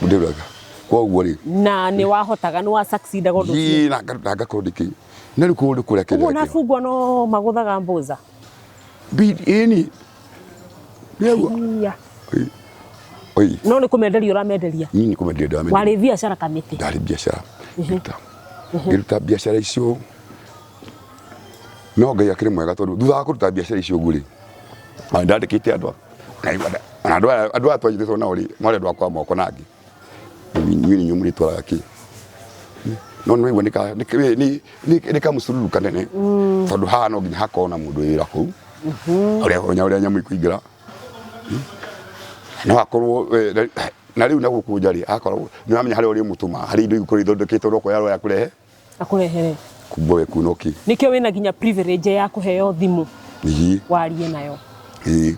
ndĩraga koguo rĩ. Na nĩ wahotaga, nĩ wa succeedaga ũndũ ũcio? Ii, na ngakorwo ndĩkĩ na rĩu kũndũ kũrĩa Ũguo kĩrĩa na bungwa no magũthaga mbũza? Ĩni nĩguo. Iya. Oi. No nĩ kũmenderia ũramenderia? Niĩ nĩ kũmenderia ndĩramenderia. Warĩ biacara kamĩtĩ? Ndarĩ biacara. Ngĩruta ngĩruta biacara icio, no Ngai akĩrĩ mwega tondũ thutha wa kũruta biacara icio ũguo rĩ, ona ndandĩkĩte andũ ona andũ aya twanyitĩtwo nao rĩ, marĩ andũ akwa moko na angĩ inyuĩ nĩ inyuĩ mũrĩtwaraga kĩ, no nĩ waigua nĩ kamũcururu kanene tondũ haha no nginya hakorwo na mũndũ wĩ wĩra kũu ũrĩa ũmenya ũrĩa nyamũ ikũingĩra, no akorwo na rĩu na gũkũ nja rĩ, akorwo nĩ ũramenya harĩa ũrĩmũtũma harĩ indo igũkorwo ithondeketwo no kuoya aroya kũrehe Akũrehere. Kumbe we kuno kĩ. Nĩkĩo wĩna nginya privilege ya kũheo thimũ Ĩĩ. warie nayo. Ĩĩ.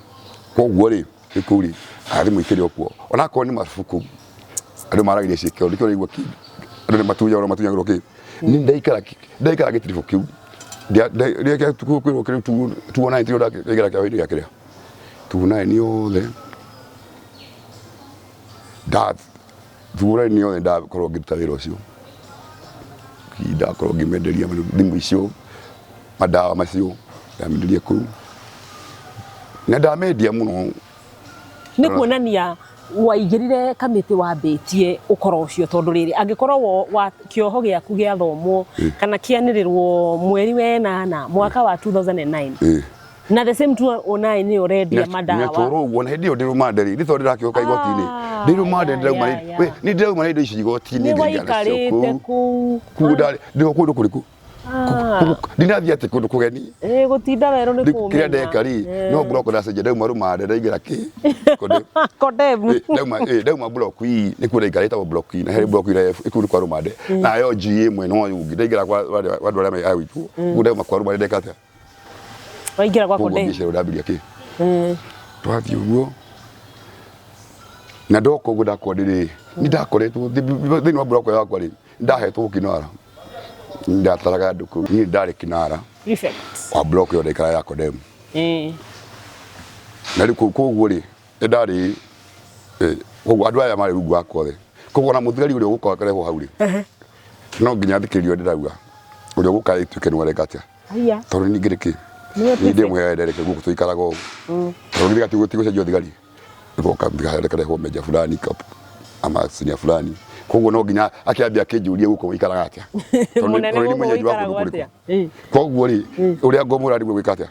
Koguo rĩ, rĩ kũu rĩ, thimũ ikĩrĩ o kuo. Onakorwo nĩ mabuku andũ maragĩria ciĩkĩro, nĩkĩo ũraigua kĩ andũ nĩ matunyagĩrwo matunyagĩrwo kĩ. Niĩ ndaikara ndaikara gĩtiribũ kĩu kwĩrwo kĩrĩ 209 tiyo ndaigara kĩoho-inĩ gĩa kĩrĩa 209 yothe 209 yothe ndakorwo ngĩruta wĩra ũcio, ndakorwo ngĩmenderia thimũ icio, madawa macio ndamenderia kũu na ndamendia mũno. Nĩ kuonania waingĩrire kamĩtĩ wambĩtie ũkoro ũcio, tondũ rĩrĩ angĩkorwo wa kĩoho gĩaku gĩathomwo kana kĩanĩrĩrwo mweri wa ĩnana mwaka wa 2009 na the same 2009 nĩ ũrendia madawa. Natũrwo ũguo na hĩndĩ ĩyo ndĩ rũmande rĩ, nĩ tondũ ndĩrakĩoka igoti-inĩ ndĩ rũmande ndĩrauma we nĩ ndĩrauma na indo ici igoti-inĩ nĩ waikarĩte kũu. Kũu ndarĩ ndĩ kũndũ kũrĩkũ? Ndinathiĩ atĩ kũndũ kũgeni. Ĩĩ, gũtinda werũ nĩ kũmenya. Kĩrĩa ndeka rĩ, no block ndacenjia, ndauma rũmande ndaingĩra kĩ Kodemu. Ndauma block ii nĩkuo ndaikara, ĩtagwo block ii na harĩ block ĩrĩa ĩkũu nĩ kwa rũmande nayo G mwena ũyũ ũngĩ ndaingĩra kwa andũ arĩa me a gwitũ kũu, ndauma kwa rũmande ndeka atĩa? Waingĩra gwa koguo Kodemu. biacara ndambiria kĩ twathiĩ ũguo na ndoka ũguo ndakorwo ndĩrĩ nĩ ndakoretwo thĩinĩ wa block yakwa rĩ, ndahetwo kinara, ndataraga andũ kũu, niĩ ndarĩ kinara Prefect. wa block ĩyo ndaikara ya Kodemu. Na rĩu koguo rĩ, nĩ ndarĩ koguo andũ aya marĩ rungu wakwa othe, koguo ona mũthigari ũrĩa ũgũka akarehwo hau rĩ, no nginya athikĩrĩrio ndĩrauga, ũrĩa ũgũka ĩtuĩke nĩ areka atĩa. Haiya. Tondũ ningĩ nĩkĩ Nĩwe niĩ prefect. ndĩmũheaga ndereke gũkũ tũikaraga ũũ, tondũ githĩ tigũcenjio thigari ĩgoka ĩkarehwo meja fulani kap ama senior fulani, koguo no nginya akĩambia akĩnjũria gũkũ ũikaraga atĩa. Tondũ Mũnene tondũ nĩ gũkũ mwenyeji wa ũikaragwo kũndũ kũrĩkũ. atĩa? Ĩĩ. Koguo rĩ, ũrĩa ngũmũra nĩguo gwĩka atĩa?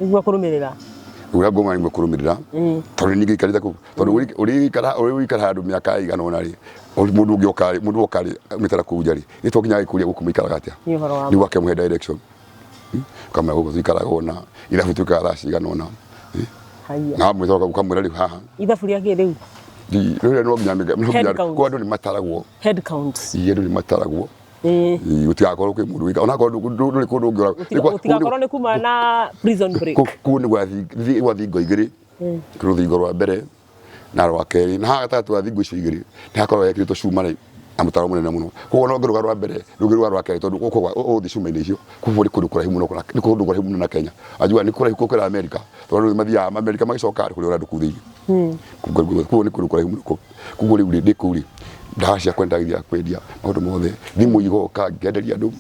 Nĩguo kũrũmĩrĩra. Ũrĩa ngũmũra nĩguo kũrũmĩrĩra, tondũ ningĩ ikarĩte kũu, tondũ ũrĩikara ũrĩikara handũ mĩaka ĩigana ũna rĩ, mũndũ ũngĩ oka rĩ, mũndũ oka rĩ, mĩtara kũu nja rĩ, nĩ to nginya agĩkũria gũkũ mũikaraga atĩa. Nĩ ũhoro wa Nĩguo akĩmũhe direction. Ũkamwĩra gũkũ tũikaraga ũna, ithabu twĩkaga thaa cigana ũna. Haiya. Na wamwĩta ũkamwĩra rĩu haha. Ithabu rĩa kĩ rĩu? Rĩu no nginya no nginya Head count. kwa andũ nĩ mataragwo. Head count. Ii, andũ nĩ mataragwo. Ĩĩ. Ii, gũtigakorwo kwĩ mũndũ wĩka onakorwo ndũrĩ kũndũ ũngĩora. Gũtigakorwo nĩ kuma na prison break. Kũu nĩ gwa thingo igĩrĩ, kwĩ rũthingo rwa mbere na rwa kerĩ, na haha gatagatĩ wa thingo icio igĩrĩ nĩ hakoragwo hekĩrĩtwo cuma rĩ na mũtaro mũnene mũno, koguo ona ũngĩrũga rwa mbere ndũngĩrũga rwa kerĩ tondũ ũgũthiĩ cuma-inĩ icio, koguo nĩ kũndũ kũraihu mũno, nĩ kũndũ kũraihu mũno na Kenya, anjiguaga nĩ kũraihu gũkĩra Amerika, tondũ andũ nĩ mathiaga Amerika magĩcoka kũrĩ ona andũ kũu thĩinĩ, koguo nĩ kũndũ kũraihu mũno kũu, koguo rĩu rĩ ndĩ kũu rĩ, ndawa ciakwa nĩ ndathiaga kwendia maũndũ mothe, thimũ igoka ngenderia andũ,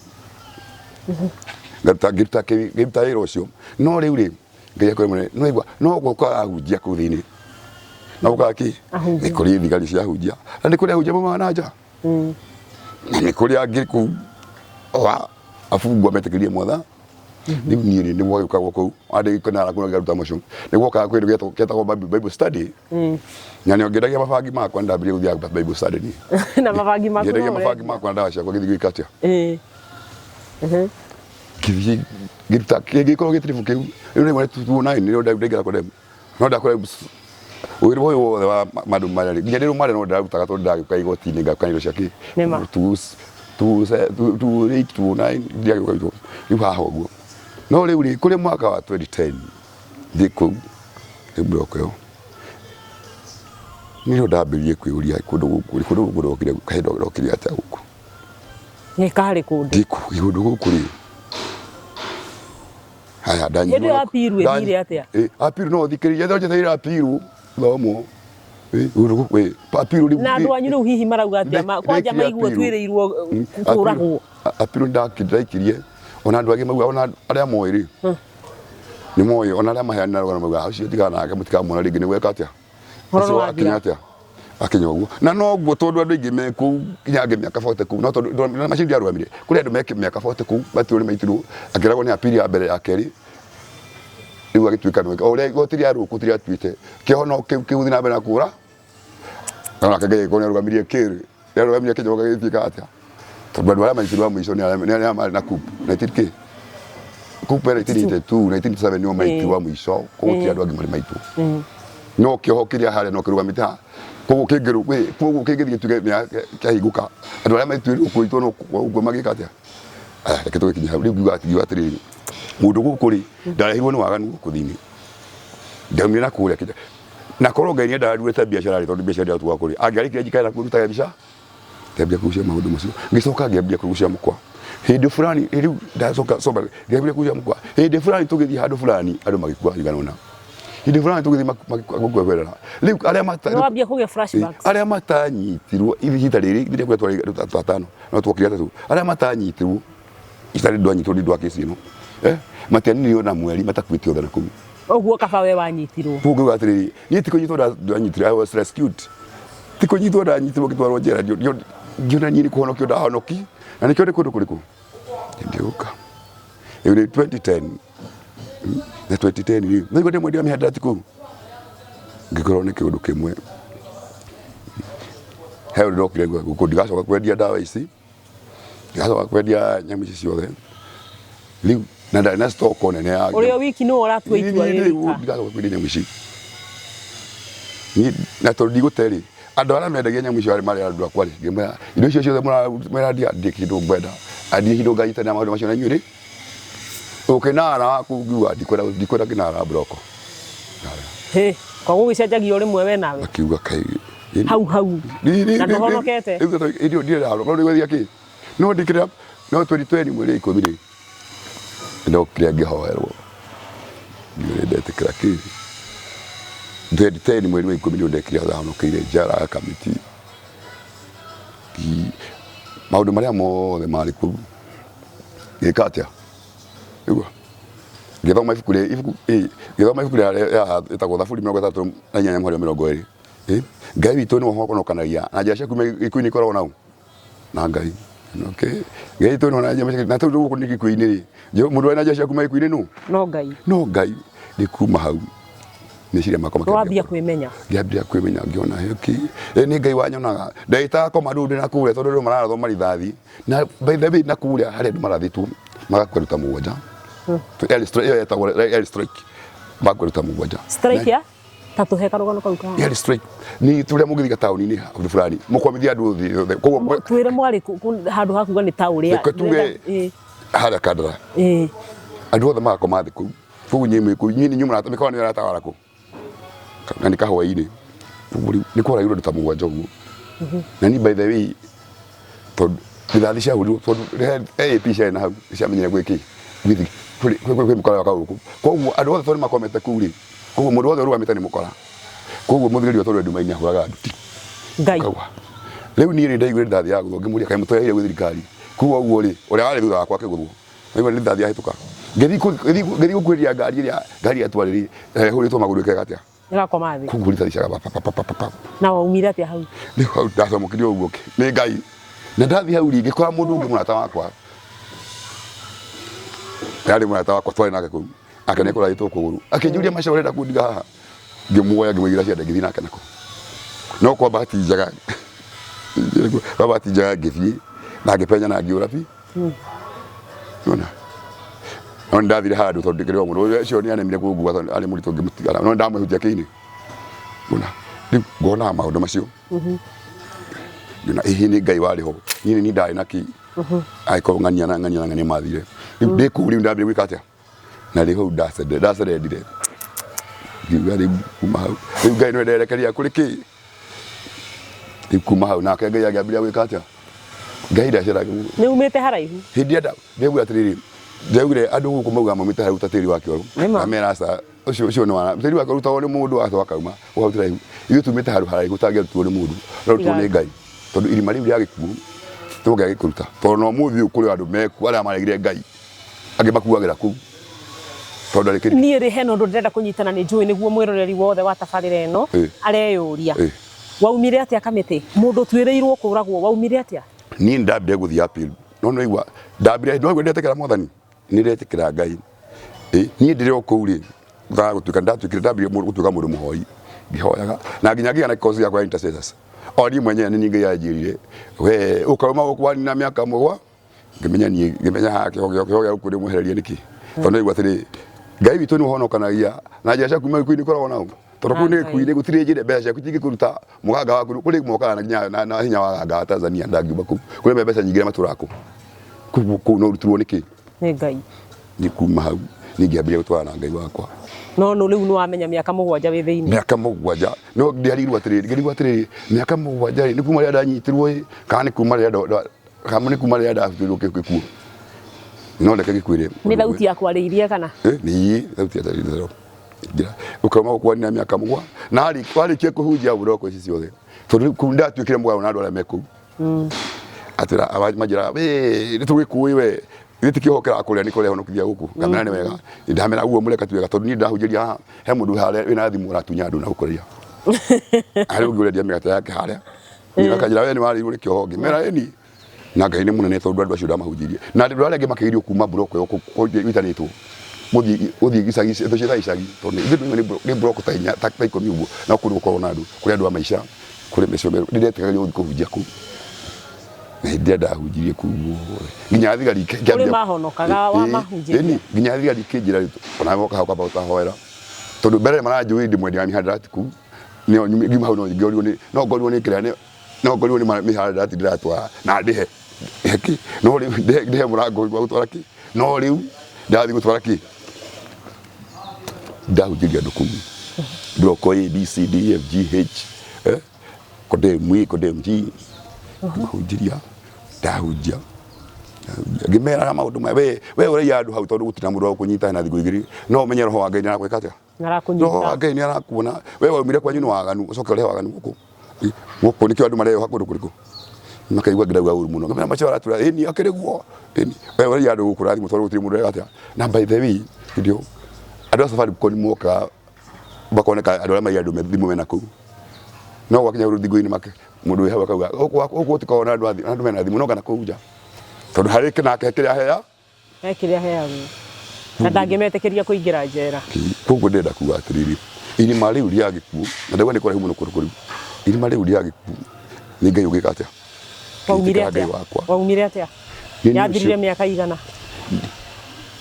ngaruta ngĩruta ngĩruta wĩra ũcio, no rĩu rĩ, Ngai akorwo mũnene, no igua no gũka ahunjia kũu thĩinĩ, no gũka kĩ Ahunjia. nĩ kũrĩ thigari cia ahunjia, na nĩ kũrĩ ahunjia maumaga na nja, na nĩ kũrĩ angĩ kũu wa abungwa metĩkĩrie mwatha. Rĩu niĩ rĩ, nĩ gwagĩũkagwo kũu andĩ kũnara kũu ngaruta macio, nĩ gwokaga kĩndũ gĩetagwo Bible study, na nĩ ngĩendagia mabangi makwa, nĩ ndambĩrĩria gũthiaga Bible study niĩ. Na mabangi maku ngĩendagia no mabangi ũrendia. makwa na ndawa ciakwa, ngĩthiĩ gwĩka atĩa? Ĩĩ. Ngĩthiĩ ngĩruta kĩngĩkorwo gĩtiribũ kĩu rĩu rĩmwe tuona nĩ ndaingĩra kũrĩa no ndakora wĩra ũyũ wothe wa mandũ marĩa rĩ, nginya ndĩ rũmande no ndĩrarutaga tondũ ndagĩũka igoti-inĩ ngaka indo cia kĩ Nĩma. two two two eight two nine ndiagĩũka igoti rĩu haha ũguo, no rĩu rĩ, kũrĩ mwaka wa 2010 ndĩ kũu ndĩ block ĩyo. Nĩrĩo ndambĩrĩirie kwĩyũria kũndũ gũkũ rĩ, kũndũ gũkũ ndokire kaĩ ndokire atĩa gũkũ? Nĩ karĩ kũndũ. Ndikũ kũndũ gũkũ rĩ. Haya Hĩndĩ ĩyo apiru ĩthire atĩa? Apiru no thikĩrĩria ethĩwa njetereire apiru thomo. Kũndũ gũkũ ĩ apiru rĩu. Na andũ anyu rĩu hihi marauga atĩa? Kwanja maigua twĩrĩirwo kũragwo. Apiru ndaikirie ona andũ angĩ mauga ona arĩa moĩ rĩ. Nĩ moĩ ona arĩa maheanire rũgano mauga ũcio tigana nake mũtikamuona rĩngĩ nĩ gweka atĩa? Ũhoro Ũcio wakinya nĩwathira. atĩa akinya ũguo na noguo tondũ andũ aingĩ me kũu nginya angĩ mĩaka 40 kũu no tondũ na macini ndiarũgamire kũrĩ andũ me mĩaka 40 kũu matirwo nĩ maitirwo akĩragwo nĩ apiri ya mbere ya kerĩ rĩu agĩtuĩka nĩwe o ũrĩa igoti rĩa rũkũ rĩatuĩte kĩoho no kĩu kĩu na mbere na kũra no nake Ngai agĩkorwo nĩarũgamirie kĩrĩ nĩarũgamirie kĩnyoga gĩgĩtuĩka atĩa tondũ andũ arĩa maitirwo a mũico nĩ arĩa marĩ na coup 19 kĩ coup ya 1982 1987 nĩo maitirwo a mũico koguo ti andũ angĩ marĩ maitwo no kĩoho kĩrĩa harĩa no kĩrũgamĩte haha koguo kĩngĩrũ koguo kĩngĩthiĩ gĩtuĩke kĩahingũka andũ arĩa maituĩrwo kũitwo no ũguo magĩka atĩa aya reke tũgĩkinye hau rĩu ngiuga ngiuga atĩrĩrĩ mũndũ gũkũ rĩ ndarehirwo nĩ waganu gũkũ thĩinĩ ndaumire na kũrĩa kĩnja na korwo Ngai nĩendaga ndute biacara rĩ tondũ biacara ndĩratuaga kũrĩ angĩarĩkire njikare na kũrutaga mbica ngĩambia kũgucia maũndũ macio ngĩcoka ngĩambia kũgucia mũkwa hĩndĩ fulani rĩu ndacoka soba ngĩambia kũgucia mũkwa hĩndĩ fulani tũgĩthiĩ handũ fulani andũ magĩkua igana ũna hĩndĩ fulani tũgĩthiĩ magĩkua kwerera rĩu arĩa mata Nĩwambia kũgĩa flashbacks. arĩa matanyitirwo ihinda rĩrĩ rĩrĩa kũrĩa twarĩ andũ atano no twokire atatũ arĩa matanyitirwo ihinda rĩrĩ ndwanyitirwo nĩ ũndũ wa kesi ĩno eh matianinirwo na mweri matakuĩte othe na kũu Ũguo kaba we wanyitirwo. Koguo ngauga atĩrĩrĩ niĩ ti kũnyitwo ndanyitirwo I was rescued ti kũnyitwo ndanyitirwo ngĩtwarwo njera ngĩona niĩ nĩ kũhonokio ndahonoki na nĩkĩo nĩ kũndũ kũrĩkũ ngĩũka rĩu nĩ 2010 na 2010 rĩ naigua ndĩ mwendia wa mĩhadarati kũu ngĩkorwo nĩ kĩũndũ kĩmwe he ũndũ ndokire gũkũ ndigacoka kwendia ndawa ici ndigacoka kwendia nyamũ ici ciothe rĩu na ndarĩ na stock nene ya Ũrĩ o wiki nĩwe ũratua itua Niĩ wĩ rĩu wika. ndigacoka kwendia nyamũ ici Niĩ na tondũ ndigũte rĩ andũ arĩa mendagia nyamũ icio marĩ andũ akwa rĩ ngĩmera indo icio ciothe mũrendia ndirĩ kĩndũ ngwenda na ndirĩ kĩndũ nganyitanĩra maũndũ macio na inyuĩ rĩ ũkĩnara waku ngiuga ndikwenda ndikwenda kĩnara mburoko Hĩ, koguo gũgĩcenjagia o rĩmwe we nawe. akiuga kai Hau hau. Na ndũhonokete? Ndio ndirĩ ndahonoka no nĩgwethia kĩ no ndikĩrĩa no 2020 mweri wa ikũmi rĩ ndokire ngĩhoerwo nĩ ndetĩkĩra kĩ 2010 mweri wa ikũmi nĩ ndekire ndahonokeire njara ya kamiti maũndũ marĩa mothe marĩ kũu ngĩka atĩa Igua ngĩthoma ibuku rĩa ibuku ĩ ngĩthoma ibuku rĩa rĩtagwo Thaburi 38 mũhari wa 20 ĩ Ngai witũ nĩwe ũhonokanagia na njĩra ciaku gĩkuũ-inĩ ikoragwo na ũ na Ngai okay Ngai witũ nĩwe na njĩra na tondũ gũkũ nĩ gĩkuũ-inĩ rĩ mũndũ arĩ na njĩra cia kuma gĩkuũ-inĩ nũ No Ngai. no Ngai nĩ kuma hau meciria makwa makĩambia Wambia kwĩmenya. Ngĩambia kwĩmenya ngĩona hĩki ĩ nĩ Ngai wanyonaga ndagĩtaga koma rĩu ndĩ na kũrĩa tondũ andũ marathwo marithathi na by the way na kũrĩa harĩ andũ marathĩtwo magakua ruta mũgwanja air strike ĩyo yetagwo air strike magakua ruta mũgwanja Strike ya ta tũhe karũgano kau ka. Air strike nĩ tũrĩa mũngĩthiĩ taũni-inĩ handũ fulani mũkwamithia andũ thĩ yothe koguo Twĩre mwarĩ handũ ha kuga nĩ ta ũrĩa. Reke tuge harĩa Kandara andũ othe magakoma thĩ kũu koguo inyuĩ mwĩ kũu inyuĩ nĩ inyuĩ mĩkawa nĩyo ĩratawara kũu na nĩ kahwainĩ koguo rĩu nĩ kwaragirwo andũ ta mũgwanja ũguo na niĩ by the way tondũ rithathi ciahũrirwo tondũ AAP ciarĩ na hau nĩciamenyire gwĩ kĩ gwĩ kwĩ mũkora wa kaũkũ koguo andũ othe tondũ nĩmakomete kũu rĩ koguo mũndũ wothe ũrũgamĩte nĩ mũkora koguo mũthigari ũyũ tondũ nduma-inĩ ahũraga andũ ti Ngai. Kaua. Rĩu niĩ nĩ ndaiguire rithathi yagũthwo ngĩmũria kaĩ mũtweheire gwĩ thirikari kuga ũguo rĩ ũrĩa warĩ thutha wakwa akĩgũthwo Naigua nĩ rithathi yahĩtũka ngĩthiĩ ngĩthiĩ gũkuhĩrĩria ngari ĩrĩa ngari yatwarĩrĩ ĩhũrĩtwo magũrũ ĩkeka atĩa Ĩgakoma thĩ. koguo rithathi ciaga pa pa pa pa pa Na waumire atĩa hau? Rĩu hau ndacomokirio ũguo nĩ Ngai na ndathiĩ hau rĩ ngĩkora mũndũ ũngĩ mũrata wakwa yarĩ mũrata wakwa twarĩ nake kũu ake nĩ kũrarĩtwo kũgũrũ akĩnjũria maca ũrenda kũndiga haha ngĩmuoya ngĩmũigĩra ciande ngĩthiĩ nake nako no kwa bahati njega kwa bahati njega ngĩthiĩ na ngĩpenya na ngĩũra bi Nona no nĩndathire handũ tondũ ndĩkĩrĩ o mũndũ ũcio nĩ anemire kũngua tondũ arĩ mũritũ ngĩmũtiga no ndamũhutia kĩini Nona rĩu ngonaga maũndũ macio ngĩona ĩhĩ nĩ Ngai warĩ ho niĩ nĩ niĩ ndarĩ na kĩ angĩkorwo ng'ania na ng'ania na ng'ania mathire rĩu ndĩ kũu rĩu ndambire gwĩka atĩa na rĩu hau ndacerendire ngiuga rĩu kuma hau rĩu Ngai nĩwe nderekeria kũrĩ kĩ Rĩu kuma hau nake Ngai akĩambĩrĩria gwĩka atĩa? Ngai ndaceragĩrwo. Nĩ umĩte haraihu. Hĩndĩ ĩrĩa ndaiguire atĩrĩrĩ, ndaiguire andũ gũkũ maugaga maumĩte haraihu ta tĩri wa kĩoro. Nĩma. Ngamera aca, ũcio ũcio nĩ wa tĩri wa kĩoro ũrutagwo nĩ mũndũ agacoka akauma ũkarutĩra ihu. Ithuĩ tumĩte handũ haraihu ũtangĩarutirwo nĩ mũndũ, ũrarutirwo nĩ Ngai. Tondũ irima rĩu rĩa gĩkuũ nĩwe Ngai agĩkũruta. Tondũ na ũmũthĩ ũyũ kũrĩ andũ mekuo arĩa maregire Ngai, angĩ makuagĩra kũu. Tondũ ndarĩ kĩndũ. Niĩ rĩ hena ũndũ ndĩrenda kũnyitana nĩ njũĩ nĩguo mwĩroreri wothe wa tabarĩra ĩno areyũria. Waumire atĩa kamĩtĩ? Mũndũ ũtuĩrĩirwo kũragwo waumire atĩa? Niĩ nĩ ndambire gũthiĩ appeal no nĩ waigua ndambire no waigua ndetĩkĩra mwathani nĩ ndetĩkĩra Ngai. Niĩ ndĩrĩ o kũu rĩ ngaga gũtuĩka ndatuĩkire ndambire gũtuĩka mũndũ mũhoi ngĩhoyaga na nginya ngĩgĩa na course yakwa ya intercessors. O niĩ mwenyewe nĩ niĩ Ngai anjĩrire we ũkauma gũkũ wanina mĩaka mũgwa ngĩmenya niĩ ngĩmenya haha kĩho gĩa kĩho gĩa gũkũ ndĩmwehererie nĩkĩ tondũ nĩaigua atĩrĩ Ngai witũ nĩ ũhonokanagia na njĩra cia kuma gĩkuũ-inĩ ikoragwo nao tondũ kũu nĩ gĩkuũ-inĩ gũtirĩ njĩra mbeca ciaku cingĩkũruta mũganga waku kũrĩ mokaga na nginya na hinya wa ganga wa Tanzania ndangiuma kũu kũrĩ mbeca nyingĩ arĩa matũraga kũu kũu kũu no ũrutirwo nĩkĩ Nĩ Ngai. Nĩ kuma hau niĩ ngĩambĩrĩria gũtwarana na Ngai wakwa. No no rĩu nĩ wamenya mĩaka mũgwanja wĩ thĩinĩ. Mĩaka mũgwanja no ndiarigirwo atĩrĩrĩ ngĩrigwo atĩrĩrĩ mĩaka mũgwanja rĩ nĩ kuma rĩrĩa ndanyitirwo ĩ kana nĩ kuma rĩrĩa Kana nĩ kuma rĩrĩa ndabutirwo gĩkuũ. No reke gĩkuĩre. Nĩ thauti ya kwarĩirie kana? Nĩ thauti ya kwarĩirie. Ngira ukauma gũkwanina mĩaka mũgwa na warĩkia kũhunjia buroko ici ciothe tondũ rĩu kũu ndatuĩkire mũgarũ na andũ arĩa me kũu. Atĩra manjĩraga we nĩ tũgĩkũĩ we gĩtĩ kĩoho kĩrakũrĩa nĩ kũrehonokithia gũkũ ngamera nĩ wega ndamera ũguo mũreka ti wega tondũ niĩ ndahunjĩria haha he mũndũ harĩa wĩna thimũ ũratunya andũ na gũkũrĩa harĩ ũngĩ ũrendia mĩgate yake harĩa akanjĩra we nĩ warĩirwo nĩ kĩoho ngĩmera ĩni na Ngai nĩ mũnene tondũ andũ acio ndamahunjĩirie na andũ arĩa angĩ makĩgirio kuma mburoko ĩyo gũitanĩtwo gũthiĩ gũthiĩ icagi tũciĩtaga icagi tondũ ithuĩ nĩ mburoko ta inya ta ikũmi ũguo na kũndũ gũkoragwo na andũ kũrĩ andũ a maica kũrĩ mĩciĩ nĩ ndetĩkagĩrio gũthiĩ kũhunjia kũu na hĩndĩ ĩrĩa ndahunjirie kũu guothe nginya thigari Kũrĩ mahonokaga wamahunjĩria? Ĩni, nginya thigari ikĩnjĩra ona woka hau kamba gũtahoera tondũ mbere maranjũĩ ndĩ mwendia wa mĩhadarati kũu nĩo ngiuma hau no ngĩorio nĩ no ngorirwo nĩ kĩrĩa nĩ no ngorirwo nĩ mĩhadarati ndĩratwara na ndĩhe ndĩhe kĩ no rĩu ndĩhe ndĩhe mũrango wa gũtwara kĩ no rĩu ndathiĩ gũtwara kĩ ndahunjĩria andũ kũu block A B C D E F G H kode M E kode M G ngĩmahunjĩria ndahunjia ngĩmeraga maũndũ maya we we ũraiya andũ hau tondũ gũtirĩ na mũndũ wa gũkũnyita na thikũ igĩrĩ no ũmenye roho wa Ngai nĩarakwĩka atĩa Nĩarakũnyita. Roho wa Ngai nĩarakuona we waumire kwanyu nĩ waganu ũcoke ũrehe waganu gũkũ gũkũ nĩkĩo andũ mareyoha kũndũ kũrĩkũ makaigua ngĩrauga ũru mũno ngamera macio aratura ĩni akĩrĩ guo ĩni we ũraiya andũ gũkũ ũrathiĩ tondũ gũtirĩ mũndũ ũreka atĩa na by the way hĩndĩ ĩyo andũ a Safaricom mokaga makoneka andũ arĩa maiya andũ thimũ mena kũu no gwakinya rũthingo-inĩ make mũndũ wĩ hau akauga gũkũ gũkũ gũtikoragwo na andũ a andũ mena thimũ no kana kũu nja tondũ harĩ nake kĩrĩa ahea He kĩrĩa aheagwo na ndangĩmetĩkĩria kũingĩra njera. Koguo ndĩrenda kuga atĩrĩrĩ, irima rĩu rĩa gĩkuũ, na ndauga nĩ kũraihu mũno kũndũ kũu, irima rĩu rĩa gĩkuũ nĩ Ngai ũngĩka atĩa? Waumire Ngai atĩa? wakwa. Waumire atĩa? Nĩ niĩ Yathirire ũcio. mĩaka igana?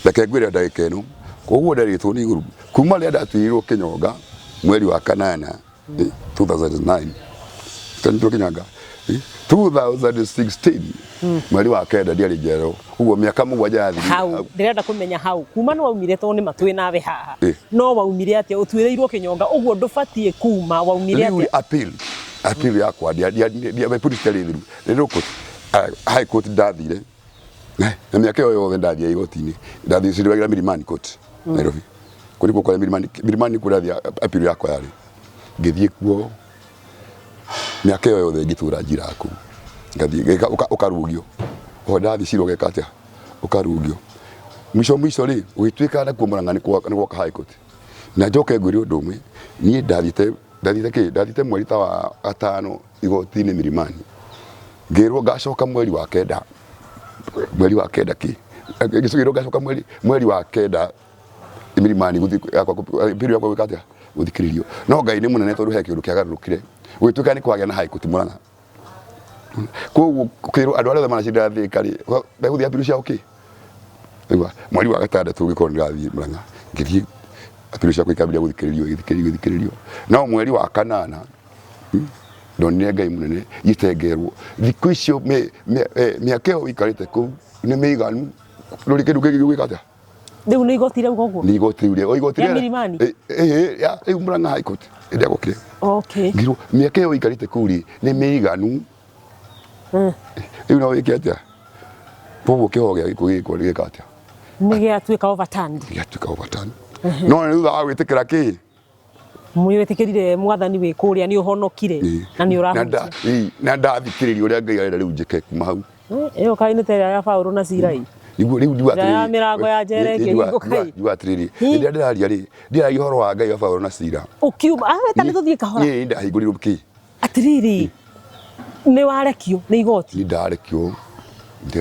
Reke ngwĩre ndagĩka ĩno, koguo nderĩtwo nĩ igũrũ, kuma rĩrĩa ndatuĩrĩirwo kĩnyonga mweri wa kanana 2009 twanyitirwo Kinyanga 2016 mweri wa kenda ndiarĩ njera ũguo mĩaka mũgwanja yathirire hau ndĩrenda kũmenya hau kuma nĩ waumire tondũ nĩ ma twĩ nawe haha Eh. no waumire atĩa ũtuĩrĩirwo kĩnyonga ũguo ndũbatiĩ kuma waumire rĩu atĩa appeal appeal yakwa ndia ndia ndia my police yarĩ thiru rĩrĩ court high court ndathire na mĩaka ĩyo yothe ndathiaga igoti-inĩ ndathiĩ cirĩwagĩra Milimani court Nairobi kũrĩ kuo kũrĩa Milimani Milimani nĩkuo ndathiĩ appeal yakwa yarĩ ngĩthiĩ kuo mĩaka ĩyo yothe ngĩtũra njiraga kũu ngathiĩ ngeka ũkarũgio o ndathiĩ cira ũgeka atĩa ũkarũgio mwisho mwisho rĩ ũgĩtuĩka nakuo Murang'a nĩ gwoka high court na njoke ngwĩre ũndũ ũmwe niĩ ndathiĩte ndathiĩte kĩ ndathiĩte mweri ta wa gatano igoti-inĩ Milimani ngĩrwo ngacoka mweri wa kenda mweri wa kenda kĩ ngĩrwo ngacoka mweri mweri wa kenda Milimani gũthiĩ yakwa appeal yakwa gwĩka atĩa gũthikĩrĩrio no Ngai nĩ mũnene tondũ he kĩũndũ kĩagarũrũkire gũgĩtuĩka nĩ kwagĩa na high court Murang'a koguo kwĩrwo andũ arĩa othe maracindana Thika rĩ megũthiĩ appeal ciao kĩ Igua mweri wa gatandatũ ngĩkorwo nĩndĩrathiĩ Murang'a ngĩthiĩ appeal ciakwa ikambĩrĩria gũthikĩrĩrio igĩthikĩrĩrio igĩthikĩrĩrio no mweri wa kanana ndonire Ngai mũnene itengerwo thikũ icio mĩaka ĩyo ũikarĩte kũu nĩ mĩiganu ndũrĩ kĩndũ kĩngĩ gĩgwĩka atĩa Rĩu nĩ igoti rĩu ũguo. Nĩ igoti rĩu rĩa o igoti Rĩa rĩa Milimani? Eh, ya rĩu Murang'a High Court ĩrĩa gũkire. Okay. Ngirwo mĩaka ĩyo ũikarĩte kũu rĩ nĩ mĩiganu. Rĩu no wĩke atĩa? Koguo kĩoho gĩa gĩkuũ gĩgĩkorwo nĩ gĩka atĩa? Nĩ gĩatuĩka overturned. Gĩatuĩka overturned. No nĩ thutha wa gwĩtĩkĩra kĩ? Mwĩtĩkĩrire mwathani wĩ kũrĩa nĩ ũhonokire na nĩ ũrahunjia. Na ndathikĩrĩria ũrĩa Ngai arenda rĩu njĩke kuma hau. Ĩyo kaĩ nĩ ta ĩrĩa ya Paũlũ na Sila ĩ. Niguo rĩu ndiuga Ĩrĩa ya atĩrĩrĩ. mĩrango ya njera ĩkĩhingũka ĩ. Ndiuga atĩrĩrĩ, rĩrĩa ndĩraria rĩ, ndĩraria ũhoro wa Ngai wa Paũlũ na Sila. Ũkiuma, ah, ta nĩ tũthiĩ kahora. Niĩ ndahingũrirwo kĩ? Atĩrĩrĩ, nĩ warekio nĩ igoti. Nĩ ndarekio.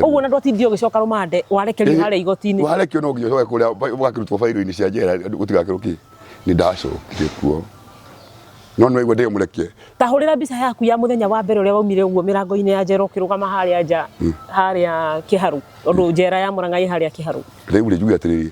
Ũguo na ndwatindire ũgĩcoka rũmande, warekerio harĩa igoti-inĩ. Warekio no nginya ũcoke kũrĩa ũgakĩrutwo bairũ-inĩ cia njera gũtigakĩrwo kĩ. Nĩ ndacokire kuo. No nĩ waigua ndĩ mũrekie. Ta hũrĩra mbica yaku ya mũthenya wa mbere ũrĩa waumire ũguo mĩrango-inĩ ya njera ũkĩrũgama harĩa nja harĩa Kĩharũ tondũ njera ya Mũrang'a ĩ harĩa Kĩharũ. Rĩu rĩ njuge atĩrĩrĩ,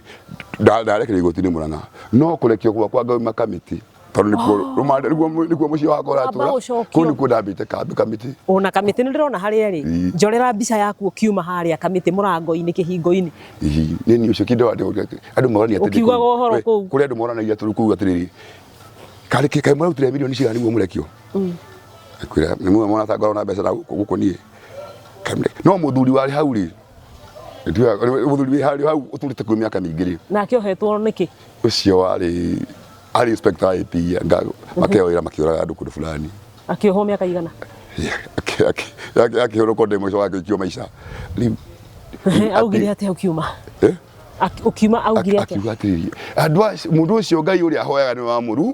ndarekerio igoti-inĩ Mũrang'a no kũrekio gwakwa ngauma kamĩtĩ tondũ nĩkuo rũmande nĩkuo nĩkuo mũciĩ wakwa Wamba ũratũra gũcokio. kũu nĩkuo ndambĩte kambĩ kamĩtĩ. Ona kamĩtĩ nĩ ndĩrona harĩa ĩrĩ. Ii. Njorera mbica yaku ũkiuma harĩa kamĩtĩ mũrango-inĩ kĩhingo-inĩ. Hihi nĩ niĩ ũcio kĩndũ andũ morania atĩrĩ Ũkiugaga kũu. ũhoro We, kũu. kũrĩ andũ moranagia tũrĩ kũu atĩrĩrĩ karĩ kĩ kaĩ mũrarutire mirioni cigana nĩguo mũrekio Akwĩra nĩ muona mona ta ngoragwo na mbeca na gũkũ gũkũ niĩ Kaĩ mũre- no mũthuri warĩ hau rĩ ndiũĩ- mũthuri wĩ harĩ hau ũtũrĩte kuo mĩaka mĩingĩ rĩ Nake ohetwo nĩkĩ? ũcio warĩ arĩ inspector wa AP anga makĩheo wĩra makĩũraga andũ kũndũ fulani Akĩohwo mĩaka igana? Akĩhũrwo konde mũico akĩikio maica rĩu Augire atĩa ũkiuma? Eh? Ũkiuma augire atĩa? Akiuga atĩrĩrĩ andũ acio mũndũ ũcio Ngai ũrĩa ahoyaga nĩ wamũru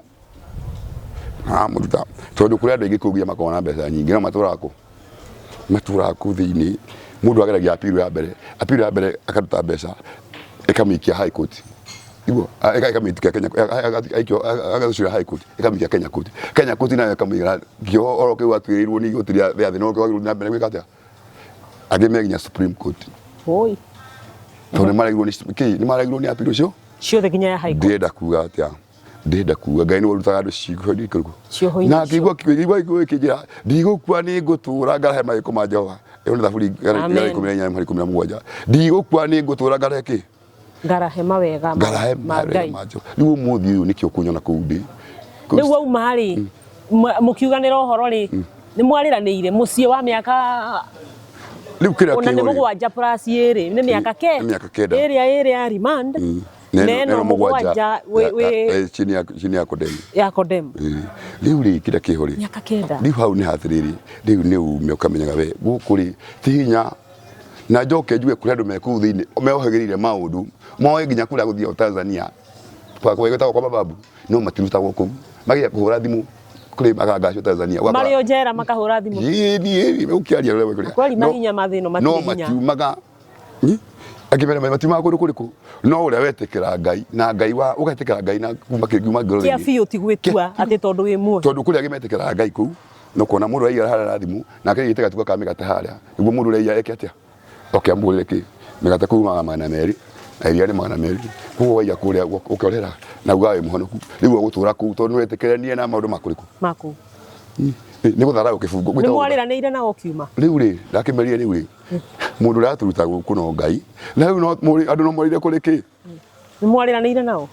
amũruta tondũ kũrĩ andũ aingĩ kũu nginya makoragwo na mbeca nyingĩ no matũraga kũ matũraga kũu thĩinĩ mũndũ ageragia appeal ya mbere appeal ya mbere akaruta mbeca ĩkamũikia high court niguo ĩkamũikia Kenya agacũra high court ĩkamũikia Kenya court Kenya court nayo ĩkamũigĩra kĩoho oro kĩu atuĩrĩirwo nĩ igoti rĩa thĩ no kĩo na mbere gwĩka atĩa angĩ me nginya Supreme Court Oi. Tondũ nĩ maregirwo nĩ kĩ nĩ maregirwo nĩ appeal ũcio Ciothe nginya ya high court. Ndĩrenda kuga atĩa ndĩrenda kuga Ngai nĩwe ũrutaga andũ ciihũ-inĩ kũrĩkũ Cioho-inĩ na ngĩigua kĩigua gĩkĩnjĩra ndigũkua nĩ ngũtũra ngarahe magĩko ma Jehova ĩyo nĩ thaburi igana Amen. ikũmi na inyanya mũhari 17 ndigũkua nĩ ngũtũra ngarahe kĩ Ngarahe mawega ngarahe ma mawega Ngai. ma Jehova rĩu ũmũthĩ ũyũ nĩkĩo ũkũnyona kũu ndĩ Rĩu wauma rĩ mũkiuganĩra ũhoro rĩ nĩ mwarĩranĩire mũciĩ wa mĩaka rĩu kĩrĩa ona nĩ kĩho rĩ mũgwanja plus ĩrĩ nĩ mĩaka ke Nĩ mĩaka kenda. ĩrĩa ĩrĩ ya remand Na na ĩno ĩno mũgwanja wĩ chini ya chini ya kodem ya kodem. Rĩu rĩ kĩrĩa kĩho rĩ Mĩaka kenda. Rĩu hau nĩ hatĩrĩrĩ rĩu nĩ ume ũkamenyaga we gũkũ rĩ ti hinya na njoke njuge kũrĩ andũ me kũu thĩinĩ meohagĩrĩire maũndũ moĩ nginya kũrĩa gũthiagwo Tanzania kwa kwa gwĩtagwo kwa mababu no matirutagwo kũu magĩa kũhũra thimũ kũrĩ aganga acio Tanzania Ũgakora- Marĩ o njera makahũra thimũ. Ĩĩ, niĩ ũkĩaria ũrĩa wekũrĩa. Kweli No- mahinya ma thĩ ĩno matirĩ no hinya. matiumaga akĩmera matiumaga kũndũ kũrĩkũ no ũrĩa wetĩkĩra Ngai na Ngai wa ũgetĩkĩra Ngai na kuma kĩngiuma ngoro Kĩa thĩinĩ. biũ ti gwĩtua atĩ tondũ wĩ muoyo. Tondũ kũrĩ angĩ metĩkĩraga Ngai kũu no kuona mũndũ araiya harĩa na thimũ nake gĩte gatuka ka mĩgate harĩa nĩguo mũndũ ũraiya eke atĩa oke amũgũrĩre kĩ mĩgate kũu umaga 200 na iria nĩ 200 koguo waiya kũrĩa ũkĩorera na ugaga wĩ mũhonoku rĩu ũgũtũra kũu tondũ nĩwetĩkĩranie na maũndũ makũrĩkũ Maku. Nĩ gũthara kĩbungo Nĩ mwarĩranĩire nao ũkiuma? Rĩu rĩ ndakĩmerire rĩu rĩ mũndũ ũrĩa atũruta gũkũ no Ngai na rĩu no andũ no morire kũrĩ kĩ Nĩ mwarĩranĩire nao?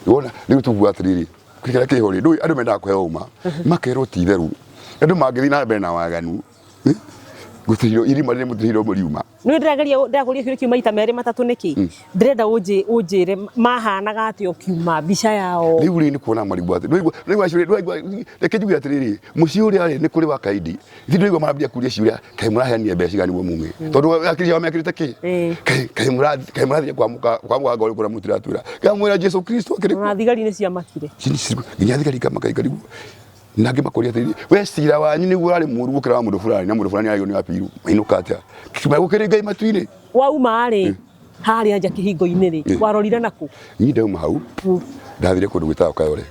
Wona rĩu tuguo atĩrĩrĩ kĩrĩa kĩho rĩ ndũĩ andũ mendaga kũheo ũma makerwo ti itherũ andũ mangĩthiĩ na mbere na waganu gũtirĩ irima rĩrĩ mũtirĩ mũriuma. Nĩ ndĩrageria ndĩrakũria kĩũria kĩu maita merĩ matatũ nĩkĩ ndĩrenda ũnjĩre mahanaga atĩa ũkiuma mbica yao. Rĩu rĩ nĩ kuona marigũ atĩ ndũigua ndũigua ciũria ndũigua reke njuge atĩrĩrĩ mũciĩ ũrĩa rĩ nĩ kũrĩ wa kaindi ithuĩ ndũigua marambia kũria ciũria kaĩ mũraheanire mbeca cigana nĩguo mume tondũ akiri ciao mekĩrĩte kĩ kaĩ kaĩ mũrathi kaĩ mũrathire kwa mũka kwa mũganga ũrĩkũ na mũtiratwĩra ngamwĩra Jesu Kristo akĩrĩ kuo. Ona thigari nĩ ciamakire. Nginya thigari ikamaka ikarigwo na angĩ makoria atĩrĩrĩ we cira wanyu nĩguo ũrarĩ mũru gũkĩra wa mũndũ fulani na mũndũ fulani aragĩrwo nĩ apiru mainũka atĩa kiuma gũkĩrĩ Ngai matu-inĩ. Wauma rĩ harĩa nja kĩhingo-inĩ rĩ warorire nakũ? Niĩ ndauma hau ndathire kũndũ gwĩtagwo Kayole.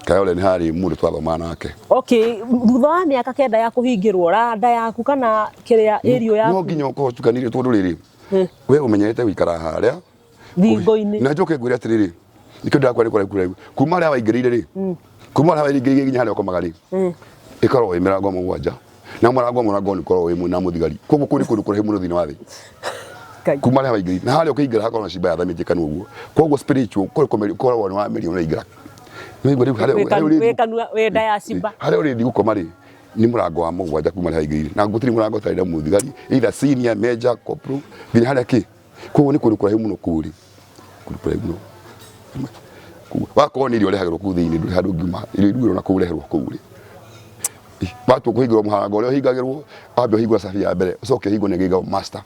Kayole nĩ harĩ mũndũ twathomaga nake. Okay, thutha wa mĩaka kenda ya kũhingĩrwo randa yaku kana kĩrĩa ĩrio No yaku nginya ũkorwo ũtukanĩire tondũ rĩrĩ we ũmenyerete gũikara harĩa thingo-inĩ. Na njoke ngwĩre atĩrĩrĩ nĩkĩo ndĩrakwĩra nĩ kũraihu kũraihu kuma harĩa waingĩrĩire rĩ kuma harĩa waingĩrĩire nginya harĩa ũkomaga rĩ ĩkoragwo ĩ mĩrango mũgwanja na mũrango mũrango nĩ ũkoragwo wĩ na mũthigari koguo kũu nĩ kũndũ kũraihu mũno thĩinĩ wa thĩ. Ngai. Kuma harĩa waingĩrire na harĩa ũkĩingĩra hakorwo na cimba yathamĩtie kanua ũguo, koguo spiritual kũrĩ kũkoragwo nĩ wamerio ũraingĩra. Nĩwaigua rĩu harĩa harĩa ũrĩthiĩ Wĩ kanua wĩ nda ya cimba. Harĩa ũrĩthiĩ gũkoma rĩ, nĩ mũrango wa mũgwanja kuma harĩa waingĩrire, na gũtirĩ mũrango ũtarĩ na mũthigari, either senior, major, corporal, nginya harĩa kĩ. Koguo nĩ kũndũ kũraihu mũno kũu rĩ, kũndũ kũraihu mũno. Koguo wakorwo nĩ irio ũrehagĩrwo kũu thĩinĩ, ndũrĩ handũ ũngiuma, irio irugĩrwo na kũu ũreherwo kũu rĩ. Watua kũhingũra mũrango ũrĩa ũhingagĩrwo, wambe ũhingũre cabi ya mbere, ũcoke ũhingũre na ĩngĩ ĩigagwo master.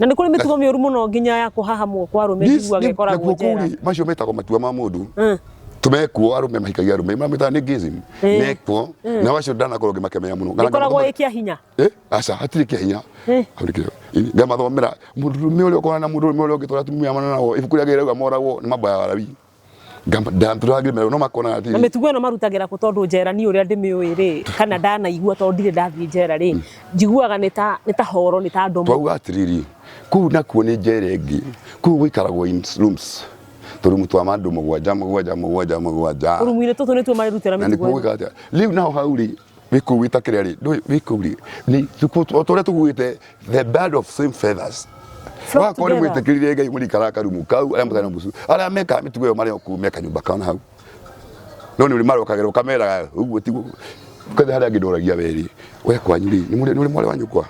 Na nĩ kũrĩ mĩtugo mĩũru mũno nginya ya kũhahamwo kwa arũme njiguaga ĩkoragwo Nakuo kũu njera. rĩ, macio metagwo matua ma mũndũ. Tumekuo arũme mahikagia arũme, mametaga nĩ gayism. Mekuo, na acio ndanakorwo ngĩmakemera mũno. Ĩkoragwo ĩ kĩa hinya. Eh, aca hatirĩ kĩa hinya. Hatirĩ kĩa hinya. Ngamathomera mũndũrũme ũrĩa ũkorana na mũndũrũme ũrĩa ũngĩ tũrĩa atumia mana nao ibuku rĩa Ngai rĩauga moragwo nĩ mambo ya Walawi. Ngama no makonaga Na atĩrĩrĩ mĩtugo ĩno marutagĩra kũ tondũ njera niĩ ũrĩa ndĩmĩũĩ rĩ kana ndanaigua tondũ ndirĩ ndathiĩ njera rĩ njiguaga nĩ ta nĩ ta horo nĩ ta ndomo. Twauga atĩrĩrĩ, kũu nakuo nĩ njera ĩngĩ, kũu gũikaragwo in rooms, tũrumu twa mandũ mũgwanja mũgwanja mũgwanja mũgwanja. Tũrumu-inĩ tũtũ nĩtuo marĩrutĩra Na nĩkuo mĩtugo ĩno. gwĩka atĩa? Rĩu naho hau rĩ, wĩ kũu wĩta kĩrĩa rĩ, ndũĩ wĩ kũu rĩ, nĩ o ta ũrĩa tugĩte the bird of same feathers. Flock Wakorwo nĩ together. mwĩtĩkĩrire Ngai mũrĩikaraga karumu kau, arĩa mũtarĩ na mũcu, arĩa mekaga mĩtugo ĩyo marĩ o kũu me kanyũmba kao na hau. No nĩ ũrĩ marokagĩra ũkameraga ũguo tiguo. Ũkathiĩ harĩa angĩ ndoragia we rĩ, we kwanyu rĩ, nĩ ũrĩ mwarĩ wa nyũkwa?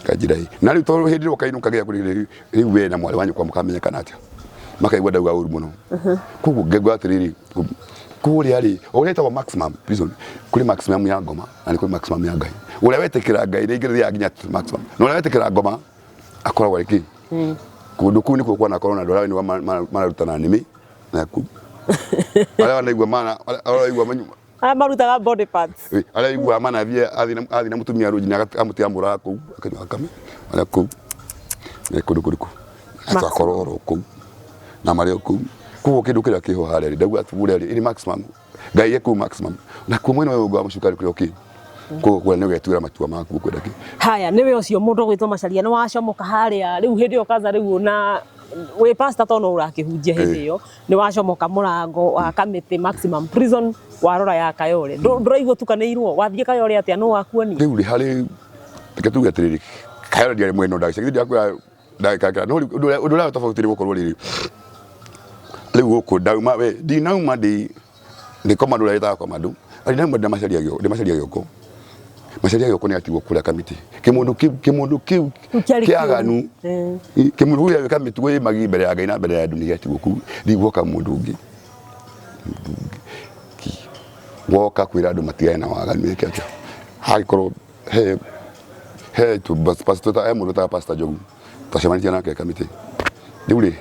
Kanjĩra ĩ. Na rĩu tondũ hĩndĩ ĩrĩa ũkainũka gĩa kũrĩ rĩu we na mwarĩ wa nyũkwa mũkamenyekana atĩa? Makaigua ndauga ũru mũno. Koguo ngaigua atĩrĩrĩ, kũrĩa rĩ, o ũrĩa ĩtagwo maximum prison, kũrĩ maximum ya ngoma na nĩ kũrĩ maximum ya Ngai. Ũrĩa wetĩkĩra Ngai rĩngĩ rĩthiaga nginya maximum. Na ũrĩa wetĩkĩra ngoma akoragwo arĩ kĩ? Kũndũ kũu nĩkuo kwanakorwo na andũ arĩa mararutana nĩmĩ na kũu. Arĩa wanaigua mana, arĩa waigua Arĩa marutaga body parts. Arĩa aiguaga mana athiĩ athiĩ na mũtumia rũnyi akamũtiga mũraga kũu akanyua thakame arĩa kũu me kũndũ kũrĩkũ twakorwo oro kũu na marĩ o kũu. Koguo kĩndũ kĩrĩa kĩho harĩa rĩ ndauga kũrĩa rĩ ĩrĩ maximum Ngai e kũu maximum na kuo mwena ũyũ ũngĩ wa mũcukani kũrĩ o kĩ koguo kũrĩa nĩ ũgetuĩra matua maku ũkwenda kĩ. Haya nĩwe ũcio mũndũ ũgwĩtwo Macharia nĩ wacomoka harĩa rĩu hĩndĩ ĩyo kwanza rĩu ona wĩ pastor to no ũrakĩhunjia hĩndĩ ĩyo nĩ wacomoka mũrango wa Kamĩtĩ maximum prison warora ya Kayole. Ndũraigua ũtukanĩirwo wathiĩ Kayole atĩa nũ wakuonia? Rĩu rĩ harĩ reke tuge atĩrĩrĩ Kayole ndiarĩ mwena ndagĩcagithia ndiakwĩra ndagĩka no rĩu ũndũ ũrĩa tofauti nĩ gũkorwo rĩrĩ rĩu gũkũ ndauma we ndinauma ndĩ ndĩ komando ũrĩa wĩtaga komando ndinauma ndĩ Macharia Gĩoko. Macharia Gĩoko nĩ atigwo kũrĩa Kamĩtĩ kĩmũndũ kĩu kĩmũndũ kĩu Kĩarĩ kĩaganu kĩmũndũ kĩu gĩeka mĩtugo ĩ magi mbere ya Ngai na mbere ya andũ nĩ gĩatigwo kũu. Rĩu gwoka mũndũ ũngĩ woka kwĩra andũ matigane na waganu meke atĩa hagĩkorwo he he tu pastor he mũndũ wĩtaga Pastor Njogu twacemanĩtie nake Kamĩtĩ. Rĩu rĩ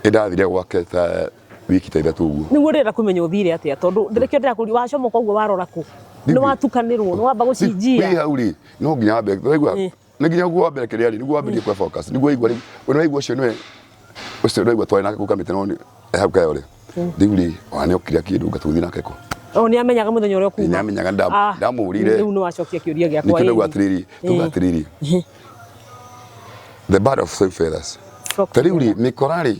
nĩ ndathire gwake ta wiki ta ithatũ ũguo. Nĩguo ndĩrenda kũmenya ũthire atĩa tondũ nĩkĩo ndĩrakũria wacomoka ũguo warora kũ? Nĩ watukanĩrwo nĩ wamba gũcinjia? Wĩ hau rĩ no nginya wambe waigua nĩ nginya ũguo wambere kĩrĩa rĩ nĩguo wambĩrĩrie kũ focus nĩguo waigua rĩu we nĩwaigua ũcio nĩwe ũcio nĩwaigua twarĩ nake kũu Kamĩtĩ no e hau Kayole rĩu rĩ ona nĩ okire akĩndũnga tũgĩthiĩ nake kũ. O nĩ amenyaga mũthenya ũrĩa ũkuma? Nĩ amenyaga ndamũrire. Rĩu nĩ wacokia kĩũria gĩakwa. Nĩkĩo ndauga atĩrĩrĩ ndauga atĩrĩrĩ the bird of same feathers ta rĩu rĩ mĩkora rĩ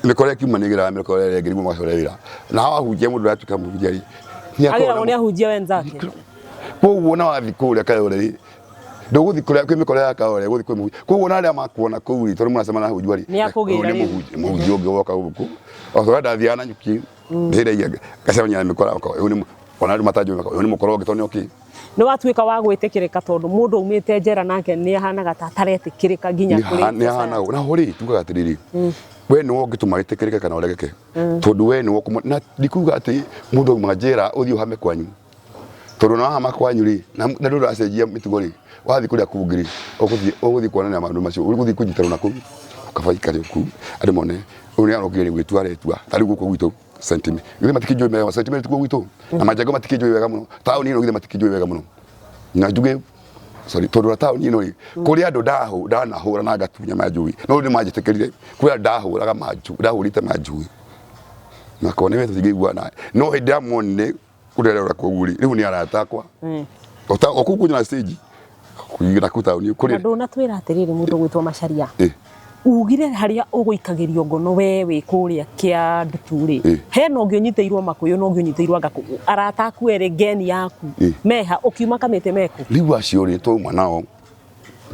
mĩkora ĩkiuma nĩ ĩgĩraga mĩkora ĩrĩa ĩngĩ nĩguo magacore wĩra na wahunjia mũndũ ũratuĩka mũhunjia rĩ nĩ akoragwo Agĩragwo nĩ ahunjia wenzake. Koguo na wathiĩ kũrĩa Kayole rĩ ndũgũthiĩ kũrĩa kwĩ mĩkora ya Kayole ũgũthiĩ kwĩ mũhunjia. Koguo na arĩa makuona kũu rĩ tondũ mũracemania na ahunjia rĩ Nĩ akũgĩra ũyũ nĩ rĩu. mũhunjia mũhunjia ũngĩ woka gũkũ. O ta ũrĩa ndathiaga Nanyuki ndĩraigua ngacemania na mĩkora ũyũ nĩ ona andũ matanjũĩ ũyũ nĩ mũkora ũngĩ tondũ nĩ okĩ. Nĩ watuĩka wa gwĩtĩkĩrĩka tondũ mũndũ aumĩte njera nake nĩ ahanaga ta ataretĩkĩrĩka nginya kũrĩ Nĩ ahanaga na ho rĩ tugaga atĩrĩrĩ we nĩwe ũngĩtũma wĩtĩkĩrĩke kana ũregeke tondũ we nĩwe ũkũmũ na ndikuga atĩ mũndũ auma njera ũthiĩ ũhame kwanyu tondũ na wahama kwanyu rĩ na na ndũrĩ ũracenjia mĩtugo rĩ wathiĩ kũrĩa kũngĩ rĩ ũgũthiĩ ũgũthiĩ kuonania maũndũ macio ũgũthiĩ kũnyitanwo na kũu kaba ikare kũu andũ mone ũyũ nĩ arokire rĩ gwĩtua aretua ta rĩu gũkũ gwitũ Sentiment githĩ matikĩnjũĩ wega sentiment tikuo gwitũ na majengo matikĩnjũĩ wega mũno taũni ĩno githĩ matikĩnjũĩ wega mũno na njuge sorry tondũ na taũni ĩno rĩ kũrĩ andũ ndahũ ndanahũra na ngatunya manjũĩ no rĩu nĩmanjĩtĩkĩrire kũrĩ andũ ndahũraga manjũĩ ndahũrĩte manjũĩ makona nĩ tũtingĩiguana nawe no hĩndĩ ĩrĩa monire ũrĩa ũrera kũu rĩ rĩu nĩ arata akwa ota o kũu kunyona stage na kũu taũni Na kũrĩ ndũnatwĩra atĩrĩrĩ mũndũ ũgwĩtwo Macharia Eh. ugire harĩa ũgũikagĩrio ngono we wĩ kũrĩa kĩa ndutu rĩ Eh. hena ũngĩ ũnyitĩirwo makũyũ na ũngĩ ũnyitĩirwo anga kũ- arata aku erĩ ngeni yaku Eh. meha ũkiuma kamĩtĩ meku rĩu acio rĩ twauma nao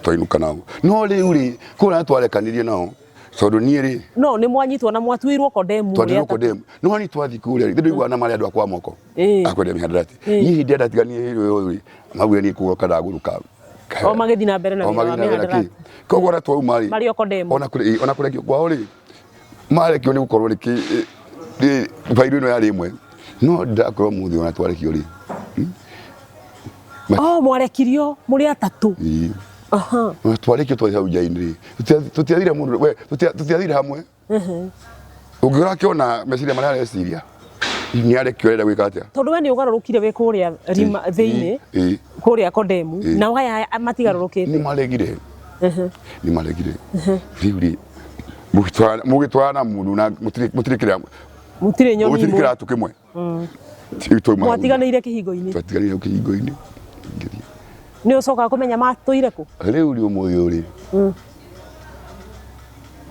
Twainũka nao. No rĩu rĩ, kũrĩa twarekanirie nao, tondũ niĩ rĩ, No nĩ mwanyitwo na mwatuĩirwo kondemu. Twatirwo kondemu. No niĩ twathiĩ kũrĩa rĩ, ndĩiguaga na marĩa andũ akwa moko. Akwendia mĩhandarati. Niĩ hĩndĩ ĩrĩa ndatiganire ũyũ rĩ, maugire niĩ kũgũrũka ndagũrũka. O magĩthiĩ na mbere na O wĩra wa magĩthiĩ na mbere na kĩ. mĩhandarati. Koguo ona twauma rĩ, Marĩ o kondemu. Ona kũrekio kwao rĩ, marekio nĩ gũkorwo nĩ kĩ bairũ ĩno yarĩ ĩmwe. No ndakorwo mũthĩ ona twarekio rĩ. Oh, mwarekirio mũrĩ atatũ. Ĩĩ. Aha. Ona twarĩkio twarĩ hau nja-inĩ rĩ, tũtiathire mũndũ we tũtiathire hamwe. Ũngĩũra akĩona meciria marĩa areciria nĩ arekio arenda gwĩka atĩa. Tondũ we nĩ ũgarũrũkire wĩ kũrĩa rima thĩinĩ Ĩĩ. kũrĩa kondemu nao aya matigarũrũkĩte. Nĩ maregire. Nĩ maregire. Rĩu rĩ mũgĩtwarana mũndũ na mũtirĩ kĩrĩa Mũtirĩ nyoni mũtirĩ imwe. kĩratũ kĩmwe. Rĩu twauma hau. Mwatiganĩire kĩhingo-inĩ. Twatiganĩire kĩhingo-inĩ. Ngĩthiĩ. Nĩ ũcokaga kũmenya matũire kũ? Rĩu rĩ ũmũthĩ ũyũ rĩ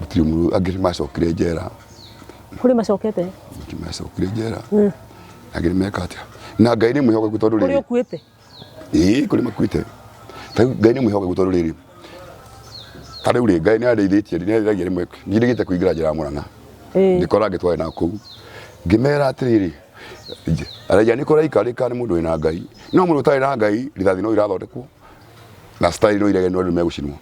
gũtirĩ mũndũ angĩ nĩ macokire njera. Kũrĩ macokete? Angĩ macokire njera. Angĩ nĩ meka atĩa. Na Ngai nĩ mwĩhokeku tondũ Kũrĩ rĩrĩ. ũkuĩte? Ĩĩ kũrĩ makuĩte. Ta rĩu Ngai nĩ mwĩhokeku tondũ rĩrĩ. Ta rĩu rĩ Ngai nĩ andeithĩtie nĩ andeithagia rĩmwe njirĩgĩte kũingĩra njera ya Mũrang'a. Ngĩkora angĩ twarĩ nao kũu. Ngĩmera atĩrĩrĩ, araia nĩ kũraikarĩka nĩ mũndũ wĩna Ngai. No mũndũ ũtarĩ na Ngai rithathi no irathondekwo na style no irege no andũ megũcinwo.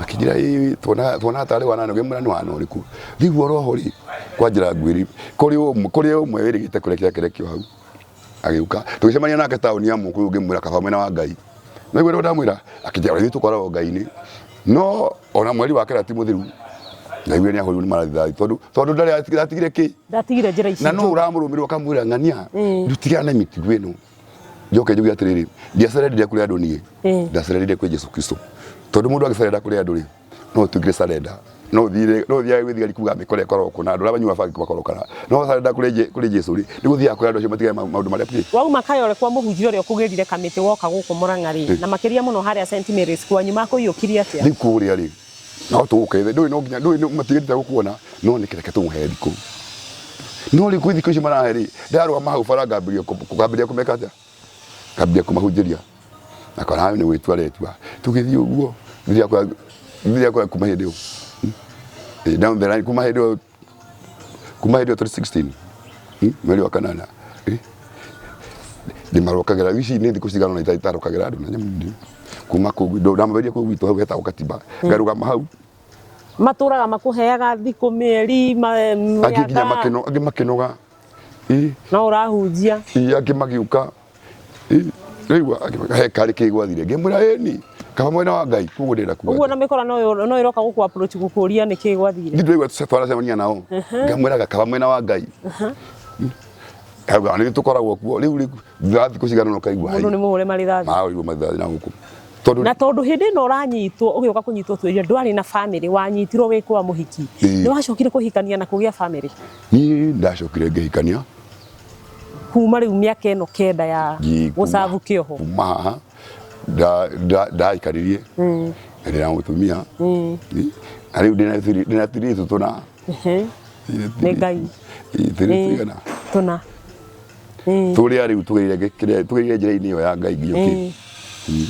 Makĩnjĩra ĩĩ tuona tuona tarĩ wana ngĩmwĩra nĩ wana ũrĩkũ. Rĩu oroho rĩ kwa njĩra nguhĩ kũrĩ ũmwe wĩrĩgĩte kũrekia akĩrekio hau. Agĩũka tũgĩcemania nake taũni ya Mũkũyũ ngĩmwĩra kaba mwena wa Ngai. Na igua ndamwĩra akĩnjĩra ithuĩ tũkoragwo Ngai-inĩ. No ona mweri wa kerĩ ti mũthiru. Ndaiguire nĩ ahũrirwo nĩ marithathi tondũ tondũ ndarĩ ndatigire kĩ Ndatigire njĩra ici. Na no ũramũrũmĩrĩra ũkamwĩra ng'ania ndutigana na mĩtugo ĩno. Njoke njuge atĩrĩrĩ, ndiacerendire kũrĩ andũ niĩ, ndacerendire kwĩ Jesu Kristo. Tondũ mũndũ angĩcerenda kũrĩ andũ rĩ, no ũtuĩkire surrender. No ũthiire no ũthiage gwĩ thigari kuga mĩkora ĩkoragwo kũ na andũ arĩa manyuaga bangi makoragwo kana. No surrender kũrĩ Jesu rĩ, nĩ gũthiaga kũrĩ andũ acio matigane maũndũ marĩa kĩ. Wauma Kayole kwa mũhunjia ũrĩa ũkũgĩrire kamĩtĩ woka gũkũ Mũrang'a rĩ, na makĩria mũno harĩa St Mary's kwanyu makũiyũkirie atĩa? Rĩu kũrĩa rĩ, no tũgũke ndũĩ no nginya ndũĩ matigĩrĩte gũkuona no nĩ kĩreke tũmũhe thikũ. No rĩu kwĩ thikũ icio marahe rĩ, ndarũgama hau bara ngambĩrĩria ngambĩrĩria kũmeka atĩa? Ngambĩrĩria kũmahunjĩria. Akona hayo nĩ gwĩtua aretua. Tũgĩthiĩ ũguo thiri yakwa kuma hĩndĩ ĩyo. Down the line kuma hĩndĩ ĩyo kuma hĩndĩ ĩyo 2016 mweri wa kanana ndĩmarokagĩra ici nĩ thikũ cigana ũna itarokagĩra andũ na nyamũ kuma kũu ndamambĩrĩria kũu gwitũ hau hetagwo Katiba ngarũgama hau. Matũraga makũheaga thikũ mĩeri Angĩ nginya mĩaka. Angĩ makĩnoga. No ũrahunjia. Ĩ angĩ magĩũka. Rĩu he karĩ kĩ gwathire ngĩmwĩra ĩni kaba mwena wa Ngai koguo ndĩrenda kuga Ũguo na mĩkora no ĩroka gũkũ approach gũkũria nĩ kĩ gwathire. Nĩ ndĩraigua twaracemania nao ngamwĩraga kaba mwena wa Ngai. Kauga nĩ tũkoragwo kuo rĩu rĩ thutha wa thikũ cigana ũna ũkaigua Mũndũ nĩ mũhũre marĩthathi. Mahũrirwo marĩthathi na gũkũ tondũ Na tondũ hĩndĩ ĩno ũranyitwo ũgĩũka kũnyitwo twĩrire ndwarĩ na famĩlĩ wanyitirwo wĩ kwa mũhiki. Nĩ wacokire kũhikania na kũgĩa famĩlĩ? Niĩ ndacokire ngĩhikania. Kuma rĩu mĩaka ĩno kenda ya gũcabu kĩoho. Kuma haha ndaikaririe na ndĩna mũtumia na rĩu ndĩna tũirĩtu tũna. Nĩ Ngai. Tũirĩtu tũigana? Tũna. Tũrĩa rĩu tũgereire njĩra-inĩ ĩyo ya Ngai nginya ũkĩ.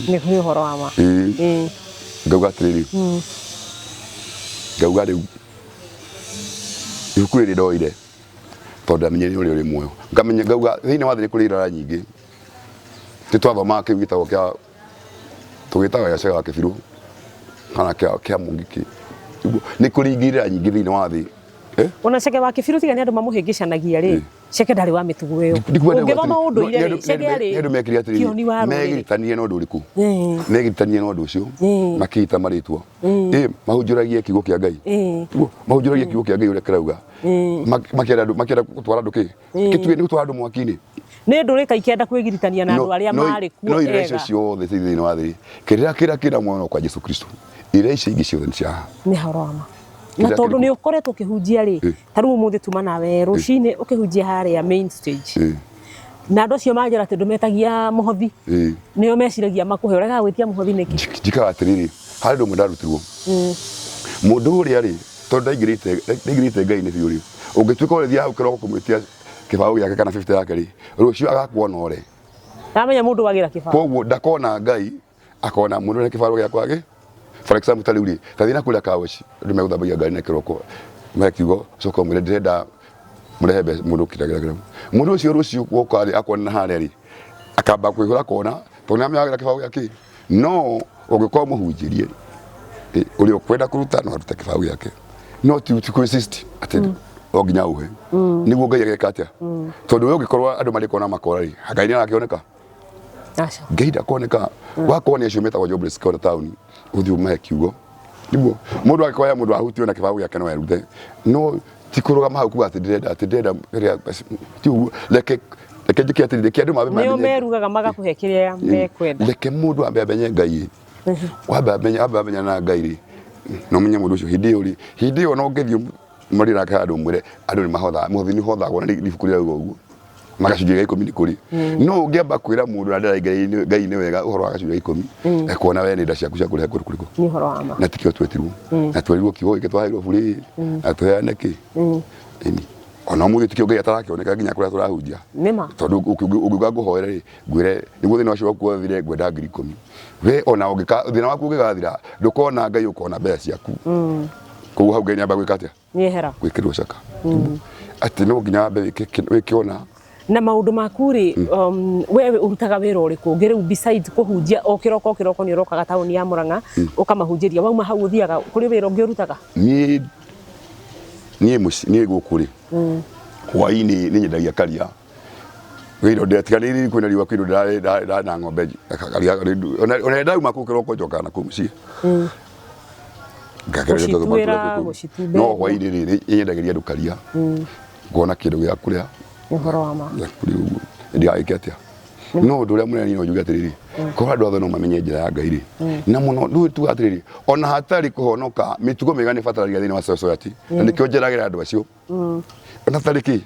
Nĩ ũhoro wa ma. Ngauga atĩrĩrĩ, ngauga rĩu ibuku rĩrĩ ndoire tondũ ndamenyire ũrĩa ũrĩ muoyo. Ngamenya ngauga thĩinĩ wa thĩ nĩ kũrĩ irara nyingĩ. Nĩ twathomaga kĩu gĩtagwo kĩa tũgĩtaga gĩa Cega wa Kĩbirũ kana kĩa Mũngĩkĩ. Nĩ kũrĩ ingĩ irĩra nyingĩ thĩinĩ wa thĩ. Ona Cege wa Kĩbirũ tiga nĩ andũ mamũhĩngĩcanagia rĩ, Cege ndarĩ wa mĩtugo ĩyo. Ũngĩthoma ũndũire rĩ, Cege arĩ Nĩ andũ mekire atĩrĩrĩ, kĩoni wa rũrĩrĩ. Megiritanirie na ũndũ ũrĩkũ? Megiritanirie na ũndũ ũcio, makĩita marĩtwa. Mahunjũragie kiugo kĩa Ngai. Mahunjũragie kiugo kĩa Ngai ũrĩa kĩrauga. Makĩenda andũ, makĩenda gũtwara andũ kĩ? Kĩtuge nĩ gũtwara andũ mwaki-inĩ. Nĩ ndũrĩka ikĩenda kwĩgiritania na andũ arĩa marĩ kuo No irĩra icio ciothe ciĩ thĩinĩ wa thĩ. Kĩrĩra kĩrĩa kĩna muoyo no kwa Jesu Kristo. Irĩra icio ingĩ ciothe nĩ cia haha. Nĩ ũhoro wa ma. Na tondũ nĩ ũkoretwo ũkĩhunjia rĩ, ta rĩu ũmũthĩ tuma nawe rũcinĩ ũkĩhunjia harĩa main stage. Na andũ acio manjĩra atĩ ndũmetagia mũhothi. Nĩo meciragia makũhe, ũregaga gwĩtia mũhothi nĩkĩ? Njikaga atĩrĩrĩ, harĩ ũndũ ũmwe ndarutirwo. Mũndũ ũrĩa rĩ, tondũ ndaingĩrĩte ndaingĩrĩte Ngai-inĩ biũ rĩ, ũngĩtuĩka ũrĩthiaga hau kĩroko kũmwĩtia kĩbaũ gĩake kana 50 yake rĩ, rũciũ agakuona ũre. Ndamenya mũndũ wagĩra kĩbaũ. Koguo ndakona Ngai, akona mũndũ ũrĩa kĩbaũ gĩakwa gĩ. For example, ta rĩu rĩ, ta thiĩ na kũrĩa kawoci, andũ megũthambagia ngari na kĩroko, mahe kiugo, coka ũmwĩre ndĩrenda mũrehe mbeca mũndũ kĩragĩra mũndũ ũcio rũciũ woka rĩ akona na harĩa rĩ akamba kwĩhũra kona tondũ nĩ amenyagĩra kĩbaũ gĩa kĩ no ũngĩkorwo mũhunjĩrie ũrĩa ũkwenda kũruta no arute kĩbaũ gĩake no ti kũ insist atĩ no nginya uhe nĩguo Ngai ageka atĩa tondũ we ũngĩkorwo andũ marĩkona makora rĩ Ngai nĩ arakĩoneka. Aca. Ngai ndakoneka wakorwo nĩ acio metagwo jobless kora taũni ũthiĩ ũmahe kiugo nĩguo mũndũ angĩkorwo mũndũ ahutio na kĩbaũ gĩake no erute no ti kũrũgama hau kuga atĩ ndĩrenda atĩ ndĩrenda kĩrĩa ti ũguo reke reke njĩke atĩrĩ reke andũ mambe Nĩo mamenye merugaga magakũhe kĩrĩa mekwenda. Reke mũndũ ambe amenye Ngai wambe amenye ambe amenyana na Ngai rĩ no menye mũndũ ũcio hĩndĩ ĩyo rĩ hĩndĩ ĩyo no ũngĩthiĩ mũrĩ nake handũ ũmwĩre andũ nĩ mahothaga mũhothi nĩ ũhothagwo na nĩ ibuku rĩrauga ũguo na gacunjĩ gĩa ikũmi nĩ kũrĩ no ũngĩamba kwĩra mũndũ na ndĩra Ngai nĩ wega ũhoro wa gacunjĩ gĩa ikũmi ekuona we nĩ nda ciaku cia kũrehe kũndũ kũrĩkũ. Nĩ ũhoro wa ma. Na tikĩo twetirwo na twerirwo kiugo gĩkĩ twaheirwo burĩ na tũheane kĩ ĩni ona ũmũthĩ tikĩo Ngai atarakĩoneka nginya kũrĩa tũrahunjia. Nĩ ma. Tondũ ũngiuga ngũhoere rĩ ngwĩre nĩguo thĩna ũcio waku wathire ngwenda 10,000 we ona ũngĩka thĩna waku ũngĩgathira ndũkona Ngai ũkona mbeca ciaku koguo hau Ngai nĩamba gwĩka atĩa? Nyehera. Gwĩkĩrwo caka atĩ no nginya wambe wĩke ona Na maũndũ maku rĩ, we ũrutaga wĩra ũrĩkũ ũngĩ rĩu besides kũhunjia o kĩroko o kĩroko nĩ ũrokaga taũni ya Murang'a ũkamahunjĩria wauma hau ũthiaga kũrĩ wĩra ũngĩ ũrutaga? Niĩ niĩ mũciĩ niĩ gũkũ rĩ hwaĩ-inĩ nĩ nyendagia karia wĩra ndĩratiganĩirie kwĩna riũa kwĩna ndĩrarĩ na ng'ombe karia ona ndauma kũu kĩroko njokaga na kũu mũciĩ ngageria tondũ Gũcituĩra, matũra kũu. gũcitumberia. No hwaĩ-inĩ rĩ nĩ nyendagĩria andũ karia ngona kĩndũ gĩa kũrĩa. Nĩ ũhoro wa ma. Gĩa kũrĩa ũguo ndigagĩke atĩa no ũndũ ũrĩa mũnene no njuge atĩrĩrĩ korwo andũ othe no mamenye njĩra ya Ngai rĩ na mũno ndũĩ tuga atĩrĩrĩ ona hatarĩ kũhonoka mĩtugo mĩega nĩ ĩbataranagia thĩinĩ wa society na nĩkĩo njeragĩra andũ acio ona hatarĩ kĩ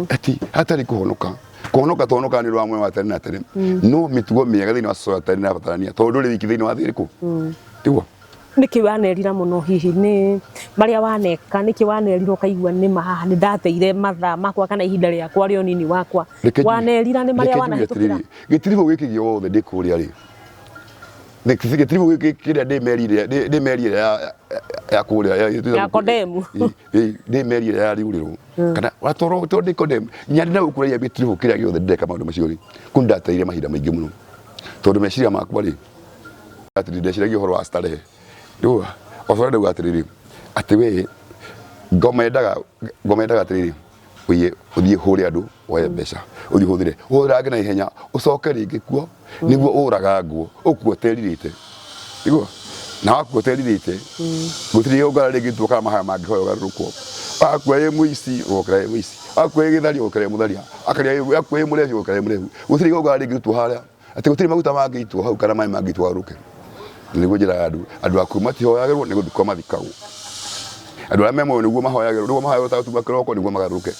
ati hatarĩ kũhonoka kũhonoka tũhonokaga nĩ ũndũ wa muoyo wa tene na tene no mĩtugo mĩega thĩinĩ wa society nĩ ĩrabatarania tondũ ndũrĩ wiki thĩinĩ wa thĩ ĩrĩkũ tiguo? Nĩkĩ wanerira mũno hihi nĩ marĩa waneka nĩkĩ wanerira ũkaigua nĩ ma haha nĩ ndateire mathaa makwa kana ihinda rĩakwa rĩa ũnini wakwa Reke njuge- wanerira nĩ marĩa reke njuge wanahĩtũkĩra? atĩrĩrĩ, gĩtiribũ gĩkĩ gĩothe ndĩ kũrĩa rĩ gĩtiribũ gĩkĩ kĩrĩa ndĩ meri ĩrĩa ndĩ meri ĩrĩa ya kũrĩa Ya Kodemu. Ndĩ meri ĩrĩa ya rĩũrĩrwo kana watwarwo to ndĩ Kodemu nginya ndĩ na gũkũ kũraiha gĩtiribũ kĩrĩa gĩothe ndĩreka maũndũ macio rĩ kũu ndateire mahinda maingĩ mũno tondũ meciria makwa rĩ atĩ ndeciragia ũhoro wa starehe rĩu o ta ũrĩa ndauga atĩrĩrĩ atĩ we ngoma yendaga ngoma yendaga atĩrĩrĩ ũiye ũthiĩ ũhũre andũ woe mbeca ũthiĩ ũhũthĩre ũhũthĩrange na ihenya ũcoke rĩngĩ kuo nĩguo ũragangwo ũkue ũterirĩte nĩguo na wakua ũterirĩte gũtirĩ igongona rĩngĩ kana mahoya mangĩhoya ũgarũrũkwo wakua wĩ mũici ũgokĩra wĩ mũici wakua wĩ gĩtharia ũgokĩra wĩ mũtharia wakua wĩ mũrebi ũgokĩra wĩ mũrebi gũtirĩ igongona rĩngĩrutwo harĩa atĩ gũtirĩ maguta mangĩitwo hau kana maĩ mangĩitwo ũgarũrũke. Na nĩguo njĩraga andũ andũ akuũ matihoyagĩrwo nĩ gũthikwo mathikagwo andũ arĩa me muoyo nĩguo mahoyagĩrwo nĩguo mahoyagĩrwo ta gũtuma kĩroko nĩguo magarũrũke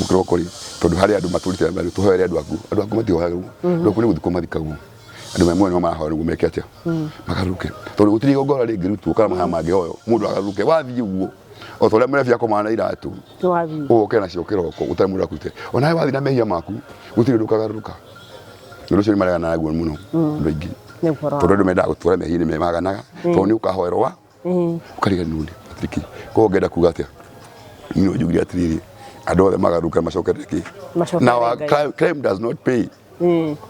kĩroko rĩ tondũ harĩ andũ matũrĩte andũ tũhoere andũ akuũ andũ akuũ matihoyagĩrwo andũ akuũ nĩ gũthikwo mathikagwo andũ me muoyo nĩo marahoya nĩguo meke atĩa magarũrũke tondũ gũtirĩ igongona rĩngĩrutwo kana mahoya mangĩhoywo mũndũ agarũrũke wathiĩ ũguo o ta ũrĩa mũrebi akomaga na iratũ Nĩwathiĩ. ũgoke nacio kĩroko gũtarĩ mũndũ akuĩte onawe wathiĩ na mehia maku gũtirĩ ũndũ ũkagarũrũka ũndũ ũcio nĩ maregana naguo mũno andũ aingĩ Nĩ ũhoro wa tondũ andũ mendaga gũtũra mehia-inĩ me maganaga tondũ nĩ ũkahoerwo wa ũkariganĩrwo nĩ hatirĩ kĩ koguo ngenda kuga atĩa niĩ no njugire atĩrĩrĩ andũ othe magarũrũke macokerere kĩ Macokerere na wa Ngai. crime does not pay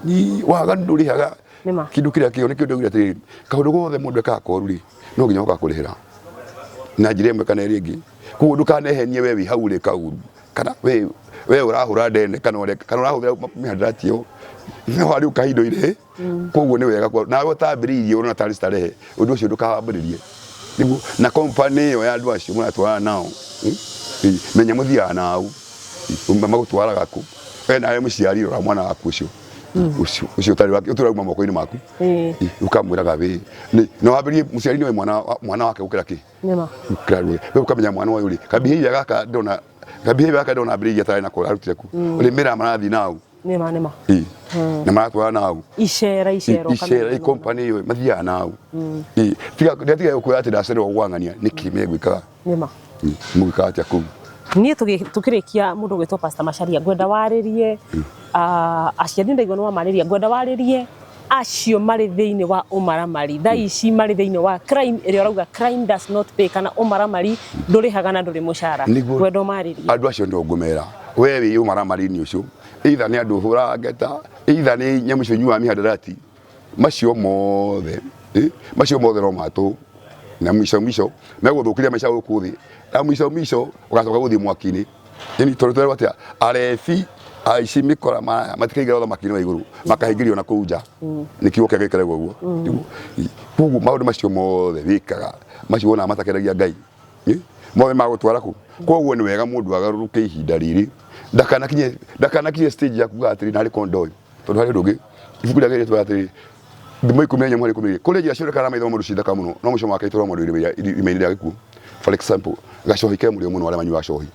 Ni waganu ndũrĩhaga Nĩ ma. kĩndũ kĩrĩa kĩo nĩkĩo ndaugire atĩrĩrĩ kaũndũ gothe mũndũ ekaga koru rĩ no nginya ũgakũrĩhĩra na njĩra ĩmwe kana ĩrĩa ĩngĩ koguo ndũkanehenie we wĩ hau ũreka ũru kana we we ũrahũra ndene kana ũreka kana ũrahũthĩra mĩhandarati ĩyo no harĩ ũkahinda irĩhĩ koguo nĩ wega nawe ũtambĩrĩirie ũrona tarĩ starehe ũndũ ũcio ndũkawambĩrĩrie nĩguo na company ĩyo ya andũ acio mũratwarana nao menya mũthiaga nao magũtwaraga kũ we nawe mũciari rora mwana waku ũcio ũcio ũcio ũtarĩ wake ũtũrauma moko-inĩ maku ũkamwĩraga wĩ no wambĩrĩrie mũciari nĩwe mwana mwana wake gũkĩra kĩ Nĩma. Gũkĩra rũĩ we ũkamenya mwana ũyũ rĩ kabehavior gaka ndona kabehavior gaka ndona ambĩrĩirie atarĩ nako arutire kũ rĩmĩra marathiĩ nao Nĩma nĩma. Na maratwara nao Icera icera icera i company ĩyo mathiaga nao. Tiga tiga gũkwĩra atĩ ndacererwo gwang'ania nĩkĩ megwĩkaga. Nĩma. Mũgĩkaga atĩa kũu? Niĩ tũkĩrĩkia mũndũ ũgwĩtwo Pastor Macharia ngwenda warĩrie aciari ndaigua nĩ wamarĩria ngwenda warĩrie Acio marĩ thĩinĩ wa ũmaramari thaa ici, marĩ thĩinĩ wa crime ĩrĩa ũrauga crime does not pay, kana ũmaramari ndũrĩhaga na ndũrĩ mũcara. Nĩguo. Ngwenda ũmarĩrie. Andũ acio ndio ngũmera, we wĩ ũmaramari-inĩ ũcio, either nĩ andũ ũhũraga ngeta, either nĩ nyamũ icio inyuaga mihadarati, macio mothe, macio mothe no matũ na mwico mwico megũthũkĩria maica gũkũ thĩ, na mwico mwico ũgacoka gũthiĩ mwaki-inĩ. Yani tondũ twerwo atĩa, arebi, aici, mĩkora maya matikaingĩra ũthamaki-inĩ wa igũrũ, makahingĩrio na kũu nja. Nĩ kiugo kĩa Ngai kĩrauga ũguo. Nĩguo. Koguo maũndũ macio mothe wĩkaga, macio wonaga matakenagia Ngai, mothe magũtwara kũ? Koguo nĩ wega mũndũ agarũrũke ihinda rĩrĩ, ndakanakinye stage ya kuga atĩrĩ, narĩ korwo ndoĩ. Tondũ harĩ ũndũ ũngĩ ibuku rĩa Ngai rĩtwĩra atĩrĩrĩ, thimo 14 mũhari 12, kũrĩ njĩra cionekaga na maitho ma mũndũ ciĩ thaka mũno, no mũico wake itũũraga mũndũ irima-inĩ rĩa gĩkuũ. For example, gacohi ke mũrĩo mũno arĩa manyuaga cohi,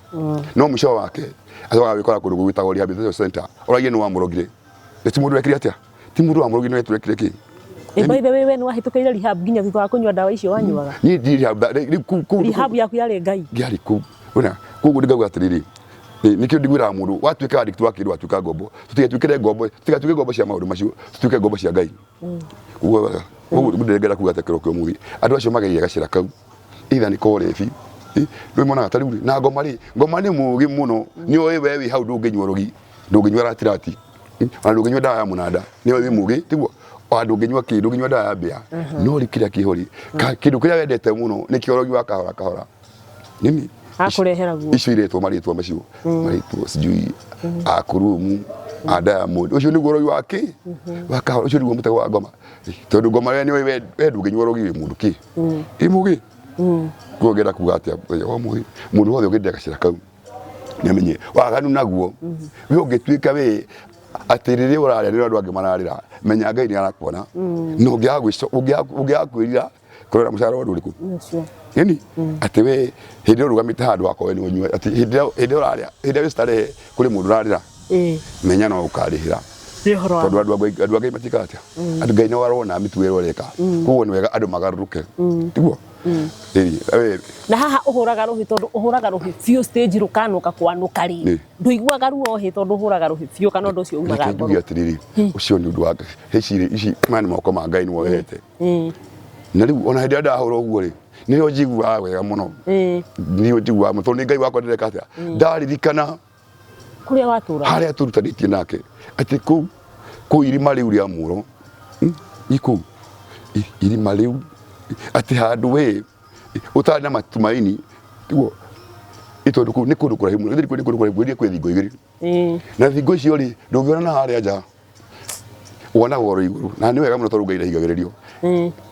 no mũico wake acokaga gwĩkora kũndũ gwĩtagwo rehabilitation center, ũragie nĩ wamũrogire. Na ti mũndũ wekire atĩa? Ti mũndũ wamũrogire, nĩ wekire kĩ? Eh, by the way, we nĩ wahĩtũkĩire rehab nginya thutha wa kũnyua ndawa icio wanyuaga? Niĩ ndirĩ rehab, rĩu kũu Rehab yaku yarĩ Ngai? Yarĩ kũu. Ona koguo ndingauga atĩrĩrĩ, nĩkĩo ndigwĩraga mũndũ watuĩka addict wa kĩndũ watuĩka ngombo, tũtigatuĩkĩre ngombo, tũtigatuĩke ngombo cia maũndũ macio, tũtuĩke ngombo cia Ngai. Koguo koguo ndĩrenda kuga atĩ kĩroko ũmũthĩ andũ acio magerie gacĩra kau, either nĩ korebi, rĩu monaga ta rĩu na ngoma rĩ, ngoma nĩ mũgĩ mũno, nĩ oĩ we wĩ hau ndũngĩnyua rũgi, ndũngĩnyua ratirati, ona ndũngĩnyua ndawa ya mũnanda, nĩ oĩ wĩ mũgĩ, tiguo? Ona ndũngĩnyua kĩ, ndũngĩnyua ndawa ya mbĩa, no rĩ kĩrĩa kĩho rĩ, kĩndũ kĩrĩa wendete mũno nĩkĩo ũrogi wa kahora kahora. Nini Akũrehera guo. Icio iretwo marĩtwa macio, marĩtwo sijui a kurumu a diamond, ũcio nĩguo ũrogi wa kĩ wa kahora, ũcio nĩguo mũtego wa ngoma, tondũ ngoma we nĩũĩ we ndũngĩnyua ũrogi wĩ mũndũ kĩ ĩ mũgĩ. Koguo ngenda kuga atĩa mũthenya wa ũmũthĩ, mũndũ wothe ũngĩendera gacĩra kau nĩamenye waganu naguo we ũngĩtuĩka we atĩ rĩrĩa ũrarĩa nĩ andũ angĩ mararĩra, menya Ngai nĩ arakuona, na ũngĩaga kwĩrira kũrora mũcara wa ũndũ ũrĩkũ. Ũcio. Nini atĩ we hĩndĩ ĩrĩa ũrũgamĩte handũ wakorwo nĩ ũnyua, atĩ hĩndĩ ĩrĩa ũrarĩa, hĩndĩ ĩrĩa wĩ starehe kũrĩ mũndũ ũrarĩra, menya no ũkarĩhĩra. Nĩ ũhoro wa Tondũ andũ a Ngai matikaga atĩa, andũ Ngai nĩ arona mĩtugo ĩrĩa ũreka, koguo nĩ wega andũ magarũrũke, tiguo? Ĩĩ, we. Na haha ũhũraga rũhĩ, tondũ ũhũraga rũhĩ biũ stage rũkanũka kwanũka rĩ, ndũiguaga ruo hĩ tondũ ũhũraga rũhĩ biũ, kana ũndũ ũcio umaga Reke ngoro? njuge atĩrĩrĩ, ũcio nĩ ũndũ wa ici ici, maya nĩ moko ma Ngai nĩwe ũhete. Na rĩu ona hĩndĩ ĩrĩa ndahũra ũguo rĩ, nĩrĩo njiguaga wega mũno, nĩrĩo njiguaga mũno tondũ nĩ Ngai wakwa ndĩreka atĩa, ndaririkana kũrĩa watũraga, harĩa tũrutanĩtie nake, atĩ kũu irima rĩu rĩa mũro, i kũu irima rĩu, atĩ handũ we ũtarĩ na matumaini, tiguo? Tondũ kũu nĩ kũndũ kũraihu mũno, nĩ kũndũ kũraihu, ngwĩrire kwĩ thingo igĩrĩ, na thingo icio rĩ, ndũngĩona na harĩa nja, wonaga oro igũrũ, na nĩ wega mũno tondũ Ngai ndahingagĩrĩrio.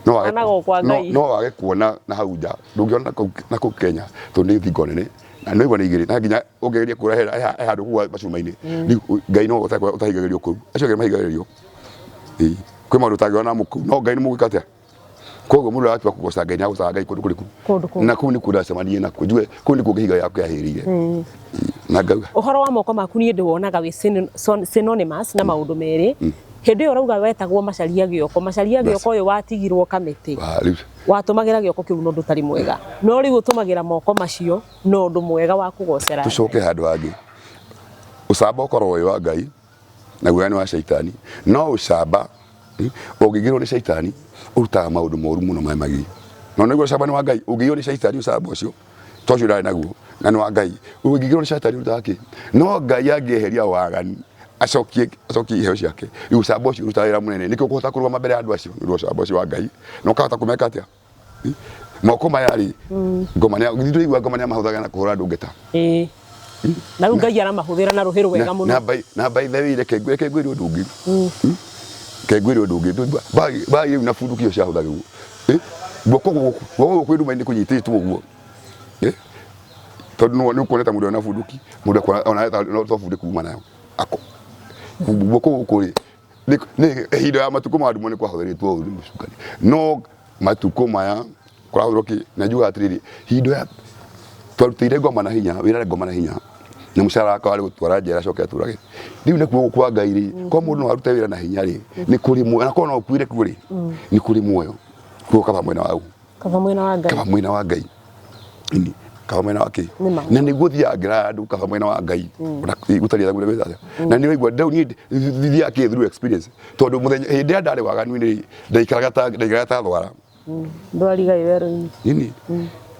No wage Wonaga o kwa Ngai. No wage kuona na hau nja, ndũngĩona na kũu Kenya tondũ nĩ thingo nene na nĩ igua nĩ igĩrĩ, na nginya ũngĩgeria kũra he handũ kũu macuma-inĩ. Rĩu Ngai no ũtahingagĩrĩrio kũu, acio angĩ mahingagĩrĩrio. Ĩĩ, kwĩ maũndũ ũtangĩona na kũu, no Ngai nĩ mũgwĩka atĩa? Koguo mũndũ aratua kũgoca Ngai, nĩ agocaga Ngai kũndũ kũrĩkũ? Kũndũ kũu. Na kũu nĩkuo ndacemanirie nakuo, njuge kũu nĩkuo kĩhinga gĩakwa kĩahĩrĩire. Na ngauga Ũhoro wa moko maku niĩ ndĩwonaga wĩ synonymous na maũndũ merĩ. Hĩndĩ ĩyo ũrauga wetagwo Macharia Gĩoko, Macharia Gĩoko ũyũ watigirwo kamĩtĩ, Wa, rĩu watũmagĩra gĩoko kĩu na ũndũ ũtarĩ mwega, no rĩu ũtũmagĩra moko macio na ũndũ mwega wa kũgocera Ngai. Tũcoke handũ hangĩ, ũcamba ũkoragwo wĩ wa Ngai na guoya nĩ wa caitani, no ũcamba ũngĩingĩrwo nĩ caitani ũrutaga maũndũ moru mũno marĩa magĩ, no nĩguo ũcamba nĩ wa Ngai. Ũngĩiywo nĩ caitani ũcamba ũcio to ũcio ndarĩ naguo na nĩ wa Ngai, ũngĩingĩrwo nĩ caitani ũrutaga kĩ? No Ngai angĩeheria waganu acokie iheo ciake, rĩu ũcamba ũcio ũrutaga wĩra mũnene, nĩkĩo ũkũhota kũrũgama mbere ya andũ acio nĩ ũndũ wa ũcamba ũcio wa Ngai, na ũkahota kũmeka atĩa? Moko maya rĩ, ngoma nĩ ndũigua ngoma nĩ amahũthagĩra na kũhũra andũ ngeta. Ĩĩ. Na rĩu Ngai aramahũthĩra na rũhĩ rwega mũno. Na by the way, reke ngwĩre ũndũ ũngĩ. Reke ngwĩre ũndũ ũngĩ. Ndũigua mbagi rĩu na bunduki icio ciahũthagĩrwo. Guoko gũkũ, guoko gũkũ kwĩ nduma-inĩ kũnyitĩtwo ũguo. Tondũ nĩ ũkuona ta mũndũ ena bunduki, mũndũ akuona ona no to bunduki kuma nayo. Guoko gũkũ rĩ, nĩ ihinda ya matukũ ma nduma nĩ kwahũthĩrĩtwo ũru nĩ mũcukani. No matukũ maya kũrahũthĩrwo kĩ? Na njugaga atĩrĩrĩ, hingo ya twarutĩire ngoma na hinya, wĩra ngoma na hinya, na mũcara wakwa warĩ gũtwara njera acoke atũrage. Rĩu na kuo kwa Ngai rĩ, kwa mũndũ no arute wĩra na hinya rĩ, nĩ kũrĩ muoyo, na korwo no ũkuĩre kuo rĩ, nĩ kũrĩ muoyo. Koguo kaba mwena wa Kaba mwena wa Ngai. Kaba mwena wa Ngai. Ĩni. Kaba mwena wa kĩ? Nĩma. Na nĩguo thiaga ngĩraga andũ kaba mwena wa Ngai. Ona gũtarĩ thagu gwĩka atĩa. Na nĩ waigua rĩu niĩ thiaga kĩ through experience. Tondũ mũthenya hĩndĩ ĩrĩa ndarĩ waganu-inĩ rĩ, ndaikaraga ta thwara. Ndwariga ĩ werũ-inĩ. Nini.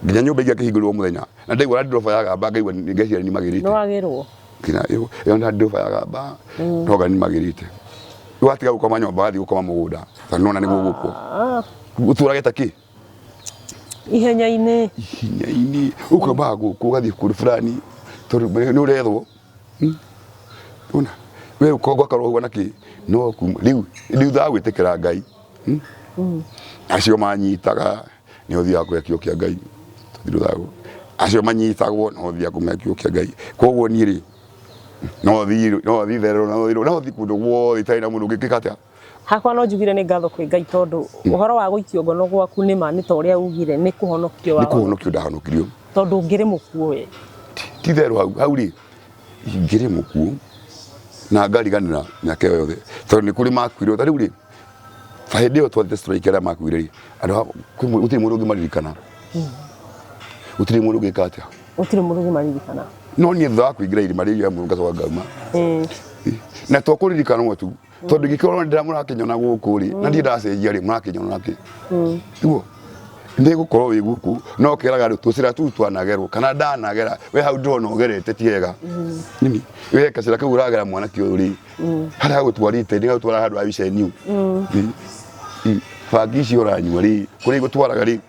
Nginya nyũmba ingĩ akĩhingũrĩrwo mũthenya. Na ndaigua Land Rover yagamba ngaigua ngeciria nĩ magĩrĩte. Nĩ wagĩrwo. Nginya ĩyo Land Rover yagamba no ngai nĩ magĩrĩte. Watiga gũkoma nyũmba wathiĩ gũkoma mũgũnda. Tondũ nĩwona nĩguo gũkũ. Ũtũrage ta kĩ? Ihenya-inĩ. Ihenya-inĩ. Ũkauma gũkũ ũgathiĩ kũndũ fulani tondũ nĩ ũrethwo. Ona we ũgakorwo ũguo na kĩ no kuma rĩu thutha wa gwĩtĩkĩra Ngai. Acio manyitaga nĩ ũthiaga kũhe kiugo kĩa Ngai. Acio manyitagwo no ũthiaga kũmahe kiugo kĩa Ngai. Koguo niĩ rĩ no thiĩ no thiĩ therero no thiĩ kũndũ guothe itarĩ na mũndũ ũngĩka atĩa. Hakwa no njugire nĩ ngatho kwĩ Ngai tondũ ũhoro wa gũikio ngono gwaku nĩ ma nĩ ta ũrĩa ugire nĩ kũhonokio Nĩ kũhonokio ndahonokirio. Tondũ ũngĩrĩ mũkuũ we. Ti therũ hau hau rĩ ingĩrĩ mũkuũ na ngariganĩra mĩaka ĩyo yothe tondũ nĩ kũrĩ makuire ta rĩu rĩ ta hĩndĩ ĩyo twathiĩte strike arĩa makuire rĩ andũ gũtirĩ mũndũ ũngĩmaririkana. Gũtirĩ mũndũ ũngĩka atĩa. Gũtirĩ mũndũ ũngĩmaririkana. No niĩ thutha wa kũingĩra irima rĩu rĩa mũndũ ngacoka ngauma. Na to kũririkanwo tu tondũ ingĩkorwo ndĩra mũrakĩnyona gũkũ rĩ na ndirĩ ndacenjia rĩ mũrakĩnyona nakĩ tiguo nĩ gũkorwo wĩ gũkũ no kĩraga andũ tũcĩra tũu twanagerwo kana ndanagera we hau ndĩrona ũgerete ti hega nini we gacĩra kau ũragera mwanake ũyũ rĩ harĩa hagũtwarĩte nĩ gagũtwara handũ ha gĩceniu bangi icio ũranyua rĩ kũrĩa igũtwaraga rĩ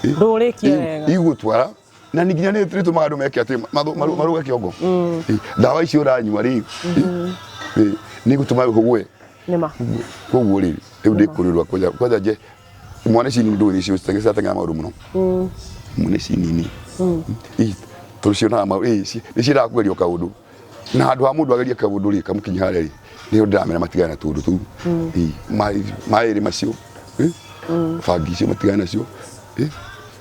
Ndũrĩkie wega. Igũtwara na nĩ nginya nĩ tũmaga andũ meke atĩ marũge kĩongo. Ndawa icio ũranyua rĩ nĩ igũtũma ũgwe. Nĩma. Koguo rĩ rĩu ndĩ kũrĩrwa kwanja kwanja nje mwana ici nini ndũĩ icio citeng'era maũndũ mũno. Mwana ici nini. Tondũ cionaga maũndũ nĩ ciendaga kũgerio kaũndũ. Na handũ ha mũndũ agerie kaũndũ rĩ kamũkinyia harĩa rĩ nĩho ndĩramera matigane na tũũndũ tũu. Maĩrĩ macio bangi icio matigane nacio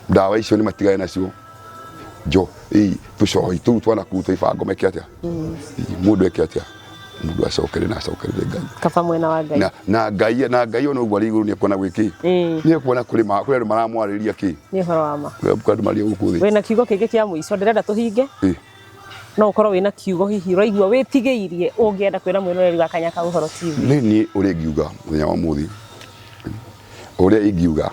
ndawa icio nĩ matigane nacio njo tũcohi tũu twana kuu twa ibango meke atĩa mũndũ eke atĩa mũndũ acokere na acokerere Ngai. Kaba mwena wa Ngai. Na Ngai na Ngai ona ũguo arĩ igũrũ nĩ ekuona gwĩkĩ nĩ ekuona kũrĩ kũrĩ andũ maramwarĩria kĩ. Nĩ ũhoro wa ma. Kũrĩ andũ marĩ gũkũ thĩ. Wĩna kiugo kĩngĩ kĩa mũico ndĩrenda tũhinge. No ũkorwo wĩna kiugo hihi ũraigua wĩtigĩirie ũngĩenda kwĩra mwĩroreri wa Kanya ka Ũhoro TV. Nĩ niĩ ũrĩa ingiuga mũthenya wa ũmũthĩ ũrĩa ingiuga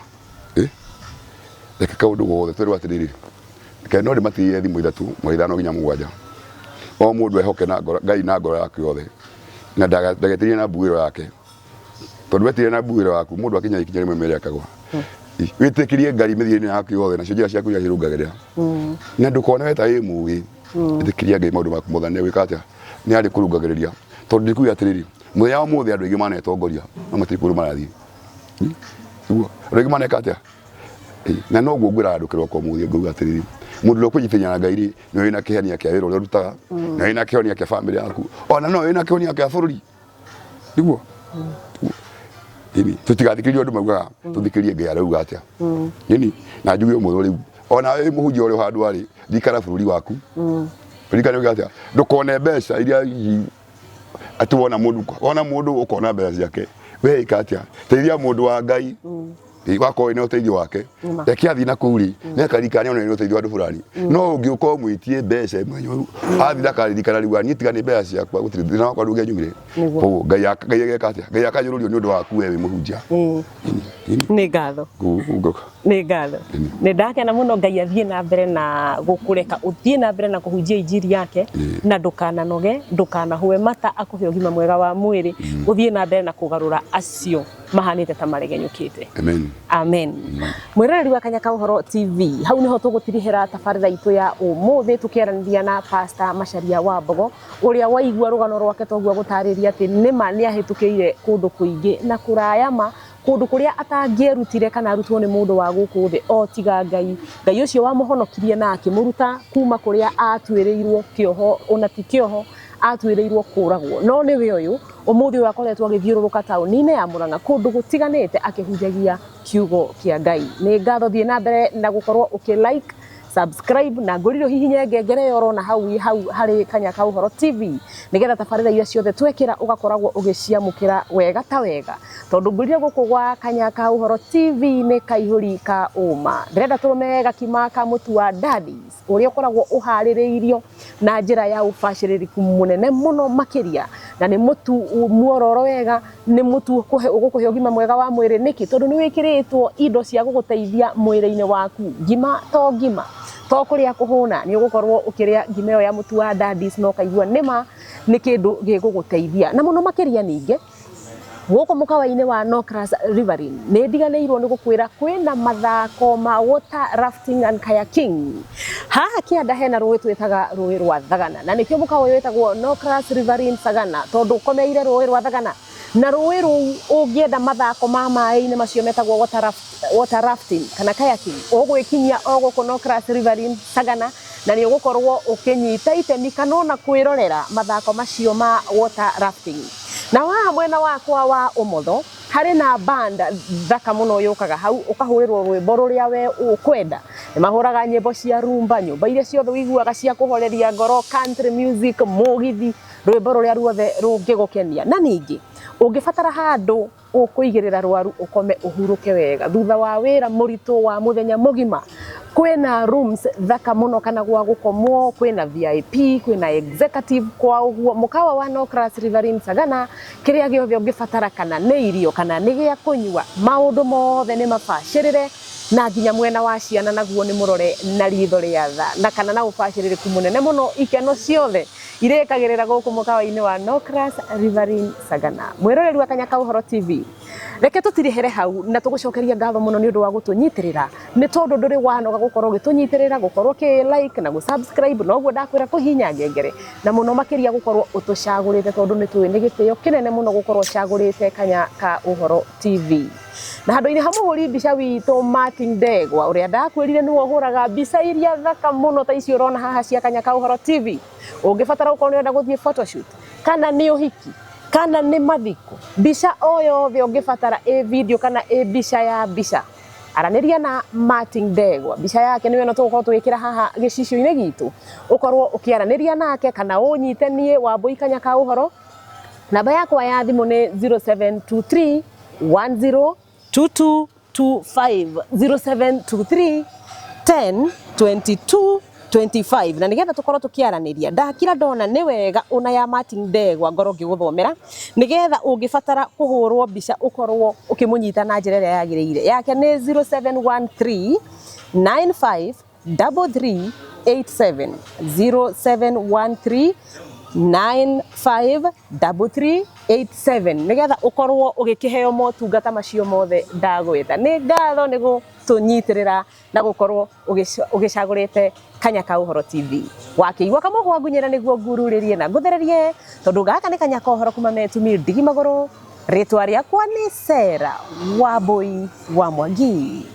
reke kaũndũ gothe twerwo atĩrĩrĩ reke no ndĩmatigĩre thimũ ithatũ mweri ithano nginya mũgwanja o mũndũ ehoke na ngoro Ngai na ngoro yake yothe na ndagetigĩre na mbuĩro yake tondũ wetigĩra na mbuĩro yaku mũndũ akinya ikinya rĩmwe mere akagwa wĩtĩkĩrie Ngai mĩthiĩre-inĩ yaku yothe nacio njĩra ciaku nĩarĩrũngagĩrĩra na ndũkone we ta wĩ mũgĩ ĩtĩkĩria Ngai maũndũ maku mothe nĩ atĩa nĩ arĩ kũrũngagĩrĩria tondũ ndikuga atĩrĩrĩ mũthenya wa ũmũthĩ andũ aingĩ manetongoria no matirĩ kũndũ marathiĩ niguo andũ aingĩ maneka atĩa na noguo ngwĩraga andũ kĩroko ũmũthĩ ngauga atĩrĩrĩ mũndũ ũrĩa ũkwĩnyitĩrĩra na Ngai rĩ nĩ wĩna kĩhonia kĩa wĩra ũrĩa ũrutaga na wĩna kĩhonia kĩa bamĩrĩ yaku ona no wĩna kĩhonia kĩa bũrũri niguo ini tutigathikĩrĩrie andũ maugaga tũthikĩrĩrie Ngai arauga atĩa ini na njuge ũmũthĩ rĩu ona wĩ mũhunjia ũrĩa handũ arĩ ririkana bũrũri waku ririkana uge atĩa ndũkone mbeca iria hihi atĩ wona mũndũ wona mũndũ ũkona mbeca ciake we ĩka atĩa teithia mũndũ wa Ngai wakorwo wĩna ũteithio wake reke athiĩ na kũu rĩ nĩakaririkana nĩona nĩ ũteithio wa andũ fulani no ũngĩũka ũmwĩtie mbeca ĩmwe nyũru athiĩ ndakaririkana rĩu niĩ tiga nĩ mbeca ciakwa gũtirĩ thĩna wakwa ndũngĩanyumire koguo Ngai Ngai ageka atĩa Ngai akanyũrũrio nĩ ũndũ waku we wĩ mũhunjia. Nĩ ngatho. Nĩ ngatho. Nĩ ndakena mũno Ngai athiĩ na mbere na gũkũreka ũthiĩ na mbere na kũhunjia injiri yake na ndũkananoge ndũkanahũe mata akũhe ũgima mwega wa mwĩrĩ ũthiĩ na mbere na kũgarũra acio mahanĩte ta maregenyũkĩte. Amen. Amen. Mwĩroreri wa Kanya ka Ũhoro TV, hau nĩho tũgũtirihĩra tabarĩra itũ ya ũmũthĩ tũkĩaranĩria na Pastor Macharia wa Mbogo ũrĩa waigua rũgano rwake toguo agũtarĩria atĩ nĩma nĩ ahĩtũkĩire kũndũ kũingĩ na kũraya ma kũndũ kũrĩa atangĩerutire kana arutwo nĩ mũndũ wa gũkũ thĩ o tiga Ngai. Ngai ũcio wamũhonokirie na akĩmũruta kuma kũrĩa atuĩrĩirwo kĩoho ona ti kĩoho atuĩrĩirwo kũragwo. No nĩwe ũyũ ũmũthĩ ũyũ akoretwo agĩthiũrũrũka taũni-inĩ ya Murang'a kũndũ gũtiganĩte akĩhunjagia kiugo kĩa Ngai. Nĩ ngatho thiĩ na mbere na gũkorwo ũkĩ like, Subscribe na ngũrire ũhihinye ngengere ĩyo ũrona hau hau harĩ Kanya ka Ũhoro TV, nĩgetha tabarĩra iria ciothe twekĩra ũgakoragwo ũgĩciamũkĩra wega ta wega, tondũ ngũrire gũkũ gwa Kanya ka Ũhoro TV nĩ kaihũri ka ũma. Ndĩrenda tũrũme gakima ka mũtu wa Daddies ũrĩa ũkoragwo ũharĩrĩirio na njĩra ya ũbacĩrĩrĩku mũnene mũno makĩria, na nĩ mũtu muororo wega, nĩ mũtu ũgũkũhe ũgima mwega wa mwĩrĩ. Nĩkĩ? Tondũ nĩ wĩkĩrĩtwo indo cia gũgũteithia mwĩrĩ-inĩ waku. Ngima to ngima, to kũrĩa kũhũna, nĩ ũgũkorwo ũkĩrĩa ngima ĩyo ya mũtu wa Daddies na ũkaigua nĩma nĩ kĩndũ gĩgũgũteithia. Na mũno makĩria ningĩ, gũkũ mũkawa-inĩ wa Nocras Riverine nĩ ndiganĩirwo nĩ gũkwĩra kwĩna mathako ma water rafting and kayaking. Haha kĩanda hena rũĩ twĩtaga rũĩ rwa Thagana, na nĩkĩo mũkawa ũyũ wĩtagwo Nocras Riverine Sagana, tondũ ũkomeire rũĩ rwa Thagana. Na rũĩ rũu ũngĩenda mathako ma maĩ-inĩ macio metagwo water rafting kana kayaking, ũgwĩkinyia o gũkũ Nocras Riverine Sagana, na nĩ ũgũkorwo ũkĩnyita itemi kana ona kwĩrorera mathako macio ma water rafting. Na haha mwena wakwa wa ũmotho harĩ na band thaka mũno yũkaga hau, ũkahũrĩrwo rwĩmbo rũrĩa we ũkwenda. Nĩ mahũraga nyĩmbo cia rumba, nyũmba iria ciothe ũiguaga cia kũhoreria ngoro, country music, mũgithi, rwĩmbo rũrĩa ruothe rũngĩgũkenia. Na ningĩ ũngĩbatara handũ ũkũigĩrĩra rwaru ũkome ũhurũke wega thutha wa wĩra mũritũ wa mũthenya mũgima, kwĩna rooms thaka mũno kana gwa gũkomwo, kwĩna VIP, kwĩna executive. Kwa ũguo mũkawa wa Nocras Riverine Sagana, kĩrĩa gĩothe ũngĩbatara, kana nĩ irio kana nĩ gĩa kũnyua, maũndũ mothe nĩ mabacĩrĩre, na nginya mwena wa ciana naguo nĩ mũrore na ritho rĩa tha na kana na ũbacĩrĩrĩku mũnene mũno. Ikeno ciothe irĩkagĩrĩra gũkũ mũkawa-inĩ wa Nocras Riverine Sagana. Mwĩroreri wa Kanya ka Ũhoro TV, reke tũtirĩhere hau na tũgũcokeria ngatho mũno nĩ ũndũ wa gũtũnyitĩrĩra, nĩ tondũ ndũrĩ wanoga gũkorwo ũgĩtũnyitĩrĩra, gũkorwo ũkĩ like na gũ subscribe, noguo ndakwĩra kũhihinya ngengere, na mũno makĩria gũkorwo ũtũcagũrĩte, tondũ nĩ tũĩ nĩ gĩtĩo kĩnene mũno gũkorwo ũcagũrĩte Kanya ka Ũhoro TV. Na handũ-inĩ ha mũhũri mbica witũ Martin Ndegwa, ũrĩa ndakwĩrire nĩwe ũhũraga mbica iria thaka mũno ta ici ũrona haha cia Kanya ka Ũhoro TV, ũngĩbatara gũkorwo nĩ ũrenda gũthiĩ photoshoot, kana nĩ ũhiki, kana nĩ mathiko, mbica o yothe ũngĩbatara, ĩ video kana ĩ mbica ya mbica, aranĩria na Martin Ndegwa. Mbica yake nĩyo ĩno tũgũkorwo tũgĩkĩra haha gĩcicio-inĩ gitũ, ũkorwo ũkĩaranĩria nake kana ũnyite niĩ Wambũi Kanya ka Ũhoro. Namba yakwa ya thimũ nĩ 0723 102225, 0723 10 22 25, na nigetha tukorwo tukiaranĩria. Ndakira ndona nĩ wega ona ya Martin Ndegwa ngorwo ngĩgũthomera, nigetha ũngĩbatara kũhũrwo mbica ũkorwo ũkĩmũnyita na njĩra ĩrĩa yagĩrĩire. Yake nĩ 0713 95 3387, 0713 953387, nigetha ũkorwo ũgĩkĩheo motungata macio mothe ndagwĩta. Nĩ ngatho nĩ gũtũnyitĩrĩra na gũkorwo ũgĩcagũrĩte Kanya ka Ũhoro TV. Wakĩigua kamũgwa ngunyĩra nĩguo ngururĩrie na ngũthererie, tondũ gaka nĩ Kanya ka Ũhoro kuma Metumi Ndigi Magũrũ. Rĩtwa rĩakwa nĩ Sera Wambũi wa Mwangi.